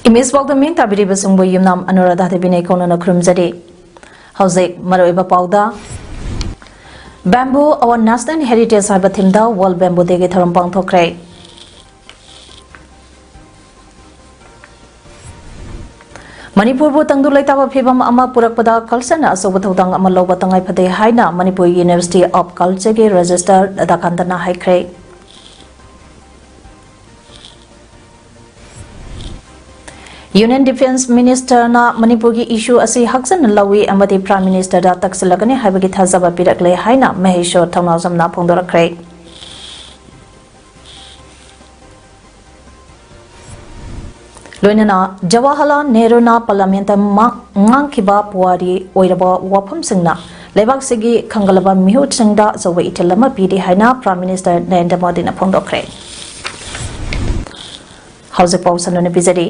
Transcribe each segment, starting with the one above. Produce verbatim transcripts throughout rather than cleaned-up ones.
Image ꯄꯥꯎꯗꯝꯃꯤ ꯇꯥꯕꯤꯔꯤꯕꯁꯤꯡꯕꯨ ꯌꯨꯝꯅꯥꯝ ꯑꯅꯨꯔꯥꯙꯥ ꯗꯦꯕꯤꯅ ꯏꯀꯣꯟꯅꯅ ꯈꯨꯔꯨꯝꯖꯔꯤ꯫ ꯍꯧꯖꯤꯛ ꯃꯔꯨꯑꯣꯏꯕ ꯄꯥꯎꯗ, Bamboo Our National Heritage ꯍꯥꯏꯕ ꯊꯤꯝꯗ World Bamboo Dayꯒꯤ ꯊꯧꯔꯝ ꯄꯥꯡꯊꯣꯛꯈ꯭ꯔꯦ꯫ ꯃꯅꯤꯄꯨꯔꯕꯨ ꯇꯪꯗꯨ ꯂꯩꯇꯥꯕ ꯐꯤꯕꯝ ꯑꯃ ꯄꯨꯔꯛꯄꯗ cultureꯅ ꯑꯆꯧꯕ ꯊꯧꯗꯥꯡ ꯑꯃ ꯂꯧꯕ ꯇꯉꯥꯏ ꯐꯗꯦ ꯍꯥꯏꯅ ꯃꯅꯤꯄꯨꯔ University of Cultureꯒꯤ Registrar ꯔꯥꯙꯥꯀꯥꯟꯇꯅ ꯍꯥꯏꯈ꯭ꯔꯦ꯫ Union Defence Ministerꯅ ꯃꯅꯤꯄꯨꯔꯒꯤ issue ꯑꯁꯤ ꯍꯛꯆꯟꯅ ꯂꯧꯏ ꯑꯃꯗꯤ Prime Ministerꯗ ꯇꯛꯁꯤꯜꯂꯒꯅꯤ ꯍꯥꯏꯕꯒꯤ ꯊꯥꯖꯕ ꯄꯤꯔꯛꯂꯦ ꯍꯥꯏꯅ ꯃꯍꯦꯁꯣꯔ ꯊꯧꯅꯥꯖꯝꯅ ꯐꯣꯡꯗꯣꯔꯛꯈ꯭ꯔꯦ꯫ ꯂꯣꯏꯅꯅ ꯖꯋꯥꯍꯔꯂꯥꯜ ꯅꯦꯍꯔꯨꯅ Parliamentꯇ ꯃꯥ-, ꯉꯥꯡꯈꯤꯕ ꯄꯨꯋꯥꯔꯤ ꯑꯣꯏꯔꯕ ꯋꯥꯐꯝꯁꯤꯡꯅ ꯂꯩꯕꯥꯛꯁꯤꯒꯤ ꯈꯟꯒꯠꯂꯕ ꯃꯤꯍꯨꯠꯁꯤꯡꯗ ꯑꯆꯧꯕ ꯏꯊꯤꯜ ꯑꯃ ꯄꯤꯔꯤ ꯍꯥꯏꯅ Prime Minister ꯅꯔꯦꯟꯗ꯭ꯔ ꯃꯣꯗꯤꯅ ꯐꯣꯡꯗꯣꯛꯈ꯭ꯔꯦ꯫ ꯍꯧꯖꯤꯛ ꯄꯥꯎ ꯁꯟꯗꯣꯛꯅ ꯄꯤꯖꯔꯤ꯫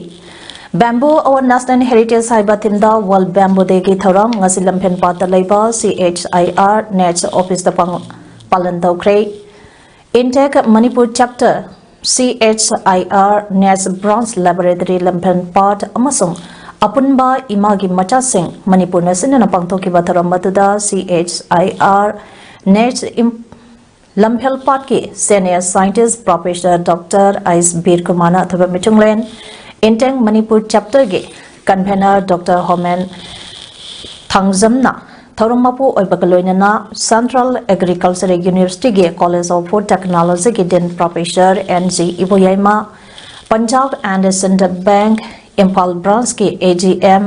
Bamboo Our National Heritage ꯍꯥꯏꯕ ꯊꯤꯝꯗ World Bamboo Dayꯒꯤ ꯊꯧꯔꯝ ꯉꯁꯤ ꯂꯝꯐꯦꯜ ꯄꯥꯠꯇ ꯂꯩꯕ C H I R NECH officeꯇ ꯄꯥꯡ-, ꯄꯥꯂꯟ ꯇꯧꯈ꯭ꯔꯦ꯫ INTACH Manipur Chapter, C H I R NECH Branch Laboratory ꯂꯝꯐꯦꯜ ꯄꯥꯠ ꯑꯃꯁꯨꯡ ꯑꯄꯨꯟꯕ ꯏꯃꯥꯒꯤ ꯃꯆꯥꯁꯤꯡ ꯃꯅꯤꯄꯨꯔꯅ ꯁꯤꯟꯅꯅ ꯄꯥꯡꯊꯣꯛꯈꯤꯕ ꯊꯧꯔꯝ ꯑꯗꯨꯗ C H I R NECH ꯏꯝ-, ꯂꯝꯐꯦꯜ ꯄꯥꯠꯀꯤ Senior Scientist Professor Doctor ꯑꯩꯁ ꯕꯤꯔ ꯀꯨꯃꯥꯔꯅ ꯑꯊꯣꯏꯕ ꯃꯤꯊꯨꯡꯂꯦꯟ, INTACH Manipur Chapterꯒꯤ Convener Doctor ꯍꯣꯃꯦꯟ ꯊꯥꯡꯖꯝꯅ ꯊꯧꯔꯝ ꯃꯄꯨ ꯑꯣꯏꯕꯒ ꯂꯣꯏꯅꯅ Central Agricultural Universityꯒꯤ College of Food Technologyꯒꯤ Dean Professor N G Iboyaima, Punjab and Sind Bank Imphal Branchꯀꯤ A G M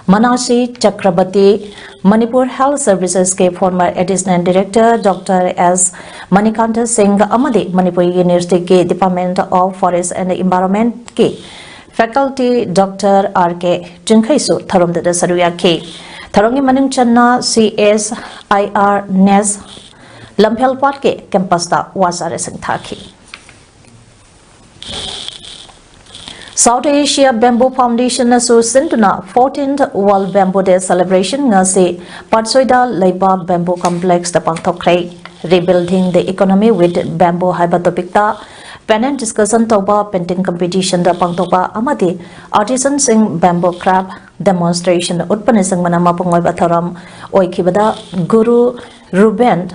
Manasi Chakrabarti, Manipur Health Services ꯀꯤ former Additional Director Doctor S Manikanta Singh ꯑꯃꯗꯤ Manipur University ꯒꯤ Department of Forest and Environment ꯀꯤ faculty Doctor R K ꯆꯤꯡꯈꯩꯁꯨ ꯊꯧꯔꯝꯗꯨꯗ ꯁꯔꯨꯛ ꯌꯥꯈꯤ꯫ ꯊꯧꯔꯝꯒꯤ ꯃꯅꯨꯡ ꯆꯟꯅ C S I R NEST ꯂꯝꯐꯦꯜꯄꯥꯠꯀꯤ campus ꯇ ꯋꯥ ꯆꯥꯔꯦꯁꯤꯡ ꯊꯥꯈꯤ꯫ South Asia Bamboo Foundation ꯅꯁꯨ ꯁꯤꯟꯗꯨꯅ fourteenth World Bamboo Day celebration ꯉꯁꯤ ꯄꯥꯠꯁꯣꯏꯗ ꯂꯩꯕ Bamboo Complex ꯇ ꯄꯥꯡꯊꯣꯛꯈ꯭ꯔꯦ꯫ Rebuilding the Economy with Bamboo ꯍꯥꯏꯕ topic ꯇ panel discussion ꯇꯧꯕ, painting competition ꯗ ꯄꯥꯡꯊꯣꯛꯄ ꯑꯃꯗꯤ artisan ꯁꯤꯡ bamboo craft demonstration ꯎꯠꯄꯅꯆꯤꯡꯕꯅ ꯃꯄꯨꯡ ꯑꯣꯏꯕ ꯊꯧꯔꯝ ꯑꯣꯏꯈꯤꯕꯗ ꯒꯨꯔꯨ ꯔꯨꯕꯦꯟ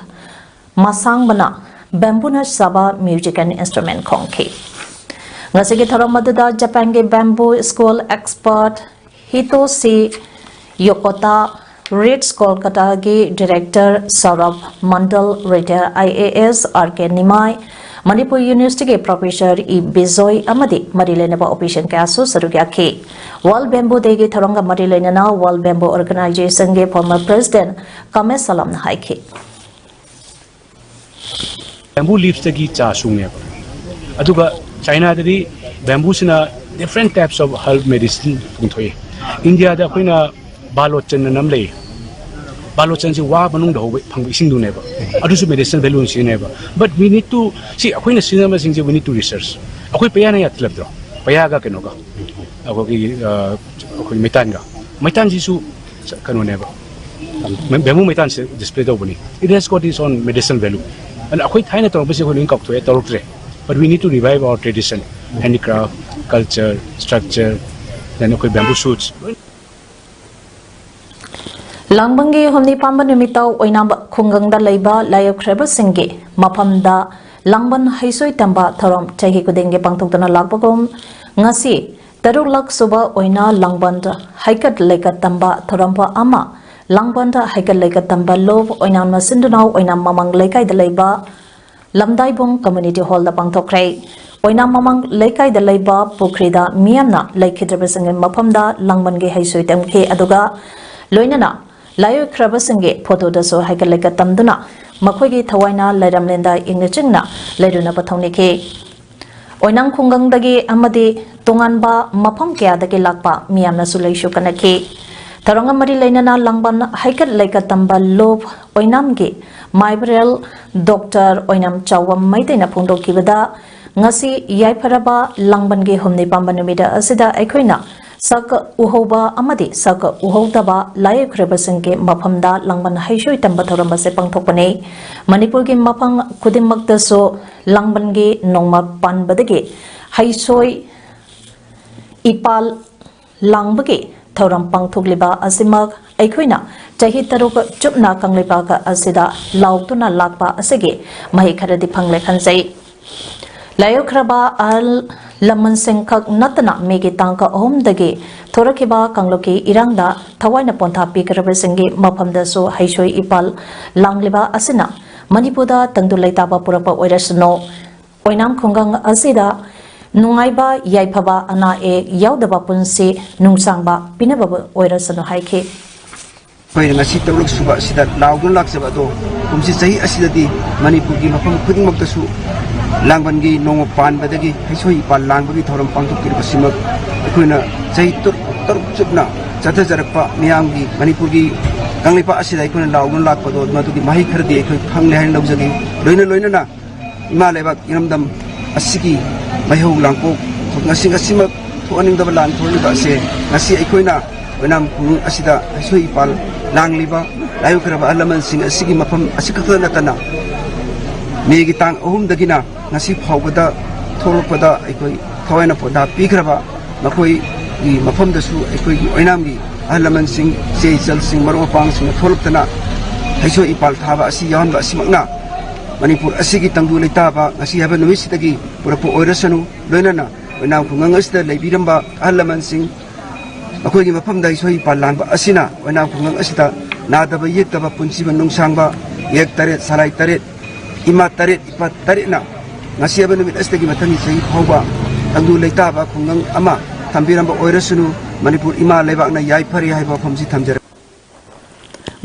ꯃꯁꯥꯡꯕꯅ bamboo ꯅ ꯁꯥꯕ music and instrument ꯈꯣꯡꯈꯤ꯫ ꯉꯁꯤꯒꯤ ꯊꯧꯔꯝ ꯑꯗꯨꯗ ꯖꯄꯥꯟꯒꯤ bamboo school expert Hitoshi Yokota, ꯔꯤꯠꯁ ꯀꯣꯜꯀꯇꯥꯒꯤ director Saurav Mandal, retired I A S R K Nimai, Manipur University ꯒꯤ professor ꯏ ꯕꯤꯖꯣꯏ ꯑꯃꯗꯤ ꯃꯔꯤ ꯂꯩꯅꯕ official ꯀꯌꯥꯁꯨ ꯁꯔꯨꯛ ꯌꯥꯈꯤ꯫ World Bamboo Day ꯒꯤ ꯊꯧꯔꯝꯒ ꯃꯔꯤ ꯂꯩꯅꯅ World Bamboo Organization ꯒꯤ former president ꯀꯃꯦꯁ ꯁꯂꯝꯅ ꯍꯥꯏꯈꯤ꯫ Bamboo leaves ꯇꯒꯤ ꯆꯥ ꯁꯨꯡꯉꯦꯕ꯫ ꯑꯗꯨꯒ ꯆꯥꯏꯅꯥꯗꯗꯤ bamboo ꯁꯤꯅ different types of herb medicine ꯄꯨꯊꯣꯛꯏ꯫ ꯏꯟꯗꯤꯌꯥꯗ ꯑꯩꯈꯣꯏꯅ ꯕꯥꯂꯣꯆꯟ ꯑꯅ ꯑꯃ ꯂꯩ꯫ ꯕꯥꯂꯣꯆꯟꯁꯤ ꯋꯥ ꯃꯅꯨꯡꯗ ꯍꯧꯕ, ꯐꯪꯕ ꯏꯁꯤꯡꯗꯨꯅꯦꯕ꯫ ꯑꯗꯨꯁꯨ medicinal value ꯑꯣꯏꯅ ꯁꯤꯖꯤꯟꯅꯩꯕ꯫ But we need to, see, ꯑꯩꯈꯣꯏꯅ ꯁꯤꯖꯤꯟꯅꯕꯁꯤꯡꯁꯦ we need to research꯫ ꯑꯩꯈꯣꯏ ꯄꯩꯌꯥꯅ ꯌꯥꯊꯤꯜꯂꯛꯇ꯭ꯔꯣ? ꯄꯩꯌꯥꯒ ꯀꯩꯅꯣꯒ, ꯑꯩꯈꯣꯏꯒꯤ, ꯑ, ꯑꯩꯈꯣꯏ ꯃꯩꯇꯥꯟꯒ꯫ ꯃꯩꯇꯥꯟꯁꯤꯁꯨ ꯀꯩꯅꯣꯅꯦꯕ, bamboo ꯃꯩꯇꯥꯟꯁꯦ display ꯇꯧꯕꯅꯤ꯫ It has got its own medicinal value꯫ ꯑꯗꯨꯅ ꯑꯩꯈꯣꯏ ꯊꯥꯏꯅ ꯇꯧꯔꯛꯄꯁꯦ ꯑꯩꯈꯣꯏ ꯂꯣꯏ ꯀꯥꯎꯊꯣꯛꯑꯦ, ꯇꯧꯔꯛꯇ꯭ꯔꯦ꯫ But we need to revive our tradition, handicraft, culture, structure, then ꯑꯩꯈꯣꯏ bamboo shoots꯫ ꯂꯥꯡꯕꯟꯒꯤ ꯍꯨꯝꯅꯤ ꯄꯥꯟꯕ ꯅꯨꯃꯤꯠꯇ ꯑꯣꯏꯅꯥꯝ ꯈꯨꯡꯒꯪꯗ ꯂꯩꯕ ꯂꯥꯏ ꯑꯣꯛꯈ꯭ꯔꯕꯁꯤꯡꯒꯤ ꯃꯐꯝꯗ ꯂꯥꯡꯕꯟ ꯍꯩꯁꯣꯏ ꯇꯝꯕ ꯊꯧꯔꯝ ꯆꯍꯤ ꯈꯨꯗꯤꯡꯒꯤ ꯄꯥꯡꯊꯣꯛꯇꯨꯅ ꯂꯥꯛꯄꯒꯨꯝ ꯉꯁꯤ ꯇꯔꯨꯛꯂꯛ ꯁꯨꯕ ꯑꯣꯏꯅ ꯂꯥꯡꯕꯟ ꯍꯩꯀꯠ ꯂꯩꯀꯠ ꯇꯝꯕ ꯊꯧꯔꯝ ꯑꯃ ꯂꯥꯡꯕꯟ ꯍꯩꯀꯠ ꯂꯩꯀꯠ ꯇꯝꯕ ꯂꯣꯞ ꯑꯣꯏꯅꯥꯝꯅ ꯁꯤꯟꯗꯨꯅ ꯑꯣꯏꯅꯥꯝ ꯃꯃꯥꯡ ꯂꯩꯀꯥꯏꯗ ꯂꯩꯕ ꯂꯝꯗꯥꯏꯕꯨꯡ ꯀꯝꯃ꯭ꯌꯨꯅꯤꯇꯤ ꯍꯣꯜꯗ ꯄꯥꯡꯊꯣꯛꯈ꯭ꯔꯦ꯫ ꯑꯣꯏꯅꯥꯝ ꯃꯃꯥꯡ ꯂꯩꯀꯥꯏꯗ ꯂꯩꯕ ꯄꯨꯈ꯭ꯔꯤꯗ ꯃꯤꯌꯥꯝꯅ ꯂꯩꯈꯤꯗ꯭ꯔꯕꯁꯤꯡꯒꯤ ꯃꯐꯝꯗ ꯂꯥꯡꯕꯟꯒꯤ ꯍꯩꯁꯣꯏ ꯇꯝꯈꯤ, ꯑꯗꯨꯒ ꯂꯣꯏꯅꯅ ꯂꯥꯏꯑꯣꯏꯈ꯭ꯔꯕꯁꯤꯡꯒꯤ ꯐꯣꯇꯣꯗꯁꯨ ꯍꯩꯀꯠ ꯂꯩꯀꯠ ꯇꯝꯗꯨꯅ ꯃꯈꯣꯏꯒꯤ ꯊꯋꯥꯏꯅ ꯂꯩꯔꯝꯂꯦꯟꯗ ꯏꯪꯅ ꯆꯤꯡꯅ ꯂꯩꯔꯨꯅꯕ ꯊꯧꯅꯤꯈꯤ꯫ ꯑꯣꯏꯅꯥꯝ ꯈꯨꯡꯒꯪꯗꯒꯤ ꯑꯃꯗꯤ ꯇꯣꯉꯥꯟꯕ ꯃꯐꯝ ꯀꯌꯥꯗꯒꯤ ꯂꯥꯛꯄ ꯃꯤꯌꯥꯝꯅꯁꯨ ꯂꯩꯁꯨ ꯀꯠꯅꯈꯤ꯫ ꯊꯧꯔꯝꯒ ꯃꯔꯤ ꯂꯩꯅꯅ ꯂꯥꯡꯕꯟ ꯍꯩꯀꯠ ꯂꯩꯀꯠ ꯇꯝꯕ ꯂꯨꯞ ꯑꯣꯏꯅꯥꯝꯒꯤ ꯃꯥꯏꯕꯔꯦꯜ ꯗꯣꯛꯇꯔ ꯑꯣꯏꯅꯥꯝ ꯆꯥꯎꯕꯝ ꯃꯩꯇꯩꯅ ꯐꯣꯡꯗꯣꯛꯈꯤꯕꯗ, ꯉꯁꯤ ꯌꯥꯏꯐꯔꯕ ꯂꯥꯡꯕꯟꯒꯤ ꯍꯨꯝꯅꯤ ꯄꯥꯟꯕ ꯅꯨꯃꯤꯠ ꯑꯁꯤꯗ ꯑꯩꯈꯣꯏꯅ ꯁꯛ ꯎꯍꯧꯕ ꯑꯃꯗꯤ ꯁꯛ ꯎꯍꯧꯗꯕ ꯂꯥꯏꯑꯣꯏꯈ꯭ꯔꯕꯁꯤꯡꯒꯤ ꯃꯐꯝꯗ ꯂꯥꯡꯕꯟ ꯍꯩꯁꯣꯏ ꯇꯝꯕ ꯊꯧꯔꯝ ꯑꯁꯤ ꯄꯥꯡꯊꯣꯛꯄꯅꯤ꯫ ꯃꯅꯤꯄꯨꯔꯒꯤ ꯃꯐꯝ ꯈꯨꯗꯤꯡꯃꯛꯇꯁꯨ ꯂꯥꯡꯕꯟꯒꯤ ꯅꯣꯡꯃ ꯄꯥꯟꯕꯗꯒꯤ ꯍꯩꯁꯣꯏ ꯏꯄꯥꯜ ꯂꯥꯡꯕꯒꯤ ꯊꯧꯔꯝ ꯄꯥꯡꯊꯣꯛꯂꯤꯕ ꯑꯁꯤꯃꯛ ꯑꯩꯈꯣꯏꯅ ꯆꯍꯤ ꯇꯔꯨꯛ ꯆꯨꯞꯅ ꯀꯪꯂꯩꯄꯥꯛ ꯑꯁꯤꯗ ꯂꯥꯎꯗꯨꯅ ꯂꯥꯛꯄ ꯑꯁꯤꯒꯤ ꯃꯍꯩ ꯈꯔꯗꯤ ꯐꯪꯂꯦ ꯈꯟꯖꯩ꯫ ꯂꯥꯏꯑꯣꯏꯈ꯭ꯔꯕ ꯑꯍꯜ ꯂꯃꯟꯁꯤꯡ ꯈꯛ ꯅꯠꯇꯅ ꯃꯦꯒꯤ ꯇꯥꯡ ꯑꯍꯨꯝꯗꯒꯤ ꯊꯣꯔꯛꯈꯤꯕ ꯀꯥꯡꯂꯨꯞꯀꯤ ꯏꯔꯥꯡꯗ ꯊꯋꯥꯏꯅ ꯄꯣꯟꯊꯥ ꯄꯤꯈ꯭ꯔꯕꯁꯤꯡꯒꯤ ꯃꯐꯝꯗꯁꯨ ꯍꯩꯁꯣꯏ ꯏꯄꯥꯜ ꯂꯥꯡꯂꯤꯕ ꯑꯁꯤꯅ ꯃꯅꯤꯄꯨꯔꯗ ꯇꯪꯗꯨ ꯂꯩꯇꯥꯕ ꯄꯨꯔꯛꯄ ꯑꯣꯏꯔꯁꯅꯨ꯫ ꯑꯣꯏꯅꯥꯝ ꯈꯨꯡꯒꯪ ꯑꯁꯤꯗ ꯅꯨꯡꯉꯥꯏꯕ ꯌꯥꯏꯐꯕ ꯑꯅꯥ ꯑꯌꯦꯛ ꯌꯥꯎꯗꯕ ꯄꯨꯟꯁꯤ ꯅꯨꯡꯁꯥꯡꯕ ꯄꯤꯅꯕ ꯑꯣꯏꯔꯁꯅꯨ ꯍꯥꯏꯈꯤ꯫ ꯑꯩꯈꯣꯏꯅ ꯉꯁꯤ ꯇꯔꯨꯛ ꯁꯨꯕ ꯑꯁꯤꯗ ꯂꯥꯎꯗꯨꯅ ꯂꯥꯛꯆꯕ ꯑꯗꯣ, ꯀꯨꯝꯁꯤ ꯆꯍꯤ ꯑꯁꯤꯗꯗꯤ ꯃꯅꯤꯄꯨꯔꯒꯤ ꯃꯐꯝ ꯈꯨꯗꯤꯡꯃꯛꯇꯁꯨ ꯂꯥꯡꯕꯟꯒꯤ ꯅꯣꯡꯃ ꯄꯥꯟꯕꯗꯒꯤ ꯍꯩꯁꯣꯏ ꯏꯄꯥꯜ ꯂꯥꯡꯕꯒꯤ ꯊꯧꯔꯝ ꯄꯥꯡꯊꯣꯛꯄꯤꯔꯤꯕꯁꯤꯃꯛ ꯑꯩꯈꯣꯏꯅ ꯆꯍꯤ ꯇꯔꯨꯛ ꯇꯔꯨꯛ ꯆꯨꯞꯅ ꯆꯠꯊꯖꯔꯛꯄ ꯃꯤꯌꯥꯝꯒꯤ, ꯃꯅꯤꯄꯨꯔꯒꯤ ꯀꯪꯂꯩꯄꯥꯛ ꯑꯁꯤꯗ ꯑꯩꯈꯣꯏꯅ ꯂꯥꯎꯗꯨꯅ ꯂꯥꯛꯄꯗꯣ, ꯃꯗꯨꯒꯤ ꯃꯍꯩ ꯈꯔꯗꯤ ꯑꯩꯈꯣꯏ ꯐꯪꯂꯦ ꯍꯥꯏꯅ ꯂꯧꯖꯒꯦ꯫ ꯂꯣꯏꯅ ꯂꯣꯏꯅꯅ ꯏꯃꯥ ꯂꯩꯕꯥꯛ ꯏꯔꯝꯗꯝ ꯑꯁꯤꯒꯤ ꯃꯩꯍꯧ ꯂꯥꯡꯄꯣꯛ ꯉꯁꯤ ꯉꯁꯤꯃꯛ ꯊꯣꯛꯍꯟꯅꯤꯡꯗꯕ ꯂꯥꯟ ꯊꯣꯛꯍꯜꯂꯤꯕ ꯑꯁꯦ, ꯉꯁꯤ ꯑꯩꯈꯣꯏꯅ ꯑꯣꯏꯅꯥꯝ ꯈꯨꯡꯒꯪ ꯑꯁꯤꯗ ꯍꯩꯁꯣꯏ ꯏꯄꯥꯜ ꯂꯥꯡꯂꯤꯕ ꯂꯥꯏꯑꯣꯏꯈ꯭ꯔꯕ ꯑꯍꯜ ꯂꯃꯟꯁꯤꯡ ꯑꯁꯤꯒꯤ ꯃꯐꯝ ꯑꯁꯤꯈꯛꯇ ꯅꯠꯇꯅ, ꯃꯦꯒꯤ ꯇꯥꯡ ꯑꯍꯨꯝꯗꯒꯤꯅ ꯉꯁꯤ ꯐꯥꯎꯕꯗ ꯊꯣꯛꯂꯛꯄꯗ ꯑꯩꯈꯣꯏ ꯊꯋꯥꯏꯅ ꯄꯣꯟꯊꯥ ꯄꯤꯈ꯭ꯔꯕ ꯃꯈꯣꯏꯒꯤ ꯃꯐꯝꯗꯁꯨ ꯑꯩꯈꯣꯏꯒꯤ ꯑꯣꯏꯅꯥꯝꯒꯤ ꯑꯍꯜ ꯂꯃꯟꯁꯤꯡ, ꯏꯆꯦ ꯏꯆꯜꯁꯤꯡ, ꯃꯔꯨꯞ ꯃꯄꯥꯡꯁꯤꯡꯅ ꯊꯣꯛꯂꯛꯇꯅ ꯍꯩꯁꯣꯏ ꯏꯄꯥꯜ ꯊꯥꯕ ꯑꯁꯤ ꯌꯥꯎꯍꯟꯕ ꯑꯁꯤꯃꯛꯅ ꯃꯅꯤꯄꯨꯔ ꯑꯁꯤꯒꯤ ꯇꯪꯗꯨ ꯂꯩꯇꯥꯕ ꯉꯁꯤ ꯍꯥꯏꯕ ꯅꯨꯃꯤꯠꯁꯤꯗꯒꯤ ꯄꯨꯔꯛꯄ ꯑꯣꯏꯔꯁꯅꯨ꯫ ꯂꯣꯏꯅꯅ ꯑꯣꯏꯅꯥꯝ ꯈꯨꯡꯒꯪ ꯑꯁꯤꯗ ꯂꯩꯕꯤꯔꯝꯕ ꯑꯍꯜ ꯂꯃꯟꯁꯤꯡ, ꯃꯈꯣꯏꯒꯤ ꯃꯐꯝꯗ ꯍꯩꯁꯣꯏ ꯏꯄꯥꯜ ꯂꯥꯡꯕ ꯑꯁꯤꯅ ꯑꯣꯏꯅꯥꯝ ꯈꯨꯡꯒꯪ ꯑꯁꯤꯗ ꯅꯥꯗꯕ ꯌꯦꯛꯇꯕ ꯄꯨꯟꯁꯤꯕ ꯅꯨꯡꯁꯥꯡꯕ, ꯌꯦꯛ ꯇꯔꯦꯠ ꯁꯂꯥꯏ ꯇꯔꯦꯠ ꯏꯃꯥ ꯇꯔꯦꯠ, ꯏꯄꯥ ꯇꯔꯦꯠꯅ ꯉꯁꯤ ꯍꯥꯏꯕ ꯅꯨꯃꯤꯠ ꯑꯁꯤꯗꯒꯤ ꯃꯊꯪꯒꯤ ꯆꯍꯤ ꯐꯥꯎꯕ ꯇꯪꯗꯨ ꯂꯩꯇꯥꯕ ꯈꯨꯡꯒꯪ ꯑꯃ ꯊꯝꯕꯤꯔꯝꯕ ꯑꯣꯏꯔꯁꯅꯨ꯫ ꯃꯅꯤꯄꯨꯔ ꯏꯃꯥ ꯂꯩꯕꯥꯛꯅ ꯌꯥꯏꯐꯔꯦ ꯍꯥꯏꯕ ꯋꯥꯐꯝꯁꯤ ꯊꯝꯖꯔꯦ꯫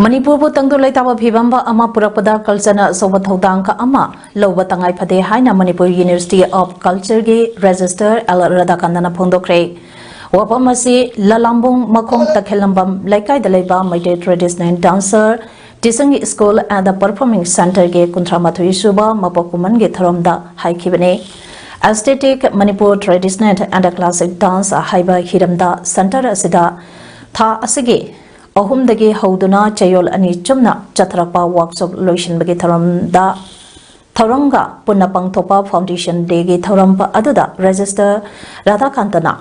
ꯃꯅꯤꯄꯨꯔꯕꯨ ꯇꯪꯗꯨ ꯂꯩꯇꯥꯕ ꯐꯤꯕꯝ ꯑꯃ ꯄꯨꯔꯛꯄꯗ cultureꯅ ꯑꯆꯧꯕ ꯊꯧꯗꯥꯡ ꯑꯃ ꯂꯧꯕ ꯇꯉꯥꯏ ꯐꯗꯦ ꯍꯥꯏꯅ ꯃꯅꯤꯄꯨꯔ University of Cultureꯒꯤ Registrar ꯑꯦꯜ ꯔꯥꯙꯥꯀꯥꯟꯇꯅ ꯐꯣꯡꯗꯣꯛꯈ꯭ꯔꯦ꯫ ꯋꯥꯐꯝ ꯑꯁꯤ ꯂꯂꯥꯝꯕꯨꯡ ꯃꯈꯣꯡ ꯇꯈꯦꯜꯂꯝꯕꯝ ꯂꯩꯀꯥꯏꯗ ꯂꯩꯕ Meitei Traditional Dancer Teaching School and Performing Centreꯒꯤ ꯀꯨꯟꯊ꯭ꯔꯥ ꯃꯥꯊꯣꯏ ꯁꯨꯕ ꯃꯄꯣꯛ ꯀꯨꯝꯍꯟꯒꯤ ꯊꯧꯔꯝꯗ ꯍꯥꯏꯈꯤꯕꯅꯤ꯫ Aesthetic Manipur Traditional and Classic Dance ꯍꯥꯏꯕ ꯍꯤꯔꯝꯗ centre ꯑꯁꯤꯗ ꯊꯥ ꯑꯁꯤꯒꯤ ꯑꯍꯨꯝꯗꯒꯤ ꯍꯧꯗꯨꯅ ꯆꯌꯣꯜ ꯑꯅꯤ ꯆꯨꯞꯅ ꯆꯠꯊꯔꯛꯄ workshop ꯂꯣꯏꯁꯤꯟꯕꯒꯤ ꯊꯧꯔꯝꯗ, ꯊꯧꯔꯝꯒ ꯄꯨꯟꯅ ꯄꯥꯡꯊꯣꯛꯄ Foundation Dayꯒꯤ ꯊꯧꯔꯝ ꯑꯗꯨꯗ Registrar ꯔꯥꯙꯥꯀꯥꯟꯇꯅ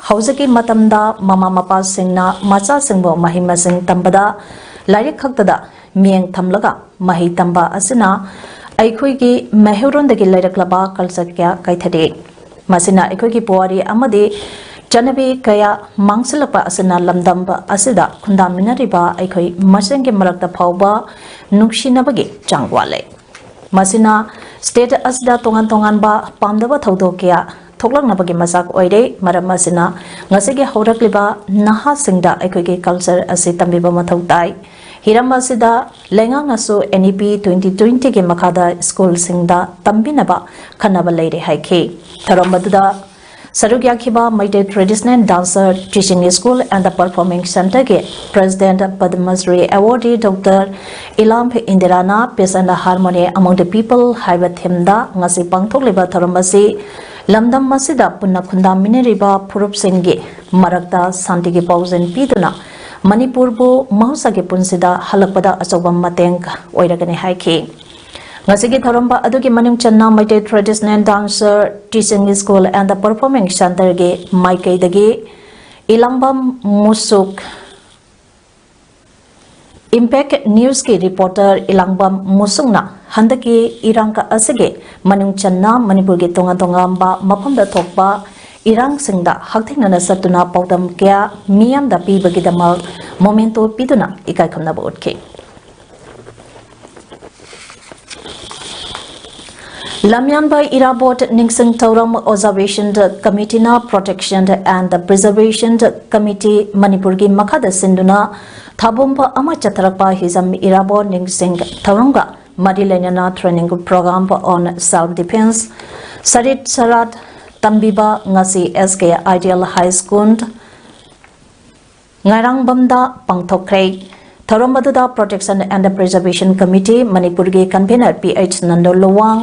ꯍꯧꯖꯤꯛꯀꯤ ꯃꯇꯝꯗ ꯃꯃꯥ ꯃꯄꯥꯁꯤꯡꯅ ꯃꯆꯥꯁꯤꯡꯕꯨ ꯃꯍꯩ ꯃꯁꯤꯡ ꯇꯝꯕꯗ ꯂꯥꯏꯔꯤꯛ ꯈꯛꯇꯗ ꯃꯤꯠꯌꯦꯡ ꯊꯝꯂꯒ ꯃꯍꯩ ꯇꯝꯕ ꯑꯁꯤꯅ ꯑꯩꯈꯣꯏꯒꯤ ꯃꯩꯍꯧꯔꯣꯟꯗꯒꯤ ꯂꯩꯔꯛꯂꯕ culture ꯀꯌꯥ ꯀꯥꯏꯊꯔꯦ꯫ ꯃꯁꯤꯅ ꯑꯩꯈꯣꯏꯒꯤ ꯄꯨꯋꯥꯔꯤ ꯑꯃꯗꯤ ꯆꯠꯅꯕꯤ ꯀꯌꯥ ꯃꯥꯡꯁꯤꯜꯂꯛꯄ ꯑꯁꯤꯅ ꯂꯝꯗꯝ ꯑꯁꯤꯗ ꯈꯨꯟꯗꯥꯃꯤꯟꯅꯔꯤꯕ ꯑꯩꯈꯣꯏ ꯃꯁꯦꯟꯒꯤ ꯃꯔꯛꯇ ꯐꯥꯎꯕ ꯅꯨꯡꯁꯤꯅꯕꯒꯤ ꯆꯥꯡ ꯋꯥꯠꯂꯦ꯫ ꯃꯁꯤꯅ state ꯑꯁꯤꯗ ꯇꯣꯉꯥꯟ ꯇꯣꯉꯥꯟꯕ ꯄꯥꯝꯗꯕ ꯊꯧꯗꯣꯛ ꯀꯌꯥ ꯊꯣꯛꯂꯛꯅꯕꯒꯤ ꯃꯆꯥꯛ ꯑꯣꯏꯔꯦ꯫ ꯃꯔꯝ ꯑꯁꯤꯅ ꯉꯁꯤꯒꯤ ꯍꯧꯔꯛꯂꯤꯕ ꯅꯍꯥꯁꯤꯡꯗ ꯑꯩꯈꯣꯏꯒꯤ culture ꯑꯁꯤ ꯇꯝꯕꯤꯕ ꯃꯊꯧ ꯇꯥꯏ꯫ ꯍꯤꯔꯝ ꯑꯁꯤꯗ ꯂꯩꯉꯥꯛꯅꯁꯨ NEP twenty twentyꯒꯤ ꯃꯈꯥꯗ schoolꯁꯤꯡꯗ ꯇꯝꯕꯤꯅꯕ ꯈꯟꯅꯕ ꯂꯩꯔꯦ ꯍꯥꯏꯈꯤ꯫ ꯊꯧꯔꯝ ꯑꯗꯨꯗ ꯁꯔꯨꯛ ꯌꯥꯈꯤꯕ Meitei Traditional Dancer Teaching School and Performing Centreꯒꯤ President Padma Shri Awardee Doctor Ilamb Indirana Peace and Harmony Among the People ꯍꯥꯏꯕ themeꯗ ꯉꯁꯤ ꯄꯥꯡꯊꯣꯛꯂꯤꯕ ꯊꯧꯔꯝ ꯑꯁꯤ ꯂꯝꯗꯝ ꯑꯁꯤꯗ ꯄꯨꯟꯅ ꯈꯨꯟꯗꯥꯃꯤꯟꯅꯔꯤꯕ ꯐꯨꯔꯨꯞꯁꯤꯡꯒꯤ ꯃꯔꯛꯇ ꯁꯥꯟꯇꯤꯒꯤ ꯄꯥꯎꯖꯦꯜ ꯄꯤꯗꯨꯅ ꯃꯅꯤꯄꯨꯔꯕꯨ ꯃꯍꯧꯁꯥꯒꯤ ꯄꯨꯟꯁꯤꯗ ꯍꯜꯂꯛꯄꯗ ꯑꯆꯧꯕ ꯃꯇꯦꯡ ꯑꯣꯏꯔꯒꯅꯤ ꯍꯥꯏꯈꯤ꯫ ꯉꯁꯤꯒꯤ ꯊꯧꯔꯝ ꯑꯗꯨꯒꯤ ꯃꯅꯨꯡ ꯆꯟꯅ Meitei Traditional Dancer Teaching School and Performing Centreꯒꯤ ꯃꯥꯏꯀꯩꯗꯒꯤ ꯏꯂꯥꯡꯕꯝ ꯃꯨꯁꯨꯛ, Impact Newsꯀꯤ reporter ꯏꯂꯥꯡꯕꯝ ꯃꯨꯁꯨꯛꯅ ꯍꯟꯗꯛꯀꯤ ꯏꯔꯥꯡ ꯑꯁꯤꯒꯤ ꯃꯅꯨꯡ ꯆꯟꯅ ꯃꯅꯤꯄꯨꯔꯒꯤ ꯇꯣꯉꯥꯟ ꯇꯣꯉꯥꯟꯕ ꯃꯐꯝꯗ ꯊꯣꯛꯄ ꯏꯔꯥꯡꯁꯤꯡꯗ ꯍꯛꯊꯦꯡꯅꯅ ꯆꯠꯇꯨꯅ ꯄꯥꯎꯗꯝ ꯀꯌꯥ ꯃꯤꯌꯥꯝꯗ ꯄꯤꯕꯒꯤꯗꯃꯛ memento ꯄꯤꯗꯨꯅ ꯏꯀꯥꯏ ꯈꯨꯝꯅꯕ ꯎꯠꯈꯤ꯫ ꯂꯝꯌꯥꯟꯕ ꯏꯔꯥꯕꯣꯠ ꯅꯤꯡꯁꯤꯡ ꯊꯧꯔꯝ observation ꯀꯃꯤꯇꯤꯅ Protection and Preservation Committee ꯃꯅꯤꯄꯨꯔꯒꯤ ꯃꯈꯥꯗ ꯁꯤꯟꯗꯨꯅ ꯊꯥꯕꯣꯝꯕ ꯑꯃ ꯆꯠꯊꯔꯛꯄ ꯍꯤꯖꯝ ꯏꯔꯥꯕꯣꯠ ꯅꯤꯡꯁꯤꯡ ꯊꯧꯔꯝꯒ ꯃꯔꯤ ꯂꯩꯅꯅ Training Program on Self Defense ꯁꯔꯤꯠ ꯁꯔꯥꯠ ꯇꯝꯕꯤꯕ ꯉꯁꯤ S K Ideal High School ꯉꯥꯏꯔꯥꯡꯕꯝꯗ ꯄꯥꯡꯊꯣꯛꯈ꯭ꯔꯦ꯫ ꯊꯧꯔꯝ ꯑꯗꯨꯗ Protection and Preservation Committee ꯃꯅꯤꯄꯨꯔꯒꯤ Convener P H Nando Luwang,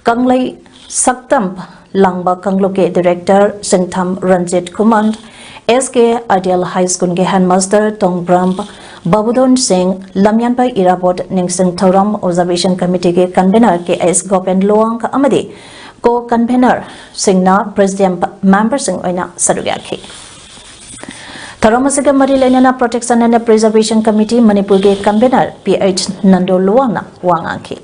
ꯀꯪꯂꯩ ꯁꯛꯇꯝ ꯂꯥꯡꯕ ꯀꯥꯡꯂꯨꯞꯀꯤ Director ꯁꯤꯡꯊꯝ ꯔꯟꯖꯤꯠ ꯈꯨꯃꯟ, S K Ideal High School ꯒꯤ Headmaster ꯇꯣꯡꯕ꯭ꯔꯝ ꯕꯕꯨꯗꯣꯟ ꯁꯤꯡ, ꯂꯝꯌꯥꯟꯕ ꯏꯔꯥꯕꯣꯠ ꯅꯤꯡꯁꯤꯡ ꯊꯧꯔꯝ Observation Committee ꯒꯤ Convener K S ꯒꯣꯄꯦꯟ ꯂꯨꯋꯥꯡ ꯑꯃꯗꯤ Co-Convener ꯁꯤꯡꯅ President Member ꯁꯤꯡ ꯑꯣꯏꯅ ꯁꯔꯨꯛ ꯌꯥꯈꯤ꯫ ꯊꯧꯔꯝ ꯑꯁꯤꯒ ꯃꯔꯤ ꯂꯩꯅꯅ Protection and Preservation Committee ꯃꯅꯤꯄꯨꯔꯒꯤ Convener P H ꯅꯟꯗꯣ ꯂꯨꯋꯥꯡꯅ ꯋꯥ ꯉꯥꯡꯈꯤ꯫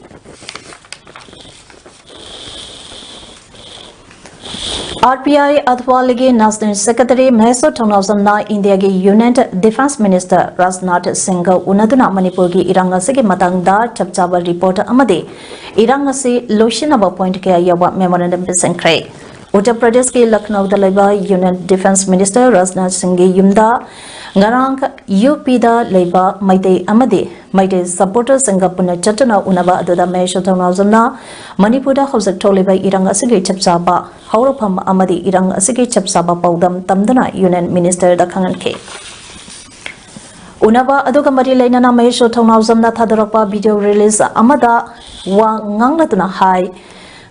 R P I ꯑꯊꯋꯥꯂꯤꯒꯤ National Secretary ꯃꯍꯦꯁꯣꯔ ꯊꯧꯅꯥꯎꯖꯝꯅ ꯏꯟꯗꯤꯌꯥꯒꯤ Union Defence Minister ꯔꯥꯖꯅꯥꯊ ꯁꯤꯡꯒ ꯎꯅꯗꯨꯅ ꯃꯅꯤꯄꯨꯔꯒꯤ ꯏꯔꯥꯡ ꯑꯁꯤꯒꯤ ꯃꯇꯥꯡꯗ ꯆꯞ ꯆꯥꯕ report ꯑꯃꯗꯤ ꯏꯔꯥꯡ ꯑꯁꯤ ꯂꯣꯏꯁꯤꯟꯅꯕ point ꯀꯌꯥ ꯌꯥꯎꯕ memorandum ꯄꯤꯁꯤꯟꯈ꯭ꯔꯦ꯫ ꯎꯠꯇꯔ ꯄ꯭ꯔꯗꯦꯁꯀꯤ ꯂꯈꯅꯧꯗ ꯂꯩꯕ Union Defence Minister ꯔꯥꯖꯅꯥꯊ ꯁꯤꯡꯒꯤ ꯌꯨꯝꯗ ꯉꯔꯥꯡ UP ꯗ ꯂꯩꯕ ꯃꯩꯇꯩ ꯑꯃꯗꯤ ꯃꯩꯇꯩ supporter ꯁꯤꯡꯒ ꯄꯨꯟꯅ ꯆꯠꯇꯨꯅ ꯎꯅꯕ ꯑꯗꯨꯗ ꯃꯍꯦꯁꯣꯔ ꯊꯧꯅꯥꯎꯖꯝꯅ ꯃꯅꯤꯄꯨꯔꯗ ꯍꯧꯖꯤꯛ ꯊꯣꯛꯂꯤꯕ ꯏꯔꯥꯡ ꯑꯁꯤꯒꯤ ꯆꯞ ꯆꯥꯕ ꯍꯧꯔꯛꯐꯝ ꯑꯃꯗꯤ ꯏꯔꯥꯡ ꯑꯁꯤꯒꯤ ꯆꯞ ꯆꯥꯕ ꯄꯥꯎꯗꯝ ꯇꯝꯗꯨꯅ Union Minister ꯗ ꯈꯪꯍꯟꯈꯤ꯫ ꯎꯅꯕ ꯑꯗꯨꯒ ꯃꯔꯤ ꯂꯩꯅꯅ ꯃꯍꯦꯁꯣꯔ ꯊꯧꯅꯥꯎꯖꯝꯅ ꯊꯥꯗꯣꯔꯛꯄ video release ꯑꯃꯗ ꯋꯥ ꯉꯥꯡꯂꯗꯨꯅ ꯍꯥꯏ,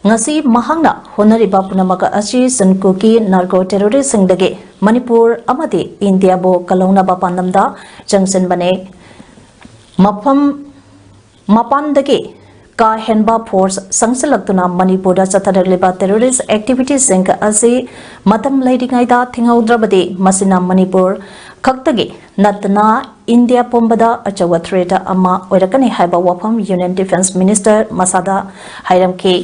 ꯉꯁꯤ ꯃꯍꯥꯛꯅ ꯍꯣꯠꯅꯔꯤꯕ ꯄꯨꯝꯅꯃꯛ ꯑꯁꯤ ꯁꯤꯟ ꯀꯨꯀꯤ narco terrorist ꯁꯤꯡꯗꯒꯤ ꯃꯅꯤꯄꯨꯔ ꯑꯃꯗꯤ ꯏꯟꯗꯤꯌꯥꯕꯨ ꯀꯜꯍꯧꯅꯕ ꯄꯥꯟꯗꯝꯗ ꯆꯪꯁꯤꯟꯕꯅꯤ꯫ ꯃꯐꯝ ꯃꯄꯥꯟꯗꯒꯤ ꯀꯥ ꯍꯦꯟꯕ force ꯆꯪꯁꯤꯜꯂꯛꯇꯨꯅ ꯃꯅꯤꯄꯨꯔꯗ ꯆꯠꯊꯔꯛꯂꯤꯕ terrorist activity ꯁꯤꯡ ꯑꯁꯤ ꯃꯇꯝ ꯂꯩꯔꯤꯉꯩꯗ ꯊꯤꯡꯍꯧꯗ꯭ꯔꯕꯗꯤ ꯃꯁꯤꯅ ꯃꯅꯤꯄꯨꯔ ꯈꯛꯇꯒꯤ ꯅꯠꯇꯅ ꯏꯟꯗꯤꯌꯥ ꯄꯨꯝꯕꯗ ꯑꯆꯧꯕ threat ꯑꯃ ꯑꯣꯏꯔꯛꯀꯅꯤ ꯍꯥꯏꯕ ꯋꯥꯐꯝ Union Defence Minister ꯃꯁꯥꯗ ꯍꯥꯏꯔꯝꯈꯤ꯫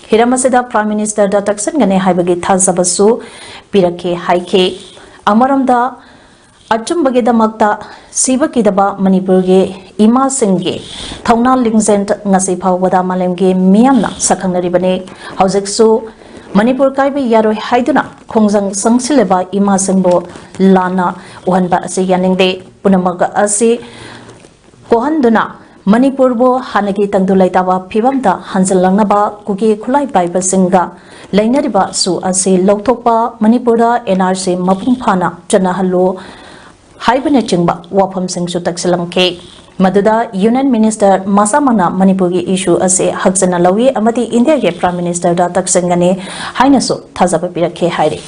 ꯍꯤꯔꯝ ꯑꯁꯤꯗ Prime Minister ꯗ ꯇꯛꯁꯤꯟꯒꯅꯤ ꯍꯥꯏꯕꯒꯤ ꯊꯥꯖꯕꯁꯨ ꯄꯤꯔꯛꯈꯤ ꯍꯥꯏꯈꯤ꯫ ꯑꯃꯔꯣꯝꯗ ꯑꯆꯨꯝꯕꯒꯤꯗꯃꯛꯇ ꯁꯤꯕ ꯀꯤꯗꯕ ꯃꯅꯤꯄꯨꯔꯒꯤ ꯏꯃꯥꯁꯤꯡꯒꯤ ꯊꯧꯅꯥ ꯂꯤꯡꯖꯦꯜ ꯉꯁꯤ ꯐꯥꯎꯕꯗ ꯃꯥꯂꯦꯝꯒꯤ ꯃꯤꯌꯥꯝꯅ ꯁꯛꯈꯪꯅꯔꯤꯕꯅꯤ꯫ ꯍꯧꯖꯤꯛꯁꯨ ꯃꯅꯤꯄꯨꯔ ꯀꯥꯏꯕ ꯌꯥꯔꯣꯏ ꯍꯥꯏꯗꯨꯅ ꯈꯣꯡꯖꯪ ꯆꯪꯁꯤꯜꯂꯤꯕ ꯏꯃꯥꯁꯤꯡꯕꯨ ꯂꯥꯟꯅ ꯎꯍꯟꯕ ꯑꯁꯤ ꯌꯥꯅꯤꯡꯗꯦ꯫ ꯄꯨꯝꯅꯃꯛ ꯑꯁꯤ ꯀꯣꯍꯟꯗꯨꯅ ꯃꯅꯤꯄꯨꯔꯕꯨ ꯍꯥꯟꯅꯒꯤ ꯇꯪꯗꯨ ꯂꯩꯇꯥꯕ ꯐꯤꯕꯝꯗ ꯍꯟꯖꯤꯜꯂꯛꯅꯕ ꯀꯨꯀꯤ ꯈꯨꯠꯂꯥꯏ ꯄꯥꯏꯕꯁꯤꯡꯒ ꯂꯩꯅꯔꯤꯕ ꯁꯨ ꯑꯁꯤ ꯂꯧꯊꯣꯛꯄ, ꯃꯅꯤꯄꯨꯔꯗ ꯑꯦꯟ ꯑꯥꯔ ꯁꯤ ꯃꯄꯨꯡ ꯐꯥꯅ ꯆꯠꯅꯍꯜꯂꯨ ꯍꯥꯏꯕꯅꯆꯤꯡꯕ ꯋꯥꯐꯝꯁꯤꯡꯁꯨ ꯇꯛꯁꯤꯜꯂꯝꯈꯤ꯫ ꯃꯗꯨꯗ ꯌꯨꯅꯤꯌꯟ ꯃꯤꯅꯤꯁꯇꯔ ꯃꯁꯥꯃꯛꯅ ꯃꯅꯤꯄꯨꯔꯒꯤ ꯏꯁꯨ ꯑꯁꯤ ꯍꯛꯆꯟꯅ ꯂꯧꯏ ꯑꯃꯗꯤ ꯏꯟꯗꯤꯌꯥꯒꯤ ꯄ꯭ꯔꯥꯏꯝ ꯃꯤꯅꯤꯁꯇꯔꯗ ꯇꯛꯁꯤꯟꯒꯅꯤ ꯍꯥꯏꯅꯁꯨ ꯊꯥꯖꯕ ꯄꯤꯔꯛꯈꯤ ꯍꯥꯏꯔꯤ꯫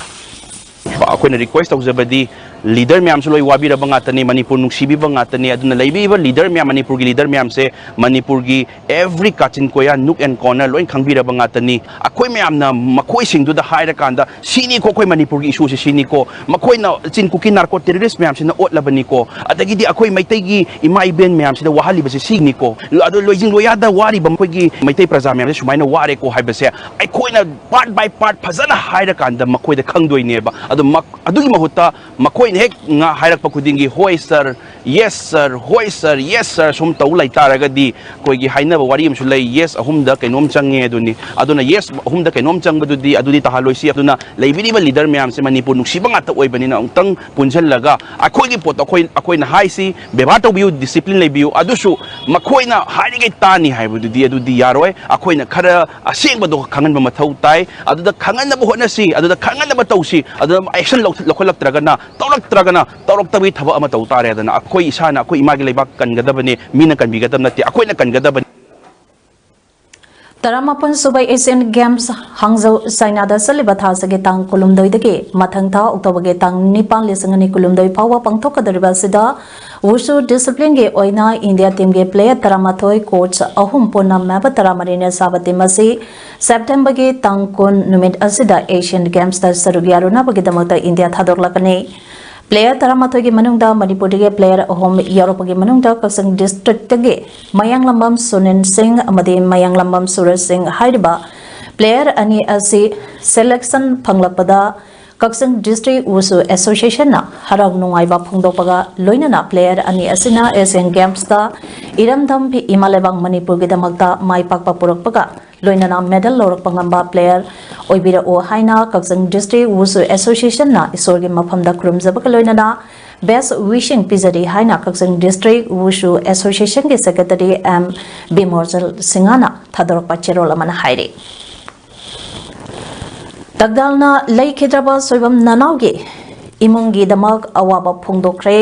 ꯑꯩꯈꯣꯏꯅ ꯔꯤꯀ꯭ꯋꯦꯁ ꯇꯧꯖꯕꯗꯤ, ꯂꯤꯗꯔ ꯃꯌꯥꯝꯁꯨ ꯂꯣꯏ ꯋꯥꯕꯤꯔꯕ ꯉꯥꯛꯇꯅꯤ, ꯃꯅꯤꯄꯨꯔ ꯅꯨꯡꯁꯤꯕꯤꯕ ꯉꯥꯛꯇꯅꯤ꯫ ꯑꯗꯨꯅ ꯂꯩꯕꯤꯔꯤꯕ ꯂꯤꯗꯔ ꯃꯌꯥꯝ, ꯃꯅꯤꯄꯨꯔꯒꯤ ꯂꯤꯗꯔ ꯃꯌꯥꯝꯁꯦ ꯃꯅꯤꯄꯨꯔꯒꯤ every ꯀꯥꯆꯤꯟ ꯀꯣꯌꯥ, nook and corner ꯂꯣꯏ ꯈꯪꯕꯤꯔꯕ ꯉꯥꯛꯇꯅꯤ꯫ ꯑꯩꯈꯣꯏ ꯃꯌꯥꯝꯅ ꯃꯈꯣꯏꯁꯤꯡꯗꯨꯗ ꯍꯥꯏꯔꯀꯥꯟꯗ, "ꯁꯤꯅꯤꯀꯣ ꯑꯩꯈꯣꯏ ꯃꯅꯤꯄꯨꯔꯒꯤ ꯏꯁꯨꯁꯦ, ꯁꯤꯅꯤꯀꯣ, ꯃꯈꯣꯏꯅ ꯆꯤꯟ ꯀꯨꯀꯤ ꯅꯥꯔꯀꯣ ꯇꯦꯔꯣꯔꯤꯁ ꯃꯌꯥꯝꯁꯤꯅ ꯑꯣꯠꯂꯕꯅꯤꯀꯣ, ꯑꯗꯒꯤꯗꯤ ꯑꯩꯈꯣꯏ ꯃꯩꯇꯩꯒꯤ ꯏꯃꯥ ꯏꯕꯦꯟ ꯃꯌꯥꯝꯁꯤꯗ ꯋꯥꯍꯜꯂꯤꯕꯁꯦ ꯁꯤꯅꯤꯀꯣ, ꯑꯗꯣ ꯂꯣꯏꯖꯤꯡ ꯂꯣꯌꯥꯗ ꯋꯥꯔꯤꯕ ꯃꯈꯣꯏꯒꯤ ꯃꯩꯇꯩ ꯄ꯭ꯔꯖꯥ ꯃꯌꯥꯝꯁꯦ ꯁꯨꯃꯥꯏꯅ ꯋꯥꯔꯦꯀꯣ" ꯍꯥꯏꯕꯁꯦ ꯑꯩꯈꯣꯏꯅ ꯄꯥꯔꯠ ꯕꯥꯏ ꯄꯥꯔꯠ ꯐꯖꯅ ꯍꯥꯏꯔꯀꯥꯟꯗ ꯃꯈꯣꯏꯗ ꯈꯪꯗꯣꯏꯅꯦꯕ꯫ ꯑꯗꯣ ꯃꯛ-, ꯑꯗꯨꯒꯤ ꯃꯍꯨꯠꯇ ꯃꯈꯣꯏꯅ ꯍꯦꯛ ꯉꯥ ꯍꯥꯏꯔꯛꯄ ꯈꯨꯗꯤꯡꯒꯤ, "ꯍꯣꯏ ꯁꯔ, ꯌꯦꯁ ꯁꯔ, ꯍꯣꯏ ꯁꯔ, ꯌꯦꯁ ꯁꯔ" ꯁꯨꯝ ꯇꯧ ꯂꯩꯇꯥꯔꯒꯗꯤ, ꯑꯩꯈꯣꯏꯒꯤ ꯍꯥꯏꯅꯕ ꯋꯥꯔꯤ ꯑꯃꯁꯨ ꯂꯩ, "ꯌꯦꯁ ꯑꯍꯨꯝꯗ ꯀꯩꯅꯣꯝ ꯆꯪꯉꯦ" ꯑꯗꯨꯅꯤ꯫ ꯑꯗꯨꯅ ꯌꯦꯁ ꯑꯍꯨꯝꯗ ꯀꯩꯅꯣꯝ ꯆꯪꯕꯗꯨꯗꯤ, ꯑꯗꯨꯗꯤ ꯇꯥꯍꯜꯂꯣꯏꯁꯤ꯫ ꯑꯗꯨꯅ ꯂꯩꯕꯤꯔꯤꯕ ꯂꯤꯗꯔ ꯃꯌꯥꯝꯁꯦ ꯃꯅꯤꯄꯨꯔ ꯅꯨꯡꯁꯤꯕ ꯉꯥꯛꯇ ꯑꯣꯏꯕꯅꯤꯅ, ꯑꯃꯨꯛꯇꯪ ꯄꯨꯟꯁꯤꯜꯂꯒ ꯑꯩꯈꯣꯏꯒꯤ ꯄꯣꯠꯇꯣ ꯑꯩꯈꯣꯏ, ꯑꯩꯈꯣꯏꯅ ꯍꯥꯏꯁꯤ, ꯕꯦꯕꯥꯔ ꯇꯧꯕꯤꯌꯨ, ꯗꯤꯁꯤꯄ꯭ꯂꯤꯟ ꯂꯩꯕꯤꯌꯨ꯫ ꯑꯗꯨꯁꯨ ꯃꯈꯣꯏꯅ ꯍꯥꯏꯔꯤꯉꯩ ꯇꯥꯅꯤ ꯍꯥꯏꯕꯗꯨꯗꯤ, ꯑꯗꯨꯗꯤ ꯌꯥꯔꯣꯏ꯫ ꯑꯩꯈꯣꯏꯅ ꯈꯔ ꯑꯁꯦꯡꯕꯗꯣ ꯈꯪꯍꯟꯕ ꯃꯊꯧ ꯇꯥꯏ꯫ ꯑꯗꯨꯗ ꯈꯪꯍꯟꯅꯕ ꯍꯣꯠꯅꯁꯤ, ꯑꯗꯨꯗ ꯈꯪꯍꯟꯅꯕ ꯇꯧꯁꯤ꯫ ꯑꯗꯨꯗ action ꯂꯧ-, ꯂꯧꯈꯠꯂꯛꯇ꯭ꯔꯒꯅ, ꯇꯧꯔꯛꯇ꯭ꯔꯒꯅ, ꯇꯧꯔꯛꯇꯕꯒꯤ ꯊꯕꯛ ꯑꯃ ꯇꯧ ꯇꯥꯔꯦꯗꯅ꯫ ꯑꯩꯈꯣꯏ ꯏꯁꯥꯅ ꯑꯩꯈꯣꯏ ꯏꯃꯥꯒꯤ ꯂꯩꯕꯥꯛ ꯀꯟꯒꯗꯕꯅꯤ, ꯃꯤꯅ ꯀꯟꯕꯤꯒꯗꯕ ꯅꯠꯇꯦ, ꯑꯩꯈꯣꯏꯅ ꯀꯟꯒꯗꯕꯅꯤ꯫ ꯇꯔꯥꯃꯥꯄꯟ ꯁꯨꯕ ꯑꯦꯁꯤꯌꯥꯟ ꯒꯦꯝꯁ ꯍꯥꯡꯖꯧ, ꯆꯥꯏꯅꯥꯗ ꯆꯠꯂꯤꯕ ꯊꯥ ꯑꯁꯤꯒꯤ ꯇꯥꯡ ꯀꯨꯟꯍꯨꯝꯗꯣꯏꯗꯒꯤ ꯃꯊꯪ ꯊꯥ ꯑꯣꯛꯇꯣꯕꯔꯒꯤ ꯇꯥꯡ ꯅꯤꯄꯥꯟ, ꯂꯤꯁꯤꯡ ꯑꯅꯤ ꯀꯨꯟꯍꯨꯝꯗꯣꯏ ꯐꯥꯎꯕ ꯄꯥꯡꯊꯣꯛꯀꯗꯧꯔꯤꯕ ꯑꯁꯤꯗ ꯋꯨꯁꯨ ꯗꯤꯁꯤꯄ꯭ꯂꯤꯟꯒꯤ ꯑꯣꯏꯅ ꯏꯟꯗꯤꯌꯥ ꯇꯤꯝꯒꯤ ꯄ꯭ꯂꯦꯌꯔ ꯇꯔꯥꯃꯥꯊꯣꯏ, ꯀꯣꯆ ꯑꯍꯨꯝ ꯄꯨꯟꯅ ꯃꯦꯝꯕꯔ ꯇꯔꯥꯃꯔꯤꯅ ꯁꯥꯕ ꯇꯤꯝ ꯑꯁꯤ ꯁꯦꯞꯇꯦꯝꯕꯔꯒꯤ ꯇꯥꯡ ꯀꯨꯟ ꯅꯨꯃꯤꯠ ꯑꯁꯤꯗ ꯑꯦꯁꯤꯌꯥꯟ ꯒꯦꯝꯁꯇ ꯁꯔꯨꯛ ꯌꯥꯔꯨꯅꯕꯒꯤꯗꯃꯛꯇ ꯏꯟꯗꯤꯌꯥ ꯊꯥꯗꯣꯛꯂꯛꯀꯅꯤ꯫ ꯄ꯭ꯂꯦꯌꯔ ꯇꯔꯥꯃꯥꯊꯣꯏꯒꯤ ꯃꯅꯨꯡꯗ ꯃꯅꯤꯄꯨꯔꯗꯒꯤ ꯄ꯭ꯂꯦꯌꯔ ꯑꯍꯨꯝ ꯌꯥꯎꯔꯛꯄꯒꯤ ꯃꯅꯨꯡꯗ ꯀꯛꯆꯤꯡ ꯗꯤꯁꯇ꯭ꯔꯤꯛꯇꯒꯤ ꯃꯌꯥꯡꯂꯝꯕꯝ ꯁꯨꯅꯤꯜ ꯁꯤꯡ ꯑꯃꯗꯤ ꯃꯌꯥꯡꯂꯝꯕꯝ ꯁꯨꯔꯖ ꯁꯤꯡ ꯍꯥꯏꯔꯤꯕ ꯄ꯭ꯂꯦꯌꯔ ꯑꯅꯤ ꯑꯁꯤ ꯁꯦꯂꯦꯛꯁꯟ ꯐꯪꯂꯛꯄꯗ ꯀꯛꯆꯤꯡ ꯗꯤꯁꯇ꯭ꯔꯤꯛ ꯋꯨꯁꯨ ꯑꯦꯁꯣꯁꯤꯌꯦꯁꯟꯅ ꯍꯔꯥꯎ ꯅꯨꯡꯉꯥꯏꯕ ꯐꯣꯡꯗꯣꯛꯄꯒ ꯂꯣꯏꯅꯅ ꯄ꯭ꯂꯦꯌꯔ ꯑꯅꯤ ꯑꯁꯤꯅ ꯑꯦꯁꯤꯌꯥꯟ ꯒꯦꯝꯁꯇ ꯏꯔꯝꯗꯝ ꯏꯃꯥ ꯂꯩꯕꯥꯛ ꯃꯅꯤꯄꯨꯔꯒꯤꯗꯃꯛꯇ ꯃꯥꯏ ꯄꯥꯛꯄ ꯄꯨꯔꯛꯄꯒ ꯂꯣꯏꯅꯅ ꯃꯦꯗꯜ ꯂꯧꯔꯛꯄ ꯉꯝꯕ ꯄ꯭ꯂꯦꯌꯔ ꯑꯣꯏꯕꯤꯔꯛꯎ ꯍꯥꯏꯅ ꯀꯛꯆꯤꯡ ꯗꯤꯁꯇ꯭ꯔꯤꯛ ꯋꯨꯁꯨ ꯑꯦꯁꯣꯁꯤꯌꯦꯁꯟꯅ ꯏꯁꯣꯔꯒꯤ ꯃꯐꯝꯗ ꯈꯨꯔꯨꯝꯖꯕꯒ ꯂꯣꯏꯅꯅ ꯕꯦꯁ ꯋꯤꯁꯤꯡ ꯄꯤꯖꯔꯤ ꯍꯥꯏꯅ ꯀꯛꯆꯤꯡ ꯗꯤꯁꯇ꯭ꯔꯤꯛ ꯋꯨꯁꯨ ꯑꯦꯁꯣꯁꯤꯌꯦꯁꯟꯒꯤ ꯁꯦꯀ꯭ꯔꯦꯇꯔꯤ ꯑꯦꯝ ꯕꯤꯃꯣꯔꯖꯜ ꯁꯤꯡꯍꯅ ꯊꯥꯗꯣꯔꯛꯄ ꯆꯦꯔꯣꯜ ꯑꯃꯅ ꯍꯥꯏꯔꯤ꯫ ꯇꯒꯗꯥꯜꯅ ꯂꯩꯈꯤꯗ꯭ꯔꯕ ꯁꯣꯏꯕꯝ ꯅꯅꯥꯎꯒꯤ ꯏꯃꯨꯡꯒꯤꯗꯃꯛ ꯑꯋꯥꯕ ꯐꯣꯡꯗꯣꯛꯈ꯭ꯔꯦ꯫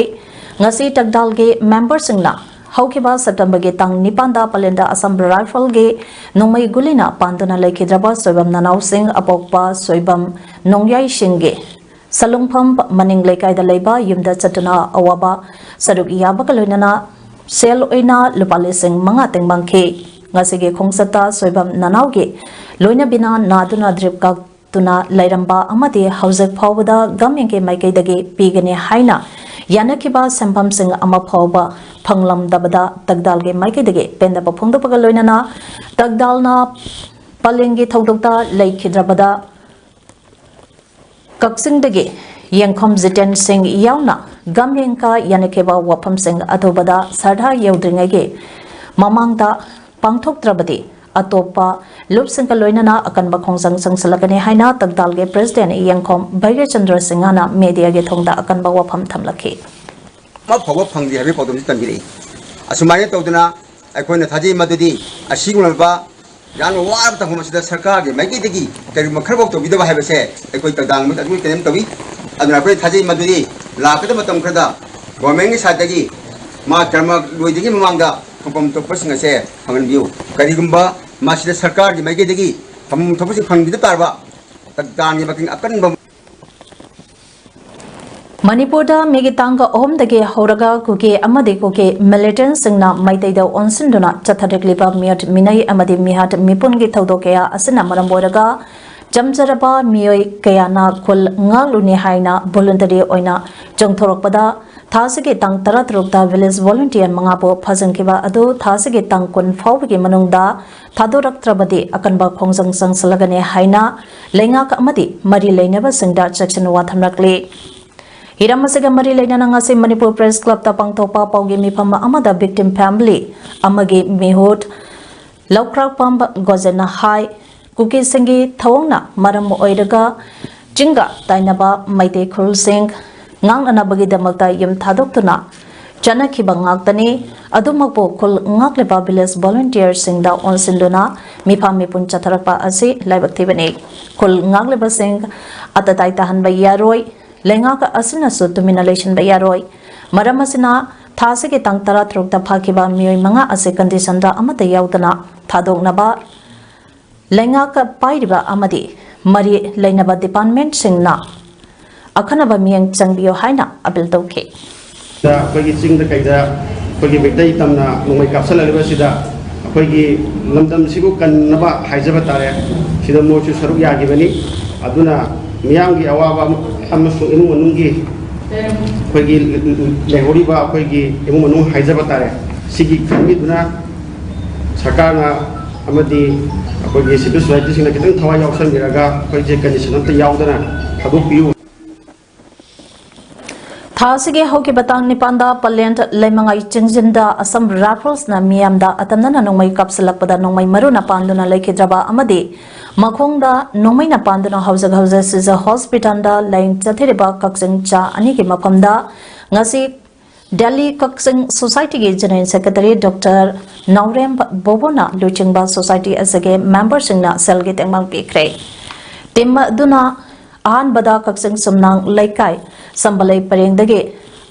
ꯉꯁꯤ ꯇꯒꯗꯥꯜꯒꯤ ꯃꯦꯝꯕꯔꯁꯤꯡꯅ ꯍꯧꯈꯤꯕ ꯁꯦꯞꯇꯦꯝꯕꯔꯒꯤ ꯇꯥꯡ ꯅꯤꯄꯥꯟꯗ ꯄꯂꯦꯟꯗ ꯑꯁꯥꯝ ꯔꯥꯏꯐꯜꯒꯤ ꯅꯣꯡꯃꯩ ꯒꯨꯂꯤꯅ ꯄꯥꯟꯗꯨꯅ ꯂꯩꯈꯤꯗ꯭ꯔꯕ ꯁꯣꯏꯕꯝ ꯅꯅꯥꯎꯁꯤꯡ ꯑꯄꯣꯛꯄ ꯁꯣꯏꯕꯝ ꯅꯣꯡꯌꯥꯏꯁꯤꯡꯒꯤ ꯁꯂꯨꯡꯐꯝ ꯃꯅꯤꯡ ꯂꯩꯀꯥꯏꯗ ꯂꯩꯕ ꯌꯨꯝꯗ ꯆꯠꯇꯨꯅ ꯑꯋꯥꯕ ꯁꯔꯨꯛ ꯌꯥꯕꯒ ꯂꯣꯏꯅꯅ ꯁꯦꯜ ꯑꯣꯏꯅ ꯂꯨꯄꯥ ꯂꯤꯁꯤꯡ ꯃꯉꯥ ꯇꯦꯡꯕꯥꯡꯈꯤ꯫ ꯉꯁꯤꯒꯤ ꯈꯣꯡꯆꯠꯇ ꯁꯣꯏꯕꯝ ꯅꯅꯥꯎꯒꯤ ꯂꯣꯏꯅꯕꯤꯅ ꯅꯥꯗꯨꯅ ꯗ꯭ꯔꯤꯞ ꯀꯥꯞꯇꯨꯅ ꯂꯩꯔꯝꯕ ꯑꯃꯗꯤ ꯍꯧꯖꯤꯛ ꯐꯥꯎꯕꯗ ꯒꯃꯦꯟꯒꯤ ꯃꯥꯏꯀꯩꯗꯒꯤ ꯄꯤꯒꯅꯤ ꯍꯥꯏꯅ ꯌꯥꯅꯈꯤꯕ ꯁꯦꯟꯐꯝꯁꯤꯡ ꯑꯃ ꯐꯥꯎꯕ ꯐꯪꯂꯝꯗꯕꯗ ꯇꯒꯗꯥꯜꯒꯤ ꯃꯥꯏꯀꯩꯗꯒꯤ ꯄꯦꯟꯗꯕ ꯐꯣꯡꯗꯣꯛꯄꯒ ꯂꯣꯏꯅꯅ ꯇꯒꯗꯥꯜꯅ ꯄꯂꯦꯟꯒꯤ ꯊꯧꯗꯣꯛꯇ ꯂꯩꯈꯤꯗ꯭ꯔꯕꯗ ꯀꯛꯆꯤꯡꯗꯒꯤ ꯌꯦꯡꯈꯣꯝ ꯖꯤꯇꯦꯟ ꯁꯤꯡ ꯌꯥꯎꯅ ꯒꯝꯂꯦꯟꯒ ꯌꯥꯅꯈꯤꯕ ꯋꯥꯐꯝꯁꯤꯡ ꯑꯊꯨꯕꯗ ꯁꯔꯗꯥ ꯌꯧꯗ꯭ꯔꯤꯉꯩꯒꯤ ꯃꯃꯥꯡꯗ ꯄꯥꯡꯊꯣꯛꯇ꯭ꯔꯕꯗꯤ ꯑꯇꯣꯞꯄ ꯂꯨꯞꯁꯤꯡꯒ ꯂꯣꯏꯅꯅ ꯑꯀꯟꯕ ꯈꯣꯡꯖꯪ ꯆꯪꯁꯤꯜꯂꯛꯀꯅꯤ ꯍꯥꯏꯅ ꯇꯒꯗꯥꯜꯒꯤ ꯄ꯭ꯔꯦꯁꯤꯗꯦꯟ ꯌꯦꯡꯈꯣꯝ ꯚꯩꯒ꯭ꯌꯆꯟꯗ꯭ꯔ ꯁꯤꯡꯍꯅ ꯃꯦꯗꯤꯌꯥꯒꯤ ꯊꯣꯡꯗ ꯑꯀꯟꯕ ꯋꯥꯐꯝ ꯊꯝꯂꯛꯈꯤ꯫ ꯑꯃ ꯐꯥꯎꯕ ꯐꯪꯗꯦ ꯍꯥꯏꯕꯒꯤ ꯄꯥꯎꯗꯝꯁꯨ ꯇꯝꯕꯤꯔꯛꯏ꯫ ꯑꯁꯨꯃꯥꯏꯅ ꯇꯧꯗꯅ ꯑꯩꯈꯣꯏꯅ ꯊꯥꯖꯩ ꯃꯗꯨꯗꯤ ꯑꯁꯤꯒꯨꯝꯂꯕ ꯌꯥꯝꯅ ꯋꯥꯔꯕ ꯇꯥꯡꯐꯝ ꯑꯁꯤꯗ ꯁꯔꯀꯥꯔꯒꯤ ꯃꯥꯏꯀꯩꯗꯒꯤ ꯀꯔꯤꯒꯨꯝꯕ ꯈꯔꯐꯥꯎ ꯇꯧꯕꯤꯗꯕ ꯍꯥꯏꯕꯁꯦ ꯑꯩꯈꯣꯏ ꯇꯒꯗꯥꯜ ꯃꯥꯏꯀꯩꯗꯒꯤ ꯀꯔꯤꯝ ꯇꯧꯏ꯫ ꯑꯗꯨꯅ ꯑꯩꯈꯣꯏ ꯊꯥꯖꯩ ꯃꯗꯨꯗꯤ ꯂꯥꯛꯀꯗꯕ ꯃꯇꯝ ꯈꯔꯗ ꯒꯣꯔꯃꯦꯟꯒꯤ ꯁꯥꯏꯠꯇꯒꯤ ꯃꯥ ꯇꯔꯃ ꯂꯣꯏꯗ꯭ꯔꯤꯉꯩ ꯃꯃꯥꯡꯗ ꯐꯪꯐꯝ ꯊꯣꯛꯄꯁꯤꯡ ꯑꯁꯦ ꯐꯪꯍꯟꯕꯤꯌꯨ꯫ ꯀꯔꯤꯒꯨꯝꯕ ꯃꯁꯤꯗ ꯁꯔꯀꯥꯔꯒꯤ ꯃꯥꯏꯀꯩꯗꯒꯤ ꯐꯪꯐꯝ ꯊꯣꯛꯄꯁꯤꯡ ꯐꯪꯕꯤꯗ ꯇꯥꯔꯕ ꯇꯒꯗꯥꯜꯒꯤ ꯃꯇꯦꯡ ꯑꯀꯟꯕ ꯃꯅꯤꯄꯨꯔꯗ ꯃꯦꯒꯤ ꯇꯥꯡꯒ ꯑꯍꯨꯝꯗꯒꯤ ꯍꯧꯔꯒ ꯀꯨꯀꯤ ꯑꯃꯗꯤ ꯀꯨꯀꯤ ꯃꯤꯂꯤꯇꯦꯟꯠꯁꯤꯡꯅ ꯃꯩꯇꯩꯗ ꯑꯣꯟꯁꯤꯟꯗꯨꯅ ꯆꯠꯊꯔꯛꯂꯤꯕ ꯃꯤꯍꯨꯠ ꯃꯤꯅꯩ ꯑꯃꯗꯤ ꯃꯤꯍꯥꯠ ꯃꯤꯄꯨꯟꯒꯤ ꯊꯧꯗꯣꯛ ꯀꯌꯥ ꯑꯁꯤꯅ ꯃꯔꯝ ꯑꯣꯏꯔꯒ ꯆꯝꯖꯔꯕ ꯃꯤꯑꯣꯏ ꯀꯌꯥꯅ ꯈꯨꯜ ꯉꯥꯛꯂꯨꯅꯤ ꯍꯥꯏꯅ voluntary ꯑꯣꯏꯅ ꯆꯣꯡꯊꯣꯔꯛꯄꯗ ꯊꯥ ꯑꯁꯤꯒꯤ ꯇꯥꯡ ꯇꯔꯥꯇꯔꯨꯛꯇ village volunteer ꯃꯉꯥꯕꯨ ꯐꯥꯖꯤꯟꯈꯤꯕ ꯑꯗꯨ ꯊꯥ ꯑꯁꯤꯒꯤ ꯇꯥꯡ ꯀꯨꯟ ꯐꯥꯎꯕꯒꯤ ꯃꯅꯨꯡꯗ ꯊꯥꯗꯣꯔꯛꯇ꯭ꯔꯕꯗꯤ ꯑꯀꯟꯕ ꯈꯣꯡꯖꯪ ꯆꯪꯁꯤꯜꯂꯒꯅꯤ ꯍꯥꯏꯅ ꯂꯩꯉꯥꯛ ꯑꯃꯗꯤ ꯃꯔꯤ ꯂꯩꯅꯕꯁꯤꯡꯗ ꯆꯦꯛꯁꯤꯟ ꯋꯥ ꯊꯝꯂꯛꯂꯤ꯫ ꯍꯤꯔꯝ ꯑꯁꯤꯒ ꯃꯔꯤ ꯂꯩꯅꯅ ꯉꯁꯤ ꯃꯅꯤꯄꯨꯔ Press Clubꯇ ꯄꯥꯡꯊꯣꯛꯄ ꯄꯥꯎꯒꯤ ꯃꯤꯐꯝ ꯑꯃꯗ victim family ꯑꯃꯒꯤ ꯃꯤꯍꯨꯠ ꯂꯧꯈ꯭ꯔꯥꯛꯄꯝ ꯒꯣꯖꯦꯟꯅ ꯍꯥꯏ, ꯀꯨꯀꯤꯁꯤꯡꯒꯤ ꯊꯧꯑꯣꯡꯅ ꯃꯔꯝ ꯑꯣꯏꯔꯒ ꯆꯤꯡꯒ ꯇꯥꯏꯅꯕ ꯃꯩꯇꯩ ꯈꯨꯜꯁꯤꯡ ꯉꯥꯛꯅꯅꯕꯒꯤꯗꯃꯛꯇ ꯌꯨꯝ ꯊꯥꯗꯣꯛꯇꯨꯅ ꯆꯠꯅꯈꯤꯕ ꯉꯥꯛꯇꯅꯤ꯫ ꯑꯗꯨꯃꯛꯄꯨ ꯈꯨꯜ ꯉꯥꯛꯂꯤꯕ village volunteerꯁꯤꯡꯗ ꯑꯣꯟꯁꯤꯟꯗꯨꯅ ꯃꯤꯐꯝ ꯃꯤꯄꯨꯟ ꯆꯠꯊꯔꯛꯄ ꯑꯁꯤ ꯂꯥꯏꯕꯛ ꯊꯤꯕꯅꯤ꯫ ꯈꯨꯜ ꯉꯥꯛꯂꯤꯕꯁꯤꯡ ꯑꯇꯇꯥꯏ ꯇꯥꯍꯟꯕ ꯌꯥꯔꯣꯏ꯫ ꯂꯩꯉꯥꯛ ꯑꯁꯤꯅꯁꯨ ꯇꯨꯃꯤꯟꯅ ꯂꯩꯁꯤꯟꯕ ꯌꯥꯔꯣꯏ꯫ ꯃꯔꯝ ꯑꯁꯤꯅ ꯊꯥ ꯑꯁꯤꯒꯤ ꯇꯥꯡ ꯇꯔꯥꯇꯔꯨꯛꯇ ꯐꯥꯈꯤꯕ ꯃꯤꯑꯣꯏ ꯃꯉꯥ ꯑꯁꯤ conditionꯗ ꯑꯃꯠꯇ ꯌꯥꯎꯗꯅ ꯊꯥꯗꯣꯛꯅꯕ ꯂꯩꯉꯥꯛ ꯄꯥꯏꯔꯤꯕ ꯑꯃꯗꯤ ꯃꯔꯤ ꯂꯩꯅꯕ departmentꯁꯤꯡꯅ ꯑꯈꯟꯅꯕ ꯃꯤꯠꯌꯦꯡ ꯆꯪꯕꯤꯌꯨ ꯍꯥꯏꯅ appeal ꯇꯧꯈꯤ꯫ ꯑꯩꯈꯣꯏꯒꯤ ꯆꯤꯡꯗ ꯀꯩꯗ ꯑꯩꯈꯣꯏꯒꯤ ꯃꯩꯇꯩ ꯇꯝꯅ ꯅꯣꯡꯃꯩ ꯀꯥꯞꯁꯤꯜꯂꯛꯂꯤꯕꯁꯤꯗ ꯑꯩꯈꯣꯏꯒꯤ ꯂꯝꯗꯝꯁꯤꯕꯨ ꯀꯟꯅꯕ ꯍꯥꯏꯖꯕ ꯇꯥꯔꯦ꯫ ꯁꯤꯗ ꯃꯣꯏꯁꯨ ꯁꯔꯨꯛ ꯌꯥꯈꯤꯕꯅꯤ꯫ ꯑꯗꯨꯅ ꯃꯤꯌꯥꯝꯒꯤ ꯑꯋꯥꯕ ꯑꯃꯁꯨꯡ ꯏꯃꯨꯡ ꯃꯅꯨꯡꯒꯤ ꯑꯩꯈꯣꯏꯒꯤ ꯂꯩꯍꯧꯔꯤꯕ ꯑꯩꯈꯣꯏꯒꯤ ꯏꯃꯨꯡ ꯃꯅꯨꯡ ꯍꯥꯏꯖꯕ ꯇꯥꯔꯦ, ꯁꯤꯒꯤ ꯈꯟꯕꯤꯗꯨꯅ ꯁꯔꯀꯥꯔꯅ ꯑꯃꯗꯤ ꯑꯩꯈꯣꯏꯒꯤ civil societyꯁꯤꯡꯅ ꯈꯤꯇꯪ ꯊꯋꯥꯏ ꯌꯥꯎꯁꯟꯕꯤꯔꯒ ꯑꯩꯈꯣꯏꯁꯦ condition ꯑꯝꯇ ꯌꯥꯎꯗꯅ ꯊꯥꯗꯣꯛꯄꯤꯌꯨ꯫ ꯊꯥ ꯑꯁꯤꯒꯤ ꯍꯧꯈꯤꯕ ꯇꯥꯡ ꯅꯤꯄꯥꯟꯗ ꯄꯂꯦꯟ ꯂꯩꯃꯉꯥꯏ ꯆꯤꯡꯖꯤꯟꯗ Assam Riflesꯅ ꯃꯤꯌꯥꯝꯗ ꯑꯇꯝꯅꯅ ꯅꯣꯡꯃꯩ ꯀꯥꯞꯁꯤꯜꯂꯛꯄꯗ ꯅꯣꯡꯃꯩ ꯃꯔꯨꯅ ꯄꯥꯟꯗꯨꯅ ꯂꯩꯈꯤꯗ꯭ꯔꯕ ꯑꯃꯗꯤ ꯃꯈꯣꯡꯗ ꯅꯣꯡꯃꯩꯅ ꯄꯥꯟꯗꯨꯅ ꯍꯧꯖꯤꯛ ꯍꯧꯖꯤꯛ ꯁꯤꯖ hospitalꯗ ꯂꯥꯌꯦꯡ ꯆꯠꯊꯔꯤꯕ ꯀꯛꯆꯤꯡ ꯆꯥ ꯑꯅꯤꯒꯤ ꯃꯐꯝꯗ ꯉꯁꯤ ꯗꯦꯜꯂꯤ ꯀꯛꯆꯤꯡ societyꯒꯤ general secretary Doctor ꯅꯥꯎꯔꯦꯝ ꯕꯣꯕꯣꯅ ꯂꯨꯆꯤꯡꯕ society ꯑꯁꯤꯒꯤ memberꯁꯤꯡꯅ ꯁꯦꯜꯒꯤ ꯇꯦꯡꯕꯥꯡ ꯄꯤꯈ꯭ꯔꯦ꯫ Team ꯑꯗꯨꯅ ꯑꯍꯥꯟꯕꯗ ꯀꯛꯆꯤꯡ ꯁꯨꯝꯅꯥꯡ ꯂꯩꯀꯥꯏ ꯁꯝꯕꯂꯩ ꯄꯔꯦꯡꯗꯒꯤ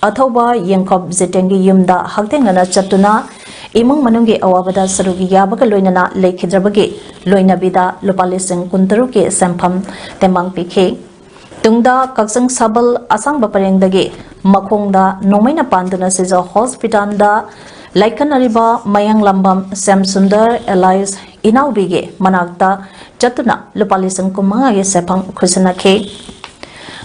ꯑꯊꯧꯕ ꯌꯦꯡꯈꯣꯞ ꯖꯤꯇꯦꯟꯒꯤ ꯌꯨꯝꯗ ꯍꯛꯊꯦꯡꯅꯅ ꯆꯠꯇꯨꯅ ꯏꯃꯨꯡ ꯃꯅꯨꯡꯒꯤ ꯑꯋꯥꯕꯗ ꯁꯔꯨꯛ ꯌꯥꯕꯒ ꯂꯣꯏꯅꯅ ꯂꯩꯈꯤꯗ꯭ꯔꯕꯒꯤ ꯂꯣꯏꯅꯕꯤꯗ ꯂꯨꯄꯥ ꯂꯤꯁꯤꯡ ꯀꯨꯟꯇꯔꯨꯛꯀꯤ ꯁꯦꯟꯐꯝ ꯇꯦꯡꯕꯥꯡ ꯄꯤꯈꯤ꯫ ꯇꯨꯡꯗ ꯀꯛꯆꯤꯡ ꯁꯥꯕꯜ ꯑꯁꯥꯡꯕ ꯄꯔꯦꯡꯗꯒꯤ ꯃꯈꯣꯡꯗ ꯅꯣꯡꯃꯩꯅ ꯄꯥꯟꯗꯨꯅ ꯁꯤꯖ hospitalꯗ ꯂꯥꯏꯀꯠꯅꯔꯤꯕ ꯃꯌꯥꯡꯂꯝꯕꯝ ꯁ꯭ꯌꯥꯝꯁꯨꯟꯗꯔ alias ꯏꯅꯥꯎꯕꯤꯒꯤ ꯃꯅꯥꯛꯇ ꯆꯠꯇꯨꯅ ꯂꯨꯄꯥ ꯂꯤꯁꯤꯡ ꯀꯨꯟ ꯃꯉꯥꯒꯤ ꯁꯦꯟꯐꯝ ꯈꯨꯠꯁꯤꯟꯅꯈꯤ꯫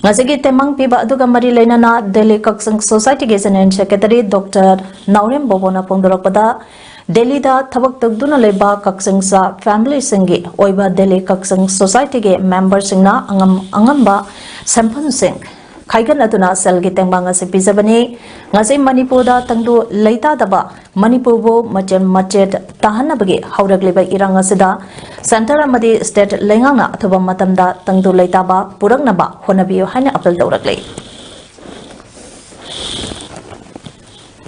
ꯉꯁꯤꯒꯤ ꯇꯦꯡꯃꯥꯡ ꯄꯤꯕ ꯑꯗꯨꯒ ꯃꯔꯤ ꯂꯩꯅꯅ ꯗꯦꯜꯂꯤ ꯀꯛꯆꯤꯡ ꯁꯣꯁꯥꯏꯇꯤꯒꯤ ꯖꯦꯅꯔꯦꯜ ꯁꯦꯀ꯭ꯔꯦꯇꯔꯤ ꯗꯣꯛꯇꯔ ꯅꯥꯎꯔꯦꯝ ꯕꯣꯕꯣꯅ ꯐꯣꯡꯗꯣꯔꯛꯄꯗ, ꯗꯦꯜꯂꯤꯗ ꯊꯕꯛ ꯇꯧꯗꯨꯅ ꯂꯩꯕ ꯀꯛꯆꯤꯡꯆꯥ ꯐꯦꯃꯤꯂꯤꯁꯤꯡꯒꯤ ꯑꯣꯏꯕ ꯗꯦꯜꯂꯤ ꯀꯛꯆꯤꯡ ꯁꯣꯁꯥꯏꯇꯤꯒꯤ ꯃꯦꯝꯕꯔꯁꯤꯡꯅ ꯑꯉꯝ ꯑꯉꯝꯕ ꯁꯦꯟꯐꯝꯁꯤꯡ ꯈꯥꯏꯒꯠꯅꯗꯨꯅ ꯁꯦꯜꯒꯤ ꯇꯦꯡꯕꯥꯡ ꯑꯁꯤ ꯄꯤꯖꯕꯅꯤ꯫ ꯉꯁꯤ ꯃꯅꯤꯄꯨꯔꯗ ꯇꯪꯗꯨ ꯂꯩꯇꯥꯗꯕ ꯃꯅꯤꯄꯨꯔꯕꯨ ꯃꯆꯦꯠ ꯃꯆꯦꯠ ꯇꯥꯍꯟꯅꯕꯒꯤ ꯍꯧꯔꯛꯂꯤꯕ ꯏꯔꯥꯡ ꯑꯁꯤꯗ ꯁꯦꯟꯇꯔ ꯑꯃꯗꯤ ꯁ꯭ꯇꯦꯠ ꯂꯩꯉꯥꯛꯅ ꯑꯊꯨꯕ ꯃꯇꯝꯗ ꯇꯪꯗꯨ ꯂꯩꯇꯥꯕ ꯄꯨꯔꯛꯅꯕ ꯍꯣꯠꯅꯕꯤꯌꯨ ꯍꯥꯏꯅ ꯑꯄꯤꯜ ꯇꯧꯔꯛꯂꯤ꯫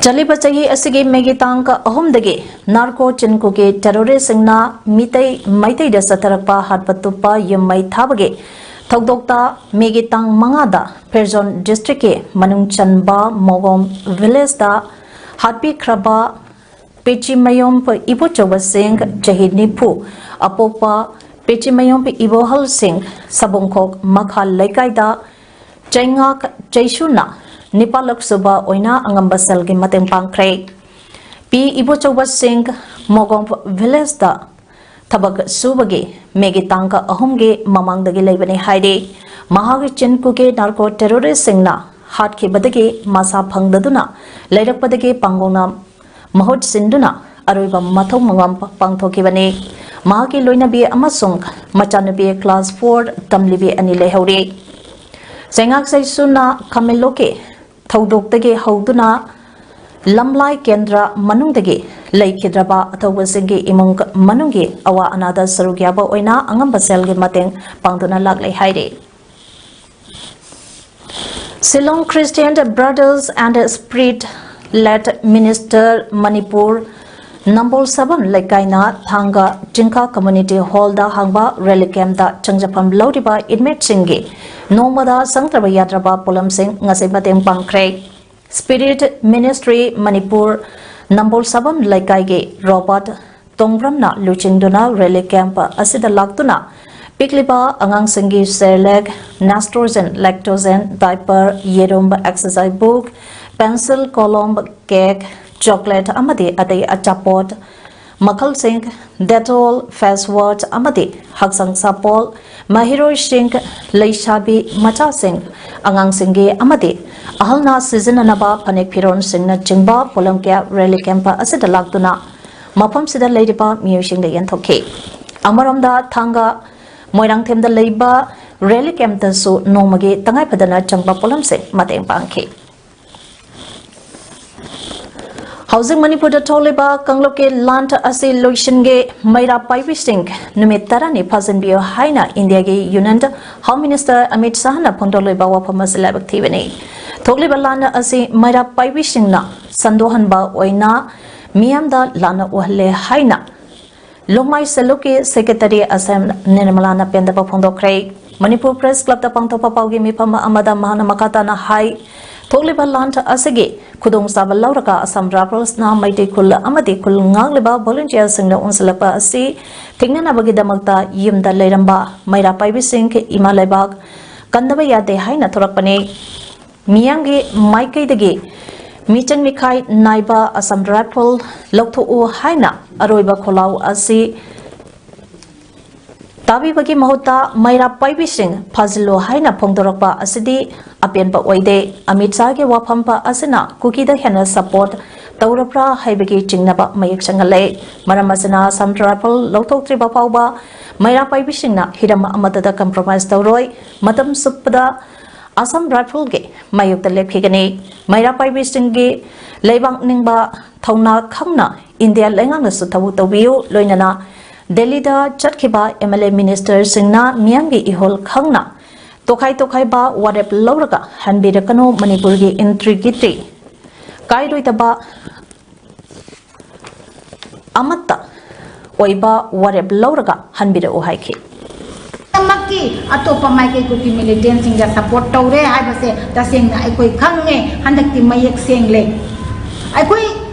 ꯆꯠꯂꯤꯕ ꯆꯍꯤ ꯑꯁꯤꯒꯤ ꯃꯦꯒꯤ ꯇꯥꯡ ꯑꯍꯨꯝꯗꯒꯤ ꯅꯥꯔꯀꯣ ꯆꯤꯟꯀꯨꯀꯤ ꯇꯦꯔꯣꯔꯤꯁꯁꯤꯡꯅ ꯃꯤꯇꯩ ꯃꯩꯇꯩꯗ ꯆꯠꯊꯔꯛꯄ ꯍꯥꯠꯄ ꯇꯨꯞꯄ ꯌꯨꯝ ꯃꯩ ꯊꯥꯕꯒꯤ ꯊꯧꯗꯣꯛꯇ ꯃꯦꯒꯤ ꯇꯥꯡ ꯃꯉꯥꯗ ꯐꯤꯔꯖꯣꯟ ꯗꯤꯁꯇ꯭ꯔꯤꯛꯀꯤ ꯃꯅꯨꯡ ꯆꯟꯕ ꯃꯣꯒꯣꯝ ꯚꯤꯂꯦꯖꯇ ꯍꯥꯠꯄꯤꯈ꯭ꯔꯕ ꯄꯦꯆꯤꯃꯌꯣꯝ ꯏꯕꯣꯆꯧꯕ ꯁꯤꯡ, ꯆꯍꯤ ꯅꯤꯐꯨ, ꯑꯄꯣꯛꯄ ꯄꯦꯆꯤꯃꯌꯣꯝ ꯏꯕꯣꯍꯜ ꯁꯤꯡ, ꯁꯕꯣꯡꯈꯣꯛ ꯃꯈꯥ ꯂꯩꯀꯥꯏꯗ ꯆꯩꯉꯥꯛ ꯆꯩꯁꯨꯅ ꯅꯤꯄꯥꯜꯂꯛ ꯁꯨꯕ ꯑꯣꯏꯅ ꯑꯉꯝꯕ ꯁꯦꯜꯒꯤ ꯃꯇꯦꯡ ꯄꯥꯡꯈ꯭ꯔꯦ꯫ ꯄꯤ ꯏꯕꯣꯆꯧꯕ ꯁꯤꯡ ꯃꯣꯒꯣꯝ ꯚꯤꯂꯦꯖꯇ ꯊꯕꯛ ꯁꯨꯕꯒꯤ ꯃꯦꯒꯤ ꯇꯥꯡ ꯑꯍꯨꯝꯒꯤ ꯃꯃꯥꯡꯗꯒꯤ ꯂꯩꯕꯅꯤ ꯍꯥꯏꯔꯤ꯫ ꯃꯍꯥꯛꯀꯤ ꯆꯤꯟꯀꯨꯀꯤ ꯅꯥꯔꯀꯣ ꯇꯦꯔꯣꯔꯤꯁꯁꯤꯡꯅ ꯍꯥꯠꯈꯤꯕꯗꯒꯤ ꯃꯁꯥ ꯐꯪꯗꯗꯨꯅ ꯂꯩꯔꯛꯄꯗꯒꯤ ꯄꯥꯡꯒꯣꯡꯅ ꯃꯍꯨꯠ ꯁꯤꯟꯗꯨꯅ ꯑꯔꯣꯏꯕ ꯃꯊꯧ ꯃꯉꯝ ꯄꯥꯡꯊꯣꯛꯈꯤꯕꯅꯤ꯫ ꯃꯍꯥꯛꯀꯤ ꯂꯣꯏꯅꯕꯤ ꯑꯃꯁꯨꯡ ꯃꯆꯥꯅꯨꯄꯤ ꯀ꯭ꯂꯥꯁ ꯐꯣꯔ ꯇꯝꯂꯤꯕꯤ ꯑꯅꯤ ꯂꯩꯍꯧꯔꯤ꯫ ꯆꯩꯉꯥꯛ ꯆꯩꯁꯨꯅ ꯈꯥꯃꯦꯟꯂꯣꯛꯀꯤ ꯊꯧꯗꯣꯛꯇꯒꯤ ꯍꯧꯗꯨꯅ ꯂꯝꯂꯥꯏ ꯀꯦꯟꯗ꯭ꯔ ꯃꯅꯨꯡꯗꯒꯤ ꯂꯩꯈꯤꯗ꯭ꯔꯕ ꯑꯊꯧꯕꯁꯤꯡꯒꯤ ꯏꯃꯨꯡ ꯃꯅꯨꯡꯒꯤ ꯑꯋꯥ ꯑꯅꯥꯗ ꯁꯔꯨꯛ ꯌꯥꯕ ꯑꯣꯏꯅ ꯑꯉꯝꯕ ꯁꯦꯜꯒꯤ ꯃꯇꯦꯡ ꯄꯥꯡꯗꯨꯅ ꯂꯥꯛꯂꯦ ꯍꯥꯏꯔꯤ꯫ Shillong Christian Brothers and Spirit Led Minister Manipur ꯅꯝꯕꯣꯜ ꯁꯕꯝ ꯂꯩꯀꯥꯏꯅ ꯊꯥꯡꯒ ꯆꯤꯡꯈꯥ ꯀꯝꯃ꯭ꯌꯨꯅꯤꯇꯤ ꯍꯣꯜꯗ ꯍꯥꯡꯕ ꯔꯤꯂꯤꯐ ꯀꯦꯝꯞꯇ ꯆꯪꯖꯐꯝ ꯂꯧꯔꯤꯕ ꯏꯟꯃꯦꯠꯁꯤꯡꯒꯤ ꯅꯣꯡꯃꯗ ꯆꯪꯗ꯭ꯔꯕ ꯌꯥꯗ꯭ꯔꯕ ꯄꯣꯠꯂꯝꯁꯤꯡ ꯉꯁꯤ ꯃꯇꯦꯡ ꯄꯥꯡꯈ꯭ꯔꯦ꯫ ꯁ꯭ꯄꯤꯔꯤꯠ ꯃꯤꯅꯤꯁꯇ꯭ꯔꯤ ꯃꯅꯤꯄꯨꯔ ꯅꯝꯕꯣꯜ ꯁꯕꯝ ꯂꯩꯀꯥꯏꯒꯤ ꯔꯣꯕꯥꯔꯠ ꯇꯣꯡꯕ꯭ꯔꯝꯅ ꯂꯨꯆꯤꯡꯗꯨꯅ ꯔꯤꯂꯤꯐ ꯀꯦꯝꯞ ꯑꯁꯤꯗ ꯂꯥꯛꯇꯨꯅ ꯄꯤꯛꯂꯤꯕ ꯑꯉꯥꯡꯁꯤꯡꯒꯤ ꯁꯦꯔꯂꯦꯛ, ꯅꯦꯁꯇ꯭ꯔꯣꯖꯦꯟ, ꯂꯦꯛꯇꯣꯖꯦꯟ, ꯗꯥꯏꯄꯔ, ꯌꯦꯔꯨꯝ, ꯑꯦꯛꯁꯔꯁꯥꯏꯖ ꯕꯨꯛ, ꯄꯦꯟꯁꯤꯜ, ꯀꯣꯂꯣꯝ, ꯀꯦꯛ, ꯆꯣꯀ꯭ꯂꯦꯠ ꯑꯃꯗꯤ ꯑꯇꯩ ꯑꯆꯥꯄꯣꯠ ꯃꯈꯜꯁꯤꯡ, Dettol, face wash ꯑꯃꯗꯤ ꯍꯛꯆꯥꯡ ꯁꯥꯄꯣꯜ, ꯃꯍꯩꯔꯣꯏꯁꯤꯡ, ꯂꯩꯁꯥꯕꯤ ꯃꯆꯥꯁꯤꯡ, ꯑꯉꯥꯡꯁꯤꯡꯒꯤ ꯑꯃꯗꯤ ꯑꯍꯜꯅ ꯁꯤꯖꯤꯟꯅꯅꯕ ꯐꯅꯦꯛ ꯐꯤꯔꯣꯟꯁꯤꯡꯅꯆꯤꯡꯕ ꯄꯣꯠꯂꯝ ꯀꯌꯥ rally camp ꯑꯁꯤꯗ ꯂꯥꯛꯇꯨꯅ ꯃꯐꯝꯁꯤꯗ ꯂꯩꯔꯤꯕ ꯃꯤꯑꯣꯏꯁꯤꯡꯗ ꯌꯦꯟꯊꯣꯛꯈꯤ꯫ ꯑꯃꯔꯣꯝꯗ, ꯊꯥꯡꯒ ꯃꯣꯏꯔꯥꯡꯊꯦꯝꯗ ꯂꯩꯕ rally campꯇꯁꯨ ꯅꯣꯡꯃꯒꯤ ꯇꯉꯥꯏꯐꯗꯅ ꯆꯪꯕ ꯄꯣꯠꯂꯝꯁꯤꯡ ꯃꯇꯦꯡ ꯄꯥꯡꯈꯤ꯫ ꯍꯧꯖꯤꯛ ꯃꯅꯤꯄꯨꯔꯗ ꯊꯣꯛꯂꯤꯕ ꯀꯥꯡꯂꯨꯞꯀꯤ ꯂꯥꯟ ꯑꯁꯤ ꯂꯣꯏꯁꯤꯟꯒꯦ, ꯃꯩꯔꯥ ꯄꯥꯏꯕꯤꯁꯤꯡ ꯅꯨꯃꯤꯠ ꯇꯔꯥꯅꯤ ꯐꯥꯖꯤꯟꯕꯤꯌꯨ ꯍꯥꯏꯅ ꯏꯟꯗꯤꯌꯥꯒꯤ Union Home Minister ꯑꯃꯤꯠ ꯁꯥꯍꯅ ꯐꯣꯡꯗꯣꯛꯂꯤꯕ ꯋꯥꯐꯝ ꯑꯁꯤ ꯂꯥꯏꯕꯛ ꯊꯤꯕꯅꯤ꯫ ꯊꯣꯛꯂꯤꯕ ꯂꯥꯟ ꯑꯁꯤ ꯃꯩꯔꯥ ꯄꯥꯏꯕꯤꯁꯤꯡꯅ ꯁꯟꯗꯣꯛꯍꯟꯕ ꯑꯣꯏꯅ ꯃꯤꯌꯥꯝꯗ ꯂꯥꯟꯅ ꯎꯍꯜꯂꯦ ꯍꯥꯏꯅ ꯂꯣꯡꯃꯥꯏ ꯁꯦꯂꯨꯛꯀꯤ Secretary ꯑꯁꯦꯝ ꯅꯤꯔꯃꯂꯥꯅ ꯄꯦꯟꯗꯕ ꯐꯣꯡꯗꯣꯛꯈ꯭ꯔꯦ꯫ ꯃꯅꯤꯄꯨꯔ Press Clubꯇ ꯄꯥꯡꯊꯣꯛꯄ ꯄꯥꯎꯒꯤ ꯃꯤꯐꯝ ꯑꯃꯗ ꯃꯍꯥꯛꯅ ꯃꯈꯥ ꯇꯥꯅ ꯍꯥꯏ, ꯊꯣꯛꯂꯤꯕ ꯂꯥꯟ ꯑꯁꯤꯒꯤ ꯈꯨꯗꯣꯡꯆꯥꯕ ꯂꯧꯔꯒ ꯑꯁꯥꯝ Riflesꯅ ꯃꯩꯇꯩ ꯈꯨꯜ ꯑꯃꯗꯤ ꯈꯨꯜ ꯉꯥꯛꯂꯤꯕ volunteerꯁꯤꯡꯅ ꯑꯣꯟꯁꯤꯜꯂꯛꯄ ꯑꯁꯤ ꯊꯤꯡꯅꯅꯕꯒꯤꯗꯃꯛꯇ ꯌꯨꯝꯗ ꯂꯩꯔꯝꯕ ꯃꯩꯔꯥ ꯄꯥꯏꯕꯤꯁꯤꯡ ꯏꯃꯥ ꯂꯩꯕꯥꯛ ꯀꯟꯗꯕ ꯌꯥꯗꯦ ꯍꯥꯏꯅ ꯊꯣꯔꯛꯄꯅꯤ꯫ ꯃꯤꯌꯥꯝꯒꯤ ꯃꯥꯏꯀꯩꯗꯒꯤ ꯃꯤꯆꯪ ꯃꯤꯈꯥꯏ ꯅꯥꯏꯕ ꯑꯁꯥꯝ Rifle ꯂꯧꯊꯣꯛꯎ ꯍꯥꯏꯅ ꯑꯔꯣꯏꯕ ꯈꯣꯜꯂꯥꯎ ꯑꯁꯤ ꯇꯥꯕꯤꯕꯒꯤ ꯃꯍꯨꯠꯇ ꯃꯩꯔꯥ ꯄꯥꯏꯕꯤꯁꯤꯡ ꯐꯥꯖꯤꯜꯂꯨ ꯍꯥꯏꯅ ꯐꯣꯡꯗꯣꯔꯛꯄ ꯑꯁꯤꯗꯤ ꯑꯄꯦꯟꯕ ꯑꯣꯏꯗꯦ꯫ ꯑꯃꯤꯠ ꯁꯥꯍꯒꯤ ꯋꯥꯐꯝ ꯑꯁꯤꯅ ꯀꯨꯀꯤꯗ ꯍꯦꯟꯅ support ꯇꯧꯔꯕ꯭ꯔꯥ ꯍꯥꯏꯕꯒꯤ ꯆꯤꯡꯅꯕ ꯃꯌꯦꯛ ꯁꯦꯡꯍꯜꯂꯦ꯫ ꯃꯔꯝ ꯑꯁꯤꯅ ꯑꯁꯥꯝ Rifle ꯂꯧꯊꯣꯛꯇ꯭ꯔꯤꯕ ꯐꯥꯎꯕ ꯃꯩꯔꯥ ꯄꯥꯏꯕꯤꯁꯤꯡꯅ ꯍꯤꯔꯝ ꯑꯃꯠꯇꯗ compromise ꯇꯧꯔꯣꯏ꯫ ꯃꯇꯝ ꯆꯨꯞꯄꯗ ꯑꯁꯥꯝ Rifleꯒꯤ ꯃꯥꯌꯣꯛꯇ ꯂꯦꯞꯈꯤꯒꯅꯤ꯫ ꯃꯩꯔꯥ ꯄꯥꯏꯕꯤꯁꯤꯡꯒꯤ ꯂꯩꯕꯥꯛ ꯅꯤꯡꯕ ꯊꯧꯅꯥ ꯈꯪꯅ ꯏꯟꯗꯤꯌꯥ ꯂꯩꯉꯥꯛꯅꯁꯨ ꯊꯕꯛ ꯇꯧꯕꯤꯌꯨ꯫ ꯂꯣꯏꯅꯅ ꯗꯦꯜꯂꯤꯗ ꯆꯠꯈꯤꯕ MLA ministerꯁꯤꯡꯅ ꯃꯤꯌꯥꯝꯒꯤ ꯏꯍꯨꯜ ꯈꯪꯅ ꯇꯣꯈꯥꯏ ꯇꯣꯈꯥꯏꯕ ꯋꯥꯔꯦꯞ ꯂꯧꯔꯒ ꯍꯟꯕꯤꯔꯛꯀꯅꯨ꯫ ꯃꯅꯤꯄꯨꯔꯒꯤ integrity ꯀꯥꯏꯔꯣꯏꯗꯕ ꯑꯃꯠꯇ ꯑꯣꯏꯕ ꯋꯥꯔꯦꯞ ꯂꯧꯔꯒ ꯍꯟꯕꯤꯔꯛꯎ ꯍꯥꯏꯈꯤ꯫ ꯃꯛꯀꯤ ꯑꯇꯣꯞꯄ ꯃꯥꯏꯀꯩ ꯀꯨꯀꯤ militantꯁꯤꯡꯗ support ꯇꯧꯔꯦ ꯍꯥꯏꯕꯁꯦ ꯇꯁꯦꯡꯅ ꯑꯩꯈꯣꯏ ꯈꯪꯉꯦ꯫ ꯍꯟꯗꯛꯇꯤ ꯃꯌꯦꯛ ꯁꯦꯡꯂꯦ꯫ ꯑꯩꯈꯣꯏ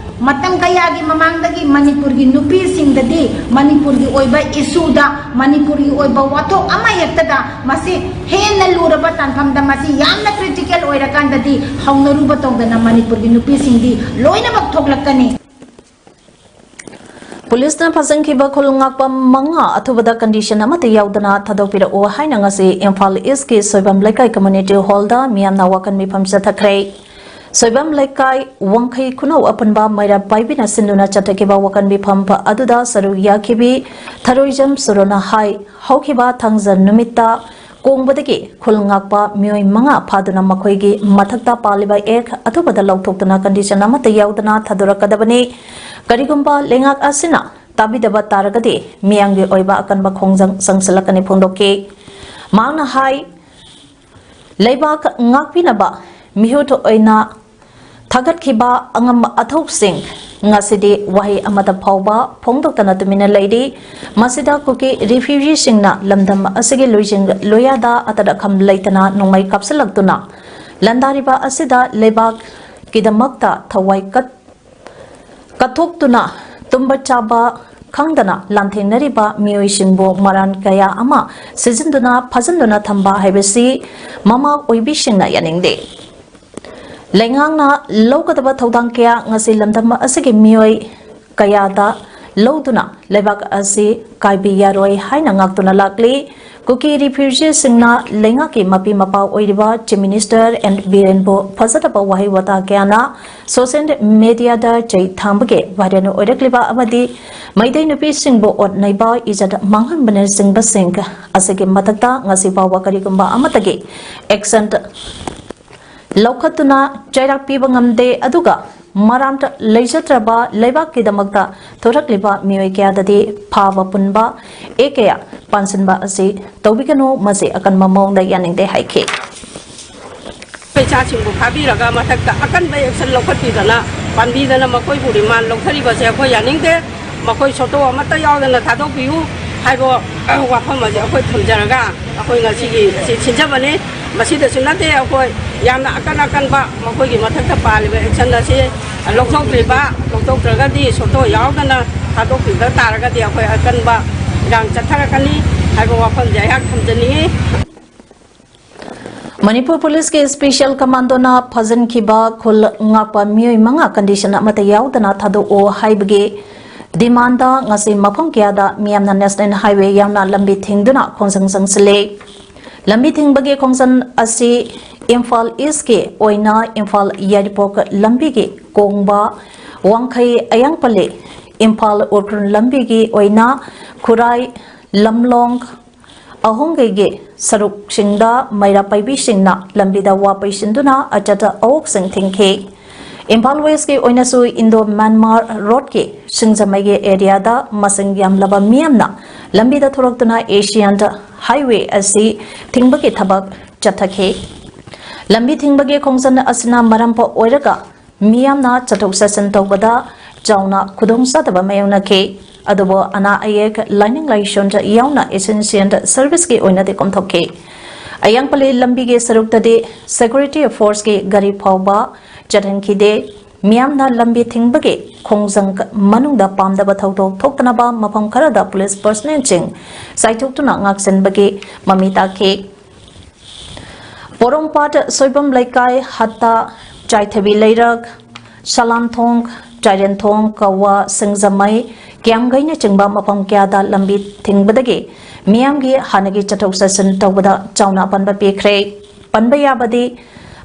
ꯃꯇꯝ ꯀꯌꯥꯒꯤ ꯃꯃꯥꯡꯗꯒꯤ ꯃꯅꯤꯄꯨꯔꯒꯤ ꯅꯨꯄꯤꯁꯤꯡꯗꯗꯤ ꯃꯅꯤꯄꯨꯔꯒꯤ ꯑꯣꯏꯕ issueꯗ, ꯃꯅꯤꯄꯨꯔꯒꯤ ꯑꯣꯏꯕ ꯋꯥꯊꯣꯛ ꯑꯃ ꯍꯦꯛꯇꯗ ꯃꯁꯤ ꯍꯦꯟꯅ ꯂꯨꯔꯕ ꯇꯥꯟꯐꯝꯗ ꯃꯁꯤ ꯌꯥꯝꯅ critical ꯑꯣꯏꯔꯀꯥꯟꯗꯗꯤ ꯍꯧꯅꯔꯨꯕ ꯇꯧꯗꯅ ꯃꯅꯤꯄꯨꯔꯒꯤ ꯅꯨꯄꯤꯁꯤꯡꯗꯤ ꯂꯣꯏꯅꯃꯛ ꯊꯣꯛꯂꯛꯀꯅꯤ꯫ ꯄꯨꯂꯤꯁꯅ ꯐꯥꯖꯤꯟꯈꯤꯕ ꯈꯨꯜ ꯉꯥꯛꯄ ꯃꯉꯥ ꯑꯊꯨꯕꯗ ꯀꯟꯗꯤꯁꯟ ꯑꯃꯠꯇ ꯌꯥꯎꯗꯅ ꯊꯥꯗꯣꯛꯄꯤꯔꯛꯎ ꯍꯥꯏꯅ ꯉꯁꯤ ꯏꯝꯐꯥꯜ ꯏꯁꯀꯤ ꯁꯣꯏꯕꯝ ꯂꯩꯀꯥꯏ ꯀꯝꯃ꯭ꯌꯨꯅꯤꯇꯤ ꯍꯣꯜꯗ ꯃꯤꯌꯥꯝꯅ ꯋꯥꯀꯟ ꯃꯤꯐꯝ ꯆꯠꯊꯈ꯭ꯔꯦ꯫ ꯁꯣꯏꯕꯝ ꯂꯩꯀꯥꯏ ꯋꯥꯡꯈꯩ ꯈꯨꯅꯧ ꯑꯄꯨꯟꯕ ꯃꯩꯔꯥ ꯄꯥꯏꯕꯤꯅ ꯁꯤꯟꯗꯨꯅ ꯆꯠꯊꯈꯤꯕ ꯋꯥꯀꯟ ꯃꯤꯐꯝ ꯑꯗꯨꯗ ꯁꯔꯨꯛ ꯌꯥꯈꯤꯕꯤ ꯊꯔꯣꯏꯖꯝ ꯁꯨꯔꯣꯅ ꯍꯥꯏ, ꯍꯧꯈꯤꯕ ꯊꯥꯡꯖ ꯅꯨꯃꯤꯠꯇ ꯀꯣꯡꯕꯗꯒꯤ ꯈꯨꯜ ꯉꯥꯛꯄ ꯃꯤꯑꯣꯏ ꯃꯉꯥ ꯐꯥꯗꯨꯅ ꯃꯈꯣꯏꯒꯤ ꯃꯊꯛꯇ ꯄꯥꯜꯂꯤꯕ ꯑꯦꯛ ꯑꯊꯨꯕꯗ ꯂꯧꯊꯣꯛꯇꯨꯅ ꯀꯟꯗꯤꯁꯟ ꯑꯃꯠꯇ ꯌꯥꯎꯗꯅ ꯊꯥꯗꯣꯔꯛꯀꯗꯕꯅꯤ꯫ ꯀꯔꯤꯒꯨꯝꯕ ꯂꯩꯉꯥꯛ ꯑꯁꯤꯅ ꯇꯥꯕꯤꯗꯕ ꯇꯥꯔꯒꯗꯤ ꯃꯤꯌꯥꯝꯒꯤ ꯑꯣꯏꯕ ꯑꯀꯟꯕ ꯈꯣꯡꯖꯪ ꯆꯪꯁꯤꯜꯂꯛꯀꯅꯤ ꯐꯣꯡꯗꯣꯛꯈꯤ꯫ ꯃꯍꯥꯛꯅ ꯍꯥꯏ, ꯂꯩꯕꯥꯛ ꯉꯥꯛꯄꯤꯅꯕ ꯃꯤꯍꯨꯠ ꯑꯣꯏꯅ ꯊꯥꯒꯠꯈꯤꯕ ꯑꯉꯝ ꯑꯊꯧꯁꯤꯡ ꯉꯁꯤꯗꯤ ꯋꯥꯍꯩ ꯑꯃꯠꯇ ꯐꯥꯎꯕ ꯐꯣꯡꯗꯣꯛꯇꯅ ꯇꯨꯃꯤꯟꯅ ꯂꯩꯔꯤ꯫ ꯃꯁꯤꯗ ꯀꯨꯀꯤ ꯔꯤꯐ꯭ꯌꯨꯖꯤꯁꯤꯡꯅ ꯂꯝꯗꯝ ꯑꯁꯤꯒꯤ ꯂꯣꯏꯖꯤꯡ ꯂꯣꯌꯥꯗ ꯑꯇꯠ ꯑꯈꯝ ꯂꯩꯇꯅ ꯅꯣꯡꯃꯩ ꯀꯥꯞꯁꯤꯜꯂꯛꯇꯨꯅ ꯂꯥꯟꯗꯥꯔꯤꯕ ꯑꯁꯤꯗ ꯂꯩꯕꯥꯛꯀꯤꯗꯃꯛꯇ ꯊꯋꯥꯏ ꯀꯠ-, ꯀꯠꯊꯣꯛꯇꯨꯅ ꯇꯨꯝꯕ ꯆꯥꯕ ꯈꯪꯗꯅ ꯂꯥꯟꯊꯦꯡꯅꯔꯤꯕ ꯃꯤꯑꯣꯏꯁꯤꯡꯕꯨ ꯃꯔꯥꯟ ꯀꯌꯥ ꯑꯃ ꯁꯤꯖꯤꯟꯗꯨꯅ ꯐꯥꯖꯤꯟꯗꯨꯅ ꯊꯝꯕ ꯍꯥꯏꯕꯁꯤ ꯃꯃꯥ ꯑꯣꯏꯕꯤꯁꯤꯡꯅ ꯌꯥꯅꯤꯡꯗꯦ꯫ ꯂꯩꯉꯥꯛꯅ ꯂꯧꯒꯗꯕ ꯊꯧꯗꯥꯡ ꯀꯌꯥ ꯉꯁꯤ ꯂꯝꯗꯝ ꯑꯁꯤꯒꯤ ꯃꯤꯑꯣꯏ ꯀꯌꯥꯗ ꯂꯧꯗꯨꯅ ꯂꯩꯕꯥꯛ ꯑꯁꯤ ꯀꯥꯏꯕꯤ ꯌꯥꯔꯣꯏ ꯍꯥꯏꯅ ꯉꯥꯛꯇꯨꯅ ꯂꯥꯛꯂꯤ꯫ ꯀꯨꯀꯤ ꯔꯤꯐ꯭ꯌꯨꯖꯤꯁꯤꯡꯅ ꯂꯩꯉꯥꯛꯀꯤ ꯃꯄꯤ ꯃꯄꯥ ꯑꯣꯏꯔꯤꯕ ꯆꯤꯐ ꯃꯤꯅꯤꯁꯇꯔ ꯑꯦꯟ ꯕꯤꯔꯦꯟꯕꯨ ꯐꯖꯗꯕ ꯋꯥꯍꯩ ꯋꯥꯇꯥ ꯀꯌꯥꯅ ꯁꯣꯁꯤꯌꯦꯜ ꯃꯦꯗꯤꯌꯥꯗ ꯆꯩ ꯊꯥꯡꯕꯒꯤ ꯚꯥꯏꯔꯦꯜ ꯑꯣꯏꯔꯛꯂꯤꯕ ꯑꯃꯗꯤ ꯃꯩꯇꯩ ꯅꯨꯄꯤꯁꯤꯡꯕꯨ ꯑꯣꯠ ꯅꯩꯕ, ꯏꯖꯠ ꯃꯥꯡꯍꯟꯕꯅꯆꯤꯡꯕꯁꯤꯡ ꯑꯁꯤꯒꯤ ꯃꯊꯛꯇ ꯉꯁꯤ ꯐꯥꯎꯕ ꯀꯔꯤꯒꯨꯝꯕ ꯑꯃꯠꯇꯒꯤ ꯑꯦꯛꯁꯟ ꯂꯧꯈꯠꯇꯨꯅ ꯆꯩꯔꯥꯛ ꯄꯤꯕ ꯉꯝꯗꯦ꯫ ꯑꯗꯨꯒ ꯃꯔꯥꯝꯇ ꯂꯩꯖꯗ꯭ꯔꯕ ꯂꯩꯕꯥꯛꯀꯤꯗꯃꯛꯇ ꯊꯣꯔꯛꯂꯤꯕ ꯃꯤꯑꯣꯏ ꯀꯌꯥꯗꯗꯤ ꯐꯥꯕ ꯄꯨꯟꯕ ꯑꯦ ꯀꯌꯥ ꯄꯥꯟꯁꯤꯟꯕ ꯑꯁꯤ ꯇꯧꯕꯤꯒꯅꯨ, ꯃꯁꯤ ꯑꯀꯟꯕ ꯃꯑꯣꯡꯗ ꯌꯥꯅꯤꯡꯗꯦ ꯍꯥꯏꯈꯤ꯫ ꯏꯆꯥꯁꯤꯡꯕꯨ ꯐꯥꯕꯤꯔꯒ ꯃꯊꯛꯇ ꯑꯀꯟꯕ ꯑꯦꯛꯁꯟ ꯂꯧꯈꯠꯄꯤꯗꯅ ꯄꯥꯟꯕꯤꯗꯅ ꯃꯈꯣꯏꯕꯨ ꯔꯤꯃꯥꯟ ꯂꯧꯊꯔꯤꯕꯁꯦ ꯑꯩꯈꯣꯏ ꯌꯥꯅꯤꯡꯗꯦ꯫ ꯃꯈꯣꯏ ꯁꯣꯇꯣ ꯑꯃꯠꯇ ꯌꯥꯎꯗꯅ ꯊꯥꯗꯣꯛꯄꯤꯌꯨ ꯍꯥꯏꯕ ꯋꯥꯐꯝ ꯑꯁꯤ ꯑꯩꯈꯣꯏ ꯊꯝꯖꯔꯒ ꯑꯩꯈꯣꯏ ꯉꯁꯤꯒꯤ ꯁꯤ ꯁꯤꯟꯖꯕꯅꯤ꯫ ꯃꯁꯤꯗꯁꯨ ꯅꯠꯇꯦ, ꯑꯩꯈꯣꯏ ꯌꯥꯝꯅ ꯑꯀꯟ ꯑꯀꯟꯕ ꯃꯈꯣꯏꯒꯤ ꯃꯊꯛꯇ ꯄꯥꯜꯂꯤꯕ ꯑꯦꯛꯁꯟ ꯑꯁꯤ ꯂꯧꯊꯣꯛꯇ꯭ꯔꯤꯕ, ꯂꯧꯊꯣꯛꯇ꯭ꯔꯒꯗꯤ ꯁꯣꯇꯣ ꯌꯥꯎꯗꯅ ꯊꯥꯗꯣꯛꯄꯤꯗ ꯇꯥꯔꯒꯗꯤ ꯑꯩꯈꯣꯏ ꯑꯀꯟꯕ ꯏꯔꯥꯡ ꯆꯠꯊꯔꯛꯀꯅꯤ ꯍꯥꯏꯕ ꯋꯥꯐꯝꯁꯦ ꯑꯩꯍꯥꯛ ꯊꯝꯖꯅꯤꯡꯏ꯫ ꯃꯅꯤꯄꯨꯔ ꯄꯨꯂꯤꯁꯀꯤ ꯁ꯭ꯄꯦꯁꯤꯌꯦꯜ ꯀꯃꯥꯟꯗꯣꯅ ꯐꯥꯖꯤꯟꯈꯤꯕ ꯈꯨꯜ ꯉꯥꯛꯄ ꯃꯤꯑꯣꯏ ꯃꯉꯥ ꯀꯟꯗꯤꯁꯟ ꯑꯃꯠꯇ ꯌꯥꯎꯗꯅ ꯊꯥꯗꯣꯛꯑꯣ ꯍꯥꯏꯕꯒꯤ Demand ꯉꯁꯤ ꯃꯐꯝ ꯀꯌꯥꯗ ꯃꯤꯌꯥꯝꯅ National Highway ꯌꯥꯝꯅ ꯂꯝꯕꯤ ꯊꯤꯡꯗꯨꯅ ꯈꯣꯡꯖꯪ ꯆꯪꯁꯤꯜꯂꯤ꯫ ꯂꯝꯕꯤ ꯊꯤꯡꯕꯒꯤ ꯈꯣꯡꯖꯪ ꯑꯁꯤ ꯏꯝꯐꯥꯜ East ꯀꯤ ꯑꯣꯏꯅ ꯏꯝꯐꯥꯜ ꯌꯥꯏꯔꯤꯄꯣꯛ ꯂꯝꯕꯤꯒꯤ ꯀꯣꯡꯕ, ꯋꯥꯡꯈꯩ ꯑꯌꯥꯡꯄꯜꯂꯤ ꯏꯝꯐꯥꯜ ꯎꯈ꯭ꯔꯨꯜ ꯂꯝꯕꯤꯒꯤ ꯑꯣꯏꯅ ꯈꯨꯔꯥꯏ ꯂꯝꯂꯣꯡ ꯑꯍꯨꯝꯒꯩꯒꯤ ꯁꯔꯨꯛꯁꯤꯡꯗ ꯃꯩꯔꯥ ꯄꯥꯏꯕꯤꯁꯤꯡꯅ ꯂꯝꯕꯤꯗ ꯋꯥ ꯄꯩꯁꯤꯟꯗꯨꯅ ꯑꯆꯠ ꯑꯋꯣꯛꯁꯤꯡ ꯊꯤꯡꯈꯤ꯫ ꯏꯝꯐꯥꯜ West ꯀꯤ ꯑꯣꯏꯅꯁꯨ Indo Myanmar Road ꯀꯤ ꯁꯤꯡꯖꯃꯩꯒꯤ area ꯗ ꯃꯁꯤꯡ ꯌꯥꯝꯂꯕ ꯃꯤꯌꯥꯝꯅ ꯂꯝꯕꯤꯗ ꯊꯣꯔꯛꯇꯨꯅ Asian Highway ꯑꯁꯤ ꯊꯤꯡꯕꯒꯤ ꯊꯕꯛ ꯆꯠꯊꯈꯤ꯫ ꯂꯝꯕꯤ ꯊꯤꯡꯕꯒꯤ ꯈꯣꯡꯖꯪ ꯑꯁꯤꯅ ꯃꯔꯝ ꯑꯣꯏꯔꯒ ꯃꯤꯌꯥꯝꯅ ꯆꯠꯊꯣꯛ ꯆꯠꯁꯤꯟ ꯇꯧꯕꯗ ꯆꯥꯎꯅ ꯈꯨꯗꯣꯡꯆꯥꯗꯕ ꯃꯥꯌꯣꯛꯅꯈꯤ꯫ ꯑꯗꯨꯕꯨ ꯑꯅꯥ ꯑꯌꯦꯛ, ꯂꯥꯏꯅꯤꯡ ꯂꯥꯏꯁꯣꯟ ꯌꯥꯎꯅ essential service ꯀꯤ ꯑꯣꯏꯅꯗꯤ ꯀꯣꯝꯊꯣꯛꯈꯤ꯫ ꯑꯌꯥꯡꯄꯜꯂꯤ ꯂꯝꯕꯤꯒꯤ ꯁꯔꯨꯛꯇꯗꯤ security force ꯀꯤ ꯒꯥꯔꯤ ꯐꯥꯎꯕ ꯆꯠꯍꯟꯈꯤꯗꯦ꯫ ꯃꯤꯌꯥꯝꯅ ꯂꯝꯕꯤ ꯊꯤꯡꯕꯒꯤ ꯈꯣꯡꯖꯪ ꯃꯅꯨꯡꯗ ꯄꯥꯝꯗꯕ ꯊꯧꯗꯣꯛ ꯊꯣꯛꯇꯅꯕ ꯃꯐꯝ ꯈꯔꯗ police personnel ꯁꯤꯡ ꯆꯥꯏꯊꯣꯛꯇꯨꯅ ꯉꯥꯛꯁꯦꯟꯕꯒꯤ ꯃꯃꯤ ꯇꯥꯈꯤ꯫ ꯄꯣꯔꯣꯝꯄꯥꯠ, ꯁꯣꯏꯕꯝ ꯂꯩꯀꯥꯏ, ꯍꯠꯇꯥ, ꯆꯥꯏꯊꯕꯤ ꯂꯩꯔꯛ, ꯁꯂꯥꯝꯊꯣꯡ, ꯆꯥꯏꯔꯦꯟꯊꯣꯡ, ꯀꯋꯥ, ꯁꯤꯡꯖꯃꯩ, ꯀꯤꯌꯥꯝꯒꯩꯅꯆꯤꯡꯕ ꯃꯐꯝ ꯀꯌꯥꯗ ꯂꯝꯕꯤ ꯊꯤꯡꯕꯗꯒꯤ ꯃꯤꯌꯥꯝꯒꯤ ꯍꯥꯟꯅꯒꯤ ꯆꯠꯊꯣꯛ ꯆꯠꯁꯤꯟ ꯇꯧꯕꯗ ꯆꯥꯎꯅ ꯑꯄꯟꯕ ꯄꯤꯈ꯭ꯔꯦ꯫ ꯄꯟꯕ ꯌꯥꯕꯗꯤ,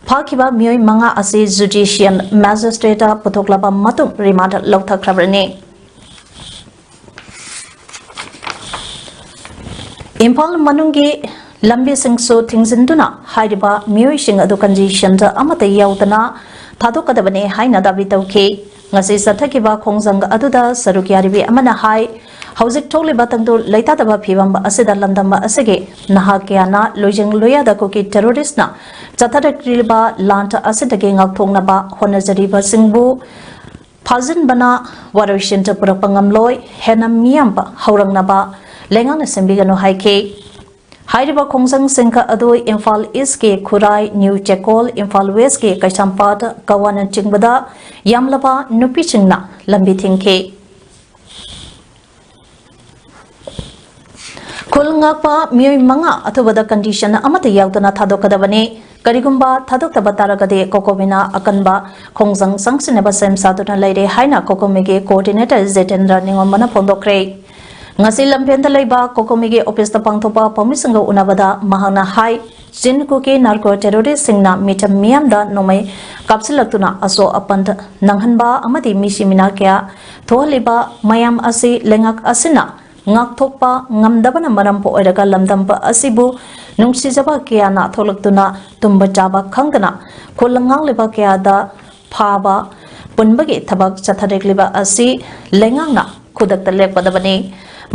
ꯐꯥꯈꯤꯕ ꯃꯤꯑꯣꯏ ꯃꯉꯥ ꯑꯁꯤ judicial magistrate ꯄꯨꯊꯣꯛꯂꯕ ꯃꯇꯨꯡ remand ꯂꯧꯊꯈ꯭ꯔꯕꯅꯤ꯫ ꯏꯝꯐꯥꯜ ꯃꯅꯨꯡꯒꯤ ꯂꯝꯕꯤꯁꯤꯡꯁꯨ ꯊꯤꯡꯖꯤꯟꯗꯨꯅ ꯍꯥꯏꯔꯤꯕ ꯃꯤꯑꯣꯏꯁꯤꯡ ꯑꯗꯨ condition ꯑꯃꯠꯇ ꯌꯥꯎꯗꯅ ꯊꯥꯗꯣꯛꯀꯗꯕꯅꯤ ꯍꯥꯏꯅ ꯗꯥꯕꯤ ꯇꯧꯈꯤ꯫ ꯉꯁꯤ ꯆꯠꯊꯈꯤꯕ ꯈꯣꯡꯖꯪ ꯑꯗꯨꯗ ꯁꯔꯨꯛ ꯌꯥꯔꯤꯕꯤ ꯑꯃꯅ ꯍꯥꯏ, ꯍꯧꯖꯤꯛ ꯊꯣꯛꯂꯤꯕ ꯇꯪꯗꯨ ꯂꯩꯇꯥꯗꯕ ꯐꯤꯕꯝ ꯑꯁꯤꯗ ꯂꯝꯗꯝ ꯑꯁꯤꯒꯤ ꯅꯍꯥ ꯀꯌꯥꯅ ꯂꯣꯏꯖꯤꯡ ꯂꯣꯌꯥꯗ ꯀꯨꯀꯤ terrorist ꯅ ꯆꯠꯊꯔꯛꯂꯤꯕ ꯂꯥꯟ ꯑꯁꯤꯗꯒꯤ ꯉꯥꯛꯊꯣꯛꯅꯕ ꯍꯣꯠꯅꯖꯔꯤꯕꯁꯤꯡꯕꯨ ꯐꯥꯖꯤꯟꯕꯅ ꯋꯥꯔꯣꯏꯁꯤꯟ ꯄꯨꯔꯛꯄ ꯉꯝꯂꯣꯏ, ꯍꯦꯟꯅ ꯃꯤꯌꯥꯝꯕ ꯍꯧꯔꯛꯅꯕ ꯂꯩꯉꯥꯛꯅ ꯁꯦꯝꯕꯤꯒꯅꯨ ꯍꯥꯏꯈꯤ꯫ ꯍꯥꯏꯔꯤꯕ ꯈꯣꯡꯖꯪꯁꯤꯡ ꯑꯗꯨ ꯏꯝꯐꯥꯜ East ꯀꯤ ꯈꯨꯔꯥꯏ, ꯅ꯭ꯌꯨ ꯆꯦꯀꯣꯜ, ꯏꯝꯐꯥꯜ West ꯀꯤ ꯀꯩꯁꯥꯝꯄꯥꯠ, ꯀꯋꯥꯅꯆꯤꯡꯕꯗ ꯌꯥꯝꯂꯕ ꯅꯨꯄꯤꯁꯤꯡꯅ ꯂꯝꯕꯤ ꯊꯤꯡꯈꯤ꯫ ꯈꯨꯜ ꯉꯥꯛꯄ ꯃꯤꯑꯣꯏ ꯃꯉꯥ ꯑꯊꯨꯕꯗ condition ꯑꯃꯠꯇ ꯌꯥꯎꯗꯅ ꯊꯥꯗꯣꯛꯀꯗꯕꯅꯤ꯫ ꯀꯔꯤꯒꯨꯝꯕ ꯊꯥꯗꯣꯛꯇꯕ ꯇꯥꯔꯒꯗꯤ ꯀꯣꯀꯣꯃꯤꯅ ꯑꯀꯟꯕ ꯈꯣꯡꯖꯪ ꯆꯪꯁꯤꯟꯅꯕ ꯁꯦꯝ ꯁꯥꯗꯨꯅ ꯂꯩꯔꯦ ꯍꯥꯏꯅ ꯀꯣꯀꯣꯃꯤꯒꯤ coordinator ꯖꯤꯇꯦꯟꯗ꯭ꯔ ꯅꯤꯉꯣꯝꯕꯅ ꯐꯣꯡꯗꯣꯛꯈ꯭ꯔꯦ꯫ ꯉꯁꯤ ꯂꯝꯐꯦꯜꯗ ꯂꯩꯕ ꯀꯣꯀꯣꯃꯤꯒꯤ office ꯇ ꯄꯥꯡꯊꯣꯛꯄ ꯄꯥꯎꯃꯤꯁꯤꯡꯒ ꯎꯅꯕꯗ ꯃꯍꯥꯛꯅ ꯍꯥꯏ, ꯆꯤꯟ ꯀꯨꯀꯤ narco terrorist ꯁꯤꯡꯅ ꯃꯤꯆꯝ ꯃꯤꯌꯥꯝꯗ ꯅꯣꯡꯃꯩ ꯀꯥꯞꯁꯤꯜꯂꯛꯇꯨꯅ ꯑꯁꯣꯛ ꯑꯄꯟ ꯅꯪꯍꯟꯕ ꯑꯃꯗꯤ ꯃꯤꯁꯤ ꯃꯤꯅꯥ ꯀꯌꯥ ꯊꯣꯛꯍꯜꯂꯤꯕ ꯃꯌꯥꯝ ꯑꯁꯤ ꯂꯩꯉꯥꯛ ꯑꯁꯤꯅ ꯉꯥꯛꯊꯣꯛꯄ ꯉꯝꯗꯕꯅ ꯃꯔꯝ ꯑꯣꯏꯔꯒ ꯂꯝꯗꯝ ꯑꯁꯤꯕꯨ ꯅꯨꯡꯁꯤꯖꯕ ꯀꯌꯥꯅ ꯊꯣꯛꯂꯛꯇꯨꯅ ꯇꯨꯝꯕ ꯆꯥꯕ ꯈꯪꯗꯅ ꯈꯨꯜ ꯉꯥꯛꯂꯤꯕ ꯀꯌꯥꯗ ꯐꯥꯕ ꯄꯨꯟꯕꯒꯤ ꯊꯕꯛ ꯆꯠꯊꯔꯛꯂꯤꯕ ꯑꯁꯤ ꯂꯩꯉꯥꯛꯅ ꯈꯨꯗꯛꯇ ꯂꯦꯞꯀꯗꯕꯅꯤ꯫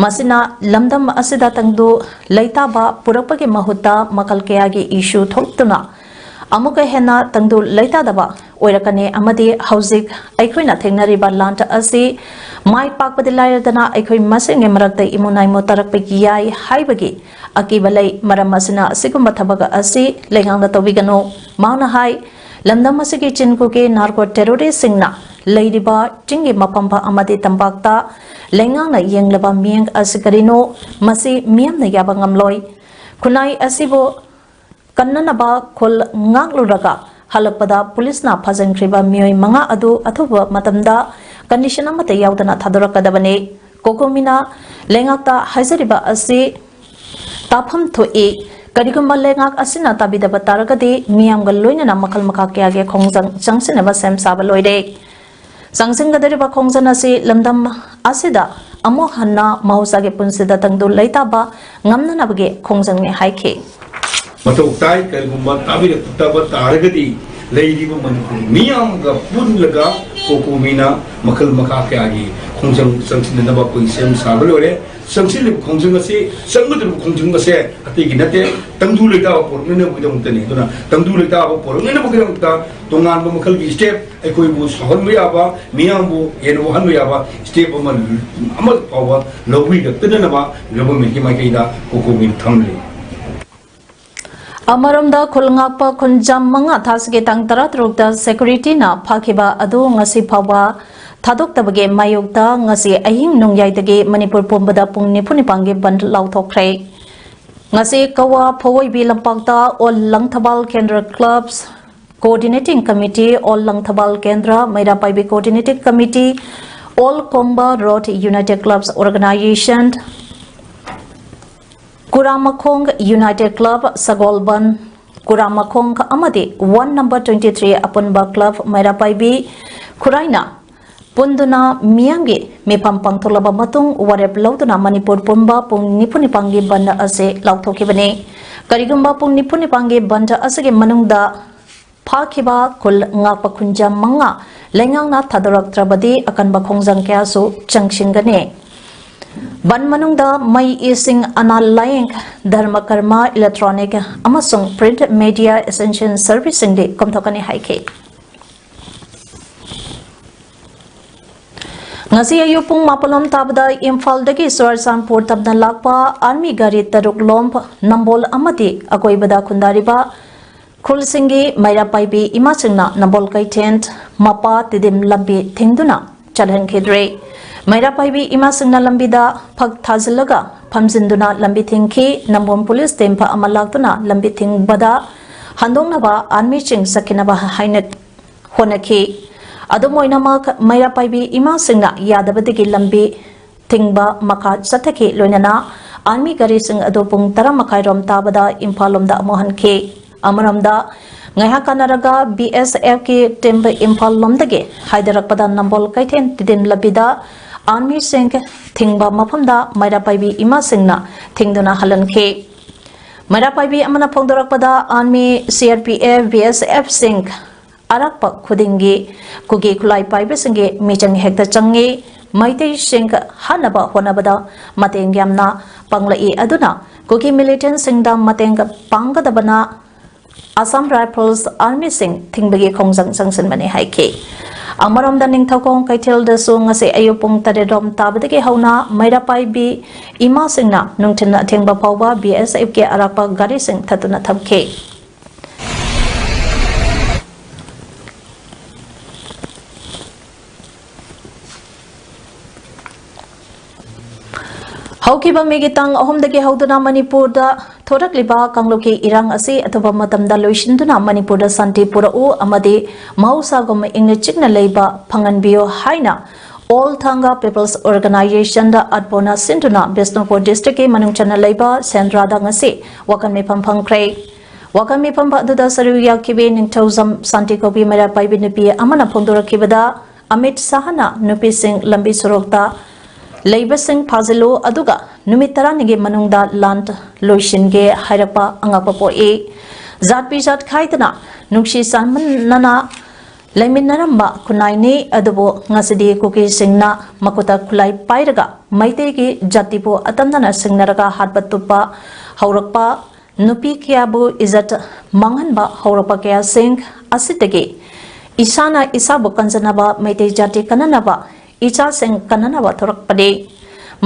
ꯃꯁꯤꯅ ꯂꯝꯗꯝ ꯑꯁꯤꯗ ꯇꯪꯗꯨ ꯂꯩꯇꯥꯕ ꯄꯨꯔꯛꯄꯒꯤ ꯃꯍꯨꯠꯇ ꯃꯈꯜ ꯀꯌꯥꯒꯤ issue ꯊꯣꯛꯇꯨꯅ ꯑꯃꯨꯛꯀ ꯍꯦꯟꯅ ꯇꯪꯗꯨ ꯂꯩꯇꯥꯗꯕ ꯑꯣꯏꯔꯛꯀꯅꯤ ꯑꯃꯗꯤ ꯍꯧꯖꯤꯛ ꯑꯩꯈꯣꯏꯅ ꯊꯦꯡꯅꯔꯤꯕ ꯂꯥꯟ ꯑꯁꯤ ꯃꯥꯏ ꯄꯥꯛꯄꯗꯤ ꯂꯥꯏꯔꯗꯅ ꯑꯩꯈꯣꯏ ꯃꯁꯦꯟꯒꯤ ꯃꯔꯛꯇ ꯏꯃꯨ ꯅꯥꯏꯃꯨ ꯇꯥꯔꯛꯄ ꯌꯥꯏ ꯍꯥꯏꯕꯒꯤ ꯑꯀꯤꯕ ꯂꯩ꯫ ꯃꯔꯝ ꯑꯁꯤꯅ ꯑꯁꯤꯒꯨꯝꯕ ꯊꯕꯛ ꯑꯁꯤ ꯂꯩꯉꯥꯛꯅ ꯇꯧꯕꯤꯒꯅꯨ꯫ ꯃꯍꯥꯛꯅ ꯍꯥꯏ, ꯂꯝꯗꯝ ꯑꯁꯤꯒꯤ ꯆꯤꯟ ꯀꯨꯀꯤ narco terrorist ꯁꯤꯡꯅ ꯂꯩꯔꯤꯕ ꯆꯤꯡꯒꯤ ꯃꯐꯝ ꯑꯃꯗꯤ ꯇꯝꯄꯥꯛꯇ ꯂꯩꯉꯥꯛꯅ ꯌꯦꯡꯂꯕ ꯃꯤꯠꯌꯦꯡ ꯑꯁꯤ ꯀꯔꯤꯅꯣ? ꯃꯁꯤ ꯃꯤꯌꯥꯝꯅ ꯌꯥꯕ ꯉꯝꯂꯣꯏ꯫ ꯈꯨꯟꯅꯥꯏ ꯑꯁꯤꯕꯨ ꯀꯟꯅꯅꯕ ꯈꯨꯜ ꯉꯥꯛꯂꯨꯔꯒ ꯍꯜꯂꯛꯄꯗ ꯄꯨꯂꯤꯁꯅ ꯐꯥꯖꯤꯟꯈ꯭ꯔꯤꯕ ꯃꯤꯑꯣꯏ ꯃꯉꯥ ꯑꯗꯨ ꯑꯊꯨꯕ ꯃꯇꯝꯗ condition ꯑꯃꯠꯇ ꯌꯥꯎꯗꯅ ꯊꯥꯗꯣꯔꯛꯀꯗꯕꯅꯤ꯫ ꯀꯣꯀꯣꯃꯤꯅ ꯂꯩꯉꯥꯛꯇ ꯍꯥꯏꯖꯔꯤꯕ ꯑꯁꯤ ꯇꯥꯐꯝ ꯊꯣꯛꯏ꯫ ꯀꯔꯤꯒꯨꯝꯕ ꯂꯩꯉꯥꯛ ꯑꯁꯤꯅ ꯇꯥꯕꯤꯗꯕ ꯇꯥꯔꯒꯗꯤ ꯃꯤꯌꯥꯝꯒ ꯂꯣꯏꯅꯅ ꯃꯈꯜ ꯃꯈꯥ ꯀꯌꯥꯒꯤ ꯈꯣꯡꯖꯪ ꯆꯪꯁꯤꯟꯅꯕ ꯁꯦꯝ ꯁꯥꯕ ꯂꯣꯏꯔꯦ꯫ ꯆꯪꯁꯤꯟꯒꯗꯧꯔꯤꯕ ꯈꯣꯡꯖꯪ ꯑꯁꯤ ꯂꯝꯗꯝ ꯑꯁꯤꯗ ꯑꯃꯨꯛ ꯍꯟꯅ ꯃꯍꯧꯁꯥꯒꯤ ꯄꯨꯟꯁꯤꯗ ꯇꯪꯗꯨ ꯂꯩꯇꯥꯕ ꯉꯝꯅꯅꯕꯒꯤ ꯈꯣꯡꯖꯪꯅꯤ ꯍꯥꯏꯈꯤ꯫ ꯃꯊꯧ ꯇꯥꯏ꯫ ꯀꯔꯤꯒꯨꯝꯕ ꯇꯥꯕꯤꯔꯛꯇꯕ ꯇꯥꯔꯒꯗꯤ ꯂꯩꯔꯤꯕ ꯃꯅꯤꯄꯨꯔ ꯃꯤꯌꯥꯝꯒ ꯄꯨꯜꯂꯒ ꯀꯣꯀꯣꯃꯤꯅ ꯃꯈꯜ ꯃꯈꯥ ꯀꯌꯥꯒꯤ ꯈꯣꯡꯖꯪ ꯆꯪꯁꯤꯟꯅꯅꯕ ꯑꯩꯈꯣꯏ ꯁꯦꯝ ꯁꯥꯕ ꯂꯣꯏꯔꯦ꯫ ꯆꯪꯁꯤꯜꯂꯤꯕ ꯈꯣꯡꯖꯪ ꯑꯁꯤ, ꯆꯪꯒꯗꯧꯔꯤꯕ ꯈꯣꯡꯖꯪ ꯑꯁꯦ ꯑꯇꯩꯒꯤ ꯅꯠꯇꯦ, ꯇꯪꯗꯨ ꯂꯩꯇꯥꯕ ꯄꯨꯔꯛꯅꯅꯕꯒꯤꯗꯃꯛꯇꯅꯤ꯫ ꯑꯗꯨꯅ ꯇꯪꯗꯨ ꯂꯩꯇꯥꯕ ꯄꯨꯔꯛꯅꯅꯕꯒꯤꯗꯃꯛꯇ ꯇꯣꯉꯥꯟꯕ ꯃꯈꯜꯒꯤ step, ꯑꯩꯈꯣꯏꯕꯨ ꯁꯥꯎꯍꯟꯕ ꯌꯥꯕ, ꯃꯤꯌꯥꯝꯕꯨ ꯍꯦꯟꯅ ꯋꯥꯍꯟꯕ ꯌꯥꯕ step ꯑꯃ, ꯑꯃ ꯐꯥꯎꯕ ꯂꯧꯕꯤꯔꯛꯇꯅꯅꯕ government ꯀꯤ ꯃꯥꯏꯀꯩꯗ ꯀꯣꯀꯣꯃꯤꯅ ꯊꯝꯂꯤ꯫ ꯑꯃꯔꯣꯝꯗ ꯈꯨꯜ ꯉꯥꯛꯄ ꯈꯨꯟꯖꯥ ꯃꯉꯥ ꯊꯥꯁꯤꯒꯤ ꯇꯥꯡ ꯇꯔꯥꯇꯔꯨꯛꯇ security ꯅ ꯐꯥꯈꯤꯕ ꯑꯗꯨ ꯉꯁꯤ ꯐꯥꯎꯕ ꯊꯥꯗꯣꯛꯇꯕꯒꯤ ꯃꯥꯌꯣꯛꯇ ꯉꯁꯤ ꯑꯍꯤꯡ ꯅꯣꯡꯌꯥꯏꯗꯒꯤ ꯃꯅꯤꯄꯨꯔ ꯄꯨꯝꯕꯗ ꯄꯨꯡ ꯅꯤꯐꯨ ꯅꯤꯄꯥꯟꯒꯤ ꯕꯟꯗ ꯂꯥꯎꯊꯣꯛꯈ꯭ꯔꯦ꯫ ꯉꯁꯤ ꯀꯋꯥ ꯐꯧꯋꯩꯕꯤ ꯂꯝꯄꯥꯛꯇ All ꯂꯪꯊꯕꯥꯜ ꯀꯦꯟꯗ꯭ꯔ Clubs Coordinating Committee, All Langthabal ꯀꯦꯟꯗ꯭ꯔ ꯃꯩꯔꯥ ꯄꯥꯏꯕꯤ Coordinating Committee, All ꯀꯣꯡꯕ Road United Clubs Organization, ꯀꯨꯔꯥꯃꯈꯣꯡ United Club ꯁꯒꯣꯜꯕꯟ, ꯀꯨꯔꯥꯃꯈꯣꯡ ꯑꯃꯗꯤ Ward number twenty three ꯑꯄꯨꯟꯕ club ꯃꯩꯔꯥ ꯄꯥꯏꯕꯤ ꯈꯨꯔꯥꯏꯅ ꯄꯨꯟꯗꯨꯅ ꯃꯤꯌꯥꯝꯒꯤ ꯃꯤꯐꯝ ꯄꯥꯡꯊꯣꯛꯂꯕ ꯃꯇꯨꯡ ꯋꯥꯔꯦꯞ ꯂꯧꯗꯨꯅ ꯃꯅꯤꯄꯨꯔ ꯄꯨꯝꯕ ꯄꯨꯡ ꯅꯤꯐꯨ ꯅꯤꯄꯥꯟꯒꯤ ꯕꯟꯗ ꯑꯁꯤ ꯂꯥꯎꯊꯣꯛꯈꯤꯕꯅꯤ꯫ ꯀꯔꯤꯒꯨꯝꯕ ꯄꯨꯡ ꯅꯤꯐꯨ ꯅꯤꯄꯥꯟꯒꯤ ꯕꯟꯗ ꯑꯁꯤꯒꯤ ꯃꯅꯨꯡꯗ ꯐꯥꯈꯤꯕ ꯈꯨꯜ ꯉꯥꯛꯄ ꯈꯨꯟꯖꯥ ꯃꯉꯥ ꯂꯩꯉꯥꯛꯅ ꯊꯥꯗꯣꯔꯛꯇ꯭ꯔꯕꯗꯤ ꯑꯀꯟꯕ ꯈꯣꯡꯖꯪ ꯀꯌꯥꯁꯨ ꯆꯪꯁꯤꯟꯒꯅꯤ꯫ ꯕꯟ ꯃꯅꯨꯡꯗ ꯃꯩ, ꯏꯁꯤꯡ, ꯑꯅꯥ ꯂꯥꯌꯦꯡ, ꯙꯔꯃ ꯀꯔꯃ, electronic ꯑꯃꯁꯨꯡ print media essential serviceꯁꯤꯡꯗꯤ ꯀꯣꯝꯊꯣꯛꯀꯅꯤ ꯍꯥꯏꯈꯤ꯫ ꯉꯁꯤ ꯑꯌꯨꯛ ꯄꯨꯡ ꯃꯥꯄꯜꯂꯣꯝ ꯇꯥꯕꯗ ꯏꯝꯐꯥꯜꯗꯒꯤ ꯆꯨꯔꯆꯥꯟꯄꯨꯔ ꯇꯝꯅ ꯂꯥꯛꯄ army ꯒꯥꯔꯤ ꯇꯔꯨꯛ ꯂꯣꯝ ꯅꯝꯕꯣꯜ ꯑꯃꯗꯤ ꯑꯀꯣꯏꯕꯗ ꯈꯨꯟꯗꯥꯔꯤꯕ ꯈꯨꯜꯁꯤꯡꯒꯤ ꯃꯩꯔꯥ ꯄꯥꯏꯕꯤ ꯏꯃꯥꯁꯤꯡꯅ ꯅꯝꯕꯣꯜ ꯀꯩꯊꯦꯜ ꯃꯄꯥ ꯇꯤꯗꯤꯝ ꯂꯝꯕꯤ ꯊꯤꯡꯗꯨꯅ ꯆꯠꯍꯟꯈꯤꯗ꯭ꯔꯦ꯫ ꯃꯩꯔꯥ ꯄꯥꯏꯕꯤ ꯏꯃꯥꯁꯤꯡꯅ ꯂꯝꯕꯤꯗ ꯐꯛ ꯊꯥꯖꯤꯜꯂꯒ ꯐꯝꯖꯤꯟꯗꯨꯅ ꯂꯝꯕꯤ ꯊꯤꯡꯈꯤ꯫ ꯅꯝꯕꯣꯜ ꯄꯨꯂꯤꯁ ꯇꯦꯝꯄ ꯑꯃ ꯂꯥꯛꯇꯨꯅ ꯂꯝꯕꯤ ꯊꯤꯡꯕꯗ ꯍꯟꯗꯣꯛꯅꯕ armyꯁꯤꯡ ꯆꯠꯈꯤꯅꯕ ꯍꯥꯏꯅ ꯍꯣꯠꯅꯈꯤ꯫ ꯑꯗꯨꯝ ꯑꯣꯏꯅꯃꯛ, ꯃꯩꯔꯥ ꯄꯥꯏꯕꯤ ꯏꯃꯥꯁꯤꯡꯅ ꯌꯥꯗꯕꯗꯒꯤ ꯂꯝꯕꯤ ꯊꯤꯡꯕ ꯃꯈꯥ ꯆꯠꯊꯈꯤ꯫ ꯂꯣꯏꯅꯅ army ꯒꯥꯔꯤꯁꯤꯡ ꯑꯗꯨ ꯄꯨꯡ ꯇꯔꯥ ꯃꯈꯥꯏꯔꯣꯝ ꯇꯥꯕꯗ ꯏꯝꯐꯥꯜ ꯂꯣꯝꯗ ꯑꯃꯨꯛ ꯍꯟꯈꯤ꯫ ꯑꯃꯔꯣꯝꯗ, ꯉꯥꯏꯍꯥꯛ ꯀꯥꯟꯅꯔꯒ BSFꯀꯤ team ꯏꯝꯐꯥꯜ ꯂꯣꯝꯗꯒꯤ ꯍꯥꯏꯗꯔꯛꯄꯗ ꯅꯝꯕꯣꯜ ꯀꯩꯊꯦꯜ ꯇꯤꯗꯤꯝ ꯂꯝꯕꯤꯗ armyꯁꯤꯡ ꯊꯤꯡꯕ ꯃꯐꯝꯗ ꯃꯩꯔꯥ ꯄꯥꯏꯕꯤ ꯏꯃꯥꯁꯤꯡꯅ ꯊꯤꯡꯗꯨꯅ ꯍꯜꯍꯟꯈꯤ꯫ ꯃꯩꯔꯥ ꯄꯥꯏꯕꯤ ꯑꯃꯅ ꯐꯣꯡꯗꯣꯔꯛꯄꯗ, army, CRPF, BSFꯁꯤꯡ ꯑꯔꯥꯛꯄ ꯈꯨꯗꯤꯡꯒꯤ ꯀꯨꯀꯤ ꯈꯨꯠꯂꯥꯏ ꯄꯥꯏꯕꯁꯤꯡꯒꯤ ꯃꯤꯆꯪ ꯍꯦꯛꯇ ꯆꯪꯏ꯫ ꯃꯩꯇꯩꯁꯤꯡ ꯍꯥꯠꯅꯕ ꯍꯣꯠꯅꯕꯗ ꯃꯇꯦꯡ ꯌꯥꯝꯅ ꯄꯥꯡꯂꯛꯏ꯫ ꯑꯗꯨꯅ ꯀꯨꯀꯤ militantꯁꯤꯡꯗ ꯃꯇꯦꯡ ꯄꯥꯡꯒꯗꯕꯅ Assam Rifles armyꯁꯤꯡ ꯊꯤꯡꯕꯒꯤ ꯈꯣꯡꯖꯪ ꯆꯪꯁꯤꯟꯕꯅꯤ ꯍꯥꯏꯈꯤ꯫ ꯑꯃꯔꯣꯝꯗ, ꯅꯤꯡꯊꯧꯈꯣꯡ ꯀꯩꯊꯦꯜꯗꯁꯨ ꯉꯁꯤ ꯑꯌꯨꯛ ꯄꯨꯡ ꯇꯔꯦꯠ ꯔꯣꯝ ꯇꯥꯕꯗꯒꯤ ꯍꯧꯅ ꯃꯩꯔꯥ ꯄꯥꯏꯕꯤ ꯏꯃꯥꯁꯤꯡꯅ ꯅꯨꯡꯊꯤꯜ ꯑꯊꯦꯡꯕ ꯐꯥꯎꯕ BSFꯀꯤ ꯑꯔꯥꯛꯄ ꯒꯥꯔꯤꯁꯤꯡ ꯊꯠꯇꯨꯅ ꯊꯝꯈꯤ꯫ ꯍꯧꯈꯤꯕ ꯃꯦꯒꯤ ꯇꯥꯡ ꯑꯍꯨꯝꯗꯒꯤ ꯍꯧꯗꯨꯅ ꯃꯅꯤꯄꯨꯔꯗ ꯊꯣꯔꯛꯂꯤꯕ ꯀꯥꯡꯂꯨꯞꯀꯤ ꯏꯔꯥꯡ ꯑꯁꯤ ꯑꯊꯨꯕ ꯃꯇꯝꯗ ꯂꯣꯏꯁꯤꯟꯗꯨꯅ ꯃꯅꯤꯄꯨꯔꯗ ꯁꯥꯟꯇꯤ ꯄꯨꯔꯛꯎ ꯑꯃꯗꯤ ꯃꯍꯧꯁꯥꯒꯨꯝ ꯏꯪꯅ ꯆꯤꯛꯅ ꯂꯩꯕ ꯐꯪꯍꯟꯕꯤꯌꯨ ꯍꯥꯏꯅ All Thanga People's Organization ꯗ ꯑꯠꯄꯣꯅ ꯁꯤꯟꯗꯨꯅ ꯕꯤꯁꯅꯨꯄꯨꯔ district ꯀꯤ ꯃꯅꯨꯡ ꯆꯟꯅ ꯂꯩꯕ ꯁꯦꯟꯗ꯭ꯔꯥꯗ ꯉꯁꯤ ꯋꯥꯀꯟ ꯃꯤꯐꯝ ꯐꯝꯈ꯭ꯔꯦ꯫ ꯋꯥꯀꯟ ꯃꯤꯐꯝ ꯑꯗꯨꯗ ꯁꯔꯨꯛ ꯌꯥꯈꯤꯕꯤ ꯅꯤꯡꯊꯧꯖꯝ ꯁꯥꯟꯇꯤ ꯀꯧꯕꯤ ꯃꯩꯔꯥ ꯄꯥꯏꯕꯤ ꯅꯨꯄꯤ ꯑꯃꯅ ꯐꯣꯡꯗꯣꯔꯛꯈꯤꯕꯗ, ꯑꯃꯤꯠ ꯁꯥꯍꯅ ꯅꯨꯄꯤꯁꯤꯡ ꯂꯝꯕꯤ ꯁꯣꯔꯣꯛꯇ ꯂꯩꯕꯁꯤꯡ ꯐꯥꯖꯤꯜꯂꯨ, ꯑꯗꯨꯒ ꯅꯨꯃꯤꯠ ꯇꯔꯥꯅꯤꯒꯤ ꯃꯅꯨꯡꯗ ꯂꯥꯟ ꯂꯣꯏꯁꯤꯟꯒꯦ ꯍꯥꯏꯔꯛꯄ ꯑꯉꯛꯄ ꯄꯣꯛꯏ꯫ ꯖꯥꯠ ꯄꯤꯖꯥꯠ ꯈꯥꯏꯗꯅ ꯅꯨꯡꯁꯤ ꯆꯥꯟꯃꯤꯟꯅꯅ ꯂꯩꯃꯤꯟꯅꯔꯝꯕ ꯈꯨꯟꯅꯥꯏꯅꯤ, ꯑꯗꯨꯕꯨ ꯉꯁꯤꯗꯤ ꯀꯨꯀꯤꯁꯤꯡꯅ ꯃꯈꯨꯠꯇ ꯈꯨꯠꯂꯥꯏ ꯄꯥꯏꯔꯒ ꯃꯩꯇꯩꯒꯤ ꯖꯥꯇꯤꯕꯨ ꯑꯇꯝꯅꯅ ꯁꯤꯡꯅꯔꯒ ꯍꯥꯠꯄ ꯇꯨꯞꯄ ꯍꯧꯔꯛꯄ, ꯅꯨꯄꯤ ꯀꯌꯥꯕꯨ ꯏꯖꯠ ꯃꯥꯡꯍꯟꯕ ꯍꯧꯔꯛꯄ ꯀꯌꯥꯁꯤꯡ ꯑꯁꯤꯗꯒꯤ ꯏꯁꯥꯅ ꯏꯁꯥꯕꯨ ꯀꯟꯖꯅꯕ, ꯃꯩꯇꯩ ꯖꯥꯇꯤ ꯀꯟꯅꯅꯕ, ꯏꯆꯥꯁꯤꯡ ꯀꯟꯅꯅꯕ ꯊꯣꯔꯛꯄꯅꯤ꯫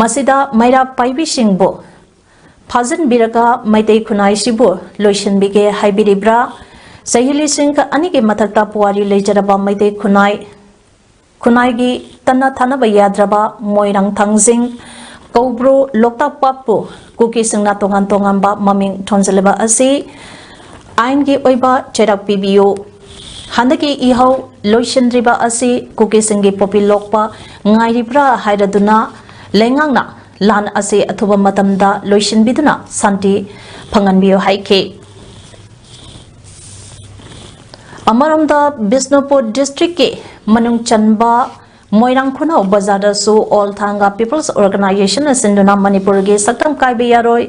ꯃꯁꯤꯗ ꯃꯩꯔꯥ ꯄꯥꯏꯕꯤꯁꯤꯡꯕꯨ ꯐꯥꯖꯤꯟꯕꯤꯔꯒ ꯃꯩꯇꯩ ꯈꯨꯟꯅꯥꯏꯁꯤꯕꯨ ꯂꯣꯏꯁꯤꯟꯕꯤꯒꯦ ꯍꯥꯏꯕꯤꯔꯤꯕ꯭ꯔꯥ? ꯆꯍꯤ ꯂꯤꯁꯤꯡ ꯑꯅꯤꯒꯤ ꯃꯊꯛꯇ ꯄꯨꯋꯥꯔꯤ ꯂꯩꯖꯔꯕ ꯃꯩꯇꯩ ꯈꯨꯟꯅꯥꯏ, ꯈꯨꯟꯅꯥꯏꯒꯤ ꯇꯠꯅ ꯊꯥꯅꯕ ꯌꯥꯗ꯭ꯔꯕ ꯃꯣꯏꯔꯥꯡ ꯊꯥꯡꯖꯤꯡ, ꯀꯧꯕ꯭ꯔꯨ, ꯂꯣꯛꯇꯥꯛ ꯄꯥꯠꯄꯨ ꯀꯨꯀꯤꯁꯤꯡꯅ ꯇꯣꯉꯥꯟ ꯇꯣꯉꯥꯟꯕ ꯃꯃꯤꯡ ꯊꯣꯟꯖꯜꯂꯤꯕ ꯑꯁꯤ ꯑꯥꯏꯟꯒꯤ ꯑꯣꯏꯕ ꯆꯩꯔꯥꯛ ꯄꯤꯕꯤꯌꯨ꯫ ꯍꯟꯗꯛꯀꯤ ꯏꯍꯧ ꯂꯣꯏꯁꯤꯟꯗ꯭ꯔꯤꯕ ꯑꯁꯤ ꯀꯨꯀꯤꯁꯤꯡꯒꯤ ꯄꯣꯄꯤ ꯂꯣꯛꯄ ꯉꯥꯏꯔꯤꯕ꯭ꯔꯥ ꯍꯥꯏꯔꯗꯨꯅ ꯂꯩꯉꯥꯛꯅ ꯂꯥꯟ ꯑꯁꯤ ꯑꯊꯨꯕ ꯃꯇꯝꯗ ꯂꯣꯏꯁꯤꯟꯕꯤꯗꯨꯅ ꯁꯥꯟꯇꯤ ꯐꯪꯍꯟꯕꯤꯌꯨ ꯍꯥꯏꯈꯤ꯫ ꯑꯃꯔꯣꯝꯗ ꯕꯤꯁꯅꯨꯄꯨꯔ district ꯀꯤ ꯃꯅꯨꯡ ꯆꯟꯕ ꯃꯣꯏꯔꯥꯡ ꯈꯨꯅꯧ ꯕꯖꯥꯔꯗꯁꯨ All Thanga People's Organization ꯅ ꯁꯤꯟꯗꯨꯅ ꯃꯅꯤꯄꯨꯔꯒꯤ ꯁꯛꯇꯝ ꯀꯥꯏꯕ ꯌꯥꯔꯣꯏ,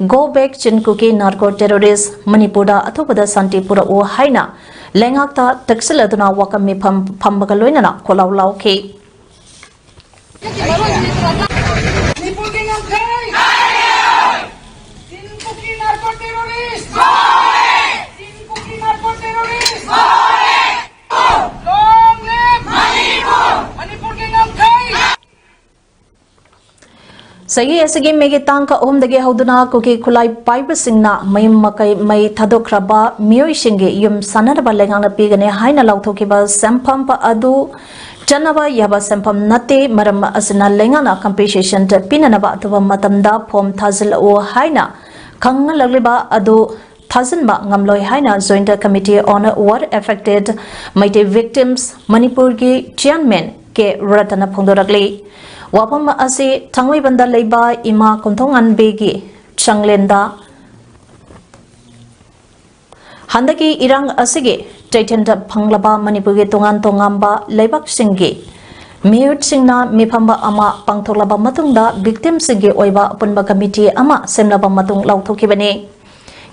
Go Back Chin Kuki Narco Terrorist, ꯃꯅꯤꯄꯨꯔꯗ ꯑꯊꯨꯕꯗ ꯁꯥꯟꯇꯤ ꯄꯨꯔꯛꯎ ꯍꯥꯏꯅ ꯂꯩꯉꯥꯛꯇ ꯇꯛꯁꯤꯜꯂꯗꯨꯅ ꯋꯥꯀꯟ ꯃꯤꯐꯝ ꯐꯝꯕꯒ ꯂꯣꯏꯅꯅ ꯈꯣꯜꯂꯥꯎ ꯂꯥꯎꯈꯤ꯫ ꯃꯅꯤꯄꯨꯔꯒꯤ ꯉꯝꯈꯩ! ꯆꯤꯟ ꯀꯨꯀꯤ narco terrorist! ꯆꯤꯟ ꯀꯨꯀꯤ narco terrorist! Long live Manipur! ꯃꯅꯤꯄꯨꯔꯒꯤ ꯉꯝꯈꯩ! ꯆꯍꯤ ꯑꯁꯤꯒꯤ ꯃꯦꯒꯤ ꯇꯥꯡ ꯑꯍꯨꯝꯗꯒꯤ ꯍꯧꯗꯨꯅ ꯀꯨꯀꯤ ꯈꯨꯠꯂꯥꯏ ꯄꯥꯏꯕꯁꯤꯡꯅ ꯃꯌꯨꯝ ꯃꯀꯩ ꯃꯩ ꯊꯥꯗꯣꯛꯈ꯭ꯔꯕ ꯃꯤꯑꯣꯏꯁꯤꯡꯒꯤ ꯌꯨꯝ ꯁꯥꯟꯅꯅꯕ ꯂꯩꯉꯥꯛꯅ ꯄꯤꯒꯅꯤ ꯍꯥꯏꯅ ꯂꯥꯎꯊꯣꯛꯈꯤꯕ ꯁꯦꯟꯐꯝ ꯑꯗꯨ ꯆꯠꯅꯕ ꯌꯥꯕ ꯁꯦꯟꯐꯝ ꯅꯠꯇꯦ꯫ ꯃꯔꯝ ꯑꯁꯤꯅ ꯂꯩꯉꯥꯛꯅ compensation ꯄꯤꯅꯅꯕ ꯑꯊꯨꯕ ꯃꯇꯝꯗ form ꯊꯥꯖꯤꯜꯂꯛꯎ ꯍꯥꯏꯅ ꯈꯪꯍꯜꯂꯛꯂꯤꯕ ꯑꯗꯨ ꯊꯥꯖꯤꯟꯕ ꯉꯝꯂꯣꯏ ꯍꯥꯏꯅ Joint Committee on War Affected Meitei Victims ꯃꯅꯤꯄꯨꯔꯒꯤ chairman ꯀꯦ ꯔꯇꯟꯅ ꯐꯣꯡꯗꯣꯔꯛꯂꯤ꯫ ꯋꯥꯐꯝ ꯑꯁꯤ ꯊꯥꯡꯃꯩꯕꯟꯗ ꯂꯩꯕ ꯏꯃꯥ ꯀꯣꯟꯊꯧꯉꯥꯟꯕꯤꯒꯤ ꯆꯥꯡꯂꯦꯟꯗ ꯍꯟꯗꯛꯀꯤ ꯏꯔꯥꯡ ꯑꯁꯤꯒꯤ ꯆꯩꯊꯦꯡꯗ ꯐꯪꯂꯕ ꯃꯅꯤꯄꯨꯔꯒꯤ ꯇꯣꯉꯥꯟ ꯇꯣꯉꯥꯟꯕ ꯂꯩꯕꯥꯛꯁꯤꯡꯒꯤ ꯃꯤꯍꯨꯠꯁꯤꯡꯅ ꯃꯤꯐꯝꯕ ꯑꯃ ꯄꯥꯡꯊꯣꯛꯂꯕ ꯃꯇꯨꯡꯗ victimꯁꯤꯡꯒꯤ ꯑꯣꯏꯕ ꯑꯄꯨꯟꯕ committee ꯑꯃ ꯁꯦꯝꯂꯕ ꯃꯇꯨꯡ ꯂꯥꯎꯊꯣꯛꯈꯤꯕꯅꯤ꯫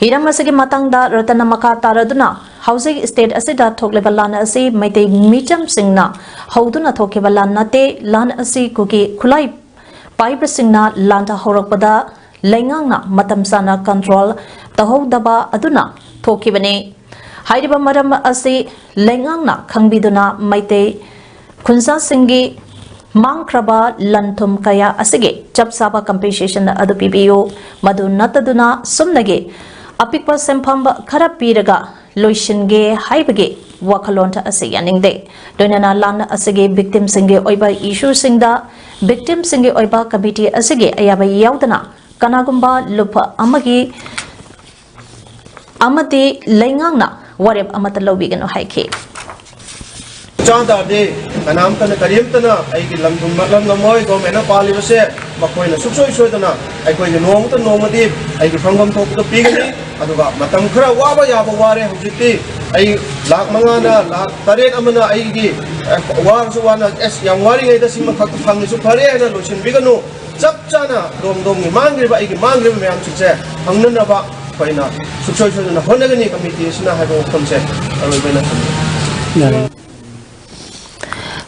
ꯍꯤꯔꯝ ꯑꯁꯤꯒꯤ ꯃꯇꯥꯡꯗ ꯔꯇꯟꯅ ꯃꯈꯥ ꯇꯥꯔꯗꯨꯅ, ꯍꯧꯖꯤꯛ state ꯑꯁꯤꯗ ꯊꯣꯛꯂꯤꯕ ꯂꯥꯟ ꯑꯁꯤ ꯃꯩꯇꯩ ꯃꯤꯆꯝꯁꯤꯡꯅ ꯍꯧꯗꯨꯅ ꯊꯣꯛꯈꯤꯕ ꯂꯥꯟ ꯅꯠꯇꯦ꯫ ꯂꯥꯟ ꯑꯁꯤ ꯀꯨꯀꯤ ꯈꯨꯠꯂꯥꯏ ꯄꯥꯏꯕꯁꯤꯡꯅ ꯂꯥꯟꯗ ꯍꯧꯔꯛꯄꯗ ꯂꯩꯉꯥꯛꯅ ꯃꯇꯝ ꯆꯥꯅ control ꯇꯧꯍꯧꯗꯕ ꯑꯗꯨꯅ ꯊꯣꯛꯈꯤꯕꯅꯤ꯫ ꯍꯥꯏꯔꯤꯕ ꯃꯔꯝ ꯑꯁꯤ ꯂꯩꯉꯥꯛꯅ ꯈꯪꯕꯤꯗꯨꯅ ꯃꯩꯇꯩ ꯈꯨꯟꯖꯥꯁꯤꯡꯒꯤ ꯃꯥꯡꯈ꯭ꯔꯕ ꯂꯟ ꯊꯨꯝ ꯀꯌꯥ ꯑꯁꯤꯒꯤ ꯆꯞ ꯆꯥꯕ compensation ꯑꯗꯨ ꯄꯤꯕꯤꯌꯨ꯫ ꯃꯗꯨ ꯅꯠꯇꯗꯨꯅ ꯁꯨꯞꯅꯒꯤ ꯑꯄꯤꯛꯄ ꯁꯦꯟꯐꯝ ꯈꯔ ꯄꯤꯔꯒ ꯂꯣꯏꯁꯤꯟꯒꯦ ꯍꯥꯏꯕꯒꯤ ꯋꯥꯈꯜꯂꯣꯟ ꯑꯁꯤ ꯌꯥꯅꯤꯡꯗꯦ꯫ ꯂꯣꯏꯅꯅ ꯂꯥꯟ ꯑꯁꯤꯒꯤ victimꯁꯤꯡꯒꯤ ꯑꯣꯏꯕ issueꯁꯤꯡꯗ victimꯁꯤꯡꯒꯤ ꯑꯣꯏꯕ committee ꯑꯁꯤꯒꯤ ꯑꯌꯥꯕ ꯌꯥꯎꯗꯅ ꯀꯅꯥꯒꯨꯝꯕ ꯂꯨꯞ ꯑꯃꯒꯤ ꯑꯃꯗꯤ ꯂꯩꯉꯥꯛꯅ ꯋꯥꯔꯦꯞ ꯑꯃꯠꯇ ꯂꯧꯕꯤꯒꯅꯨ ꯍꯥꯏꯈꯤ꯫ ꯆꯥ ꯇꯥꯔꯗꯤ ꯀꯅꯥꯝꯇꯅ ꯀꯔꯤꯝꯇꯅ ꯑꯩꯒꯤ ꯂꯝ ꯊꯨꯝ ꯃꯠꯂꯝ ꯉꯝꯃꯣꯏ꯫ ꯒꯣꯔꯃꯦꯟꯅ ꯄꯥꯜꯂꯤꯕꯁꯦ ꯃꯈꯣꯏꯅ ꯁꯨꯡꯁꯣꯏ ꯁꯣꯏꯗꯅ ꯑꯩꯈꯣꯏꯒꯤ ꯅꯣꯡꯃꯇ ꯅꯣꯡꯃꯗꯤ ꯑꯩꯒꯤ ꯐꯪꯐꯝ ꯊꯣꯛꯄꯗꯣ ꯄꯤꯒꯅꯤ꯫ ꯑꯗꯨꯒ ꯃꯇꯝ ꯈꯔ ꯋꯥꯕ ꯌꯥꯕ ꯋꯥꯔꯦ꯫ ꯍꯧꯖꯤꯛꯇꯤ ꯑꯩ ꯂꯥꯛ ꯃꯉꯥꯅ ꯂꯥꯛ ꯇꯔꯦꯠ ꯑꯃꯅ ꯑꯩꯒꯤ ꯑꯦ, ꯋꯥꯔꯁꯨ ꯋꯥꯅ ꯑꯦꯁ ꯌꯥꯝ ꯋꯥꯔꯤꯉꯩꯗ ꯁꯤꯃꯈꯛ ꯐꯪꯉꯤꯁꯨ ꯐꯔꯦ ꯍꯥꯏꯅ ꯂꯣꯏꯁꯤꯟꯕꯤꯒꯅꯨ꯫ ꯆꯞ ꯆꯥꯅ ꯗꯣꯝ ꯗꯣꯝꯒꯤ ꯃꯥꯡꯈ꯭ꯔꯤꯕ ꯑꯩꯒꯤ ꯃꯥꯡꯈ꯭ꯔꯤꯕ ꯃꯌꯥꯝꯁꯤꯡꯁꯦ ꯐꯪꯅꯅꯕ ꯑꯩꯈꯣꯏꯅ ꯁꯨꯡꯁꯣꯏ ꯁꯣꯏꯗꯅ ꯍꯣꯠꯅꯒꯅꯤ ꯀꯃꯤꯇꯤ ꯑꯁꯤꯅ ꯍꯥꯏꯕ ꯋꯥꯐꯝꯁꯦ ꯑꯔꯣꯏꯕ ꯑꯣꯏꯅ ꯊꯝꯖꯒꯦ꯫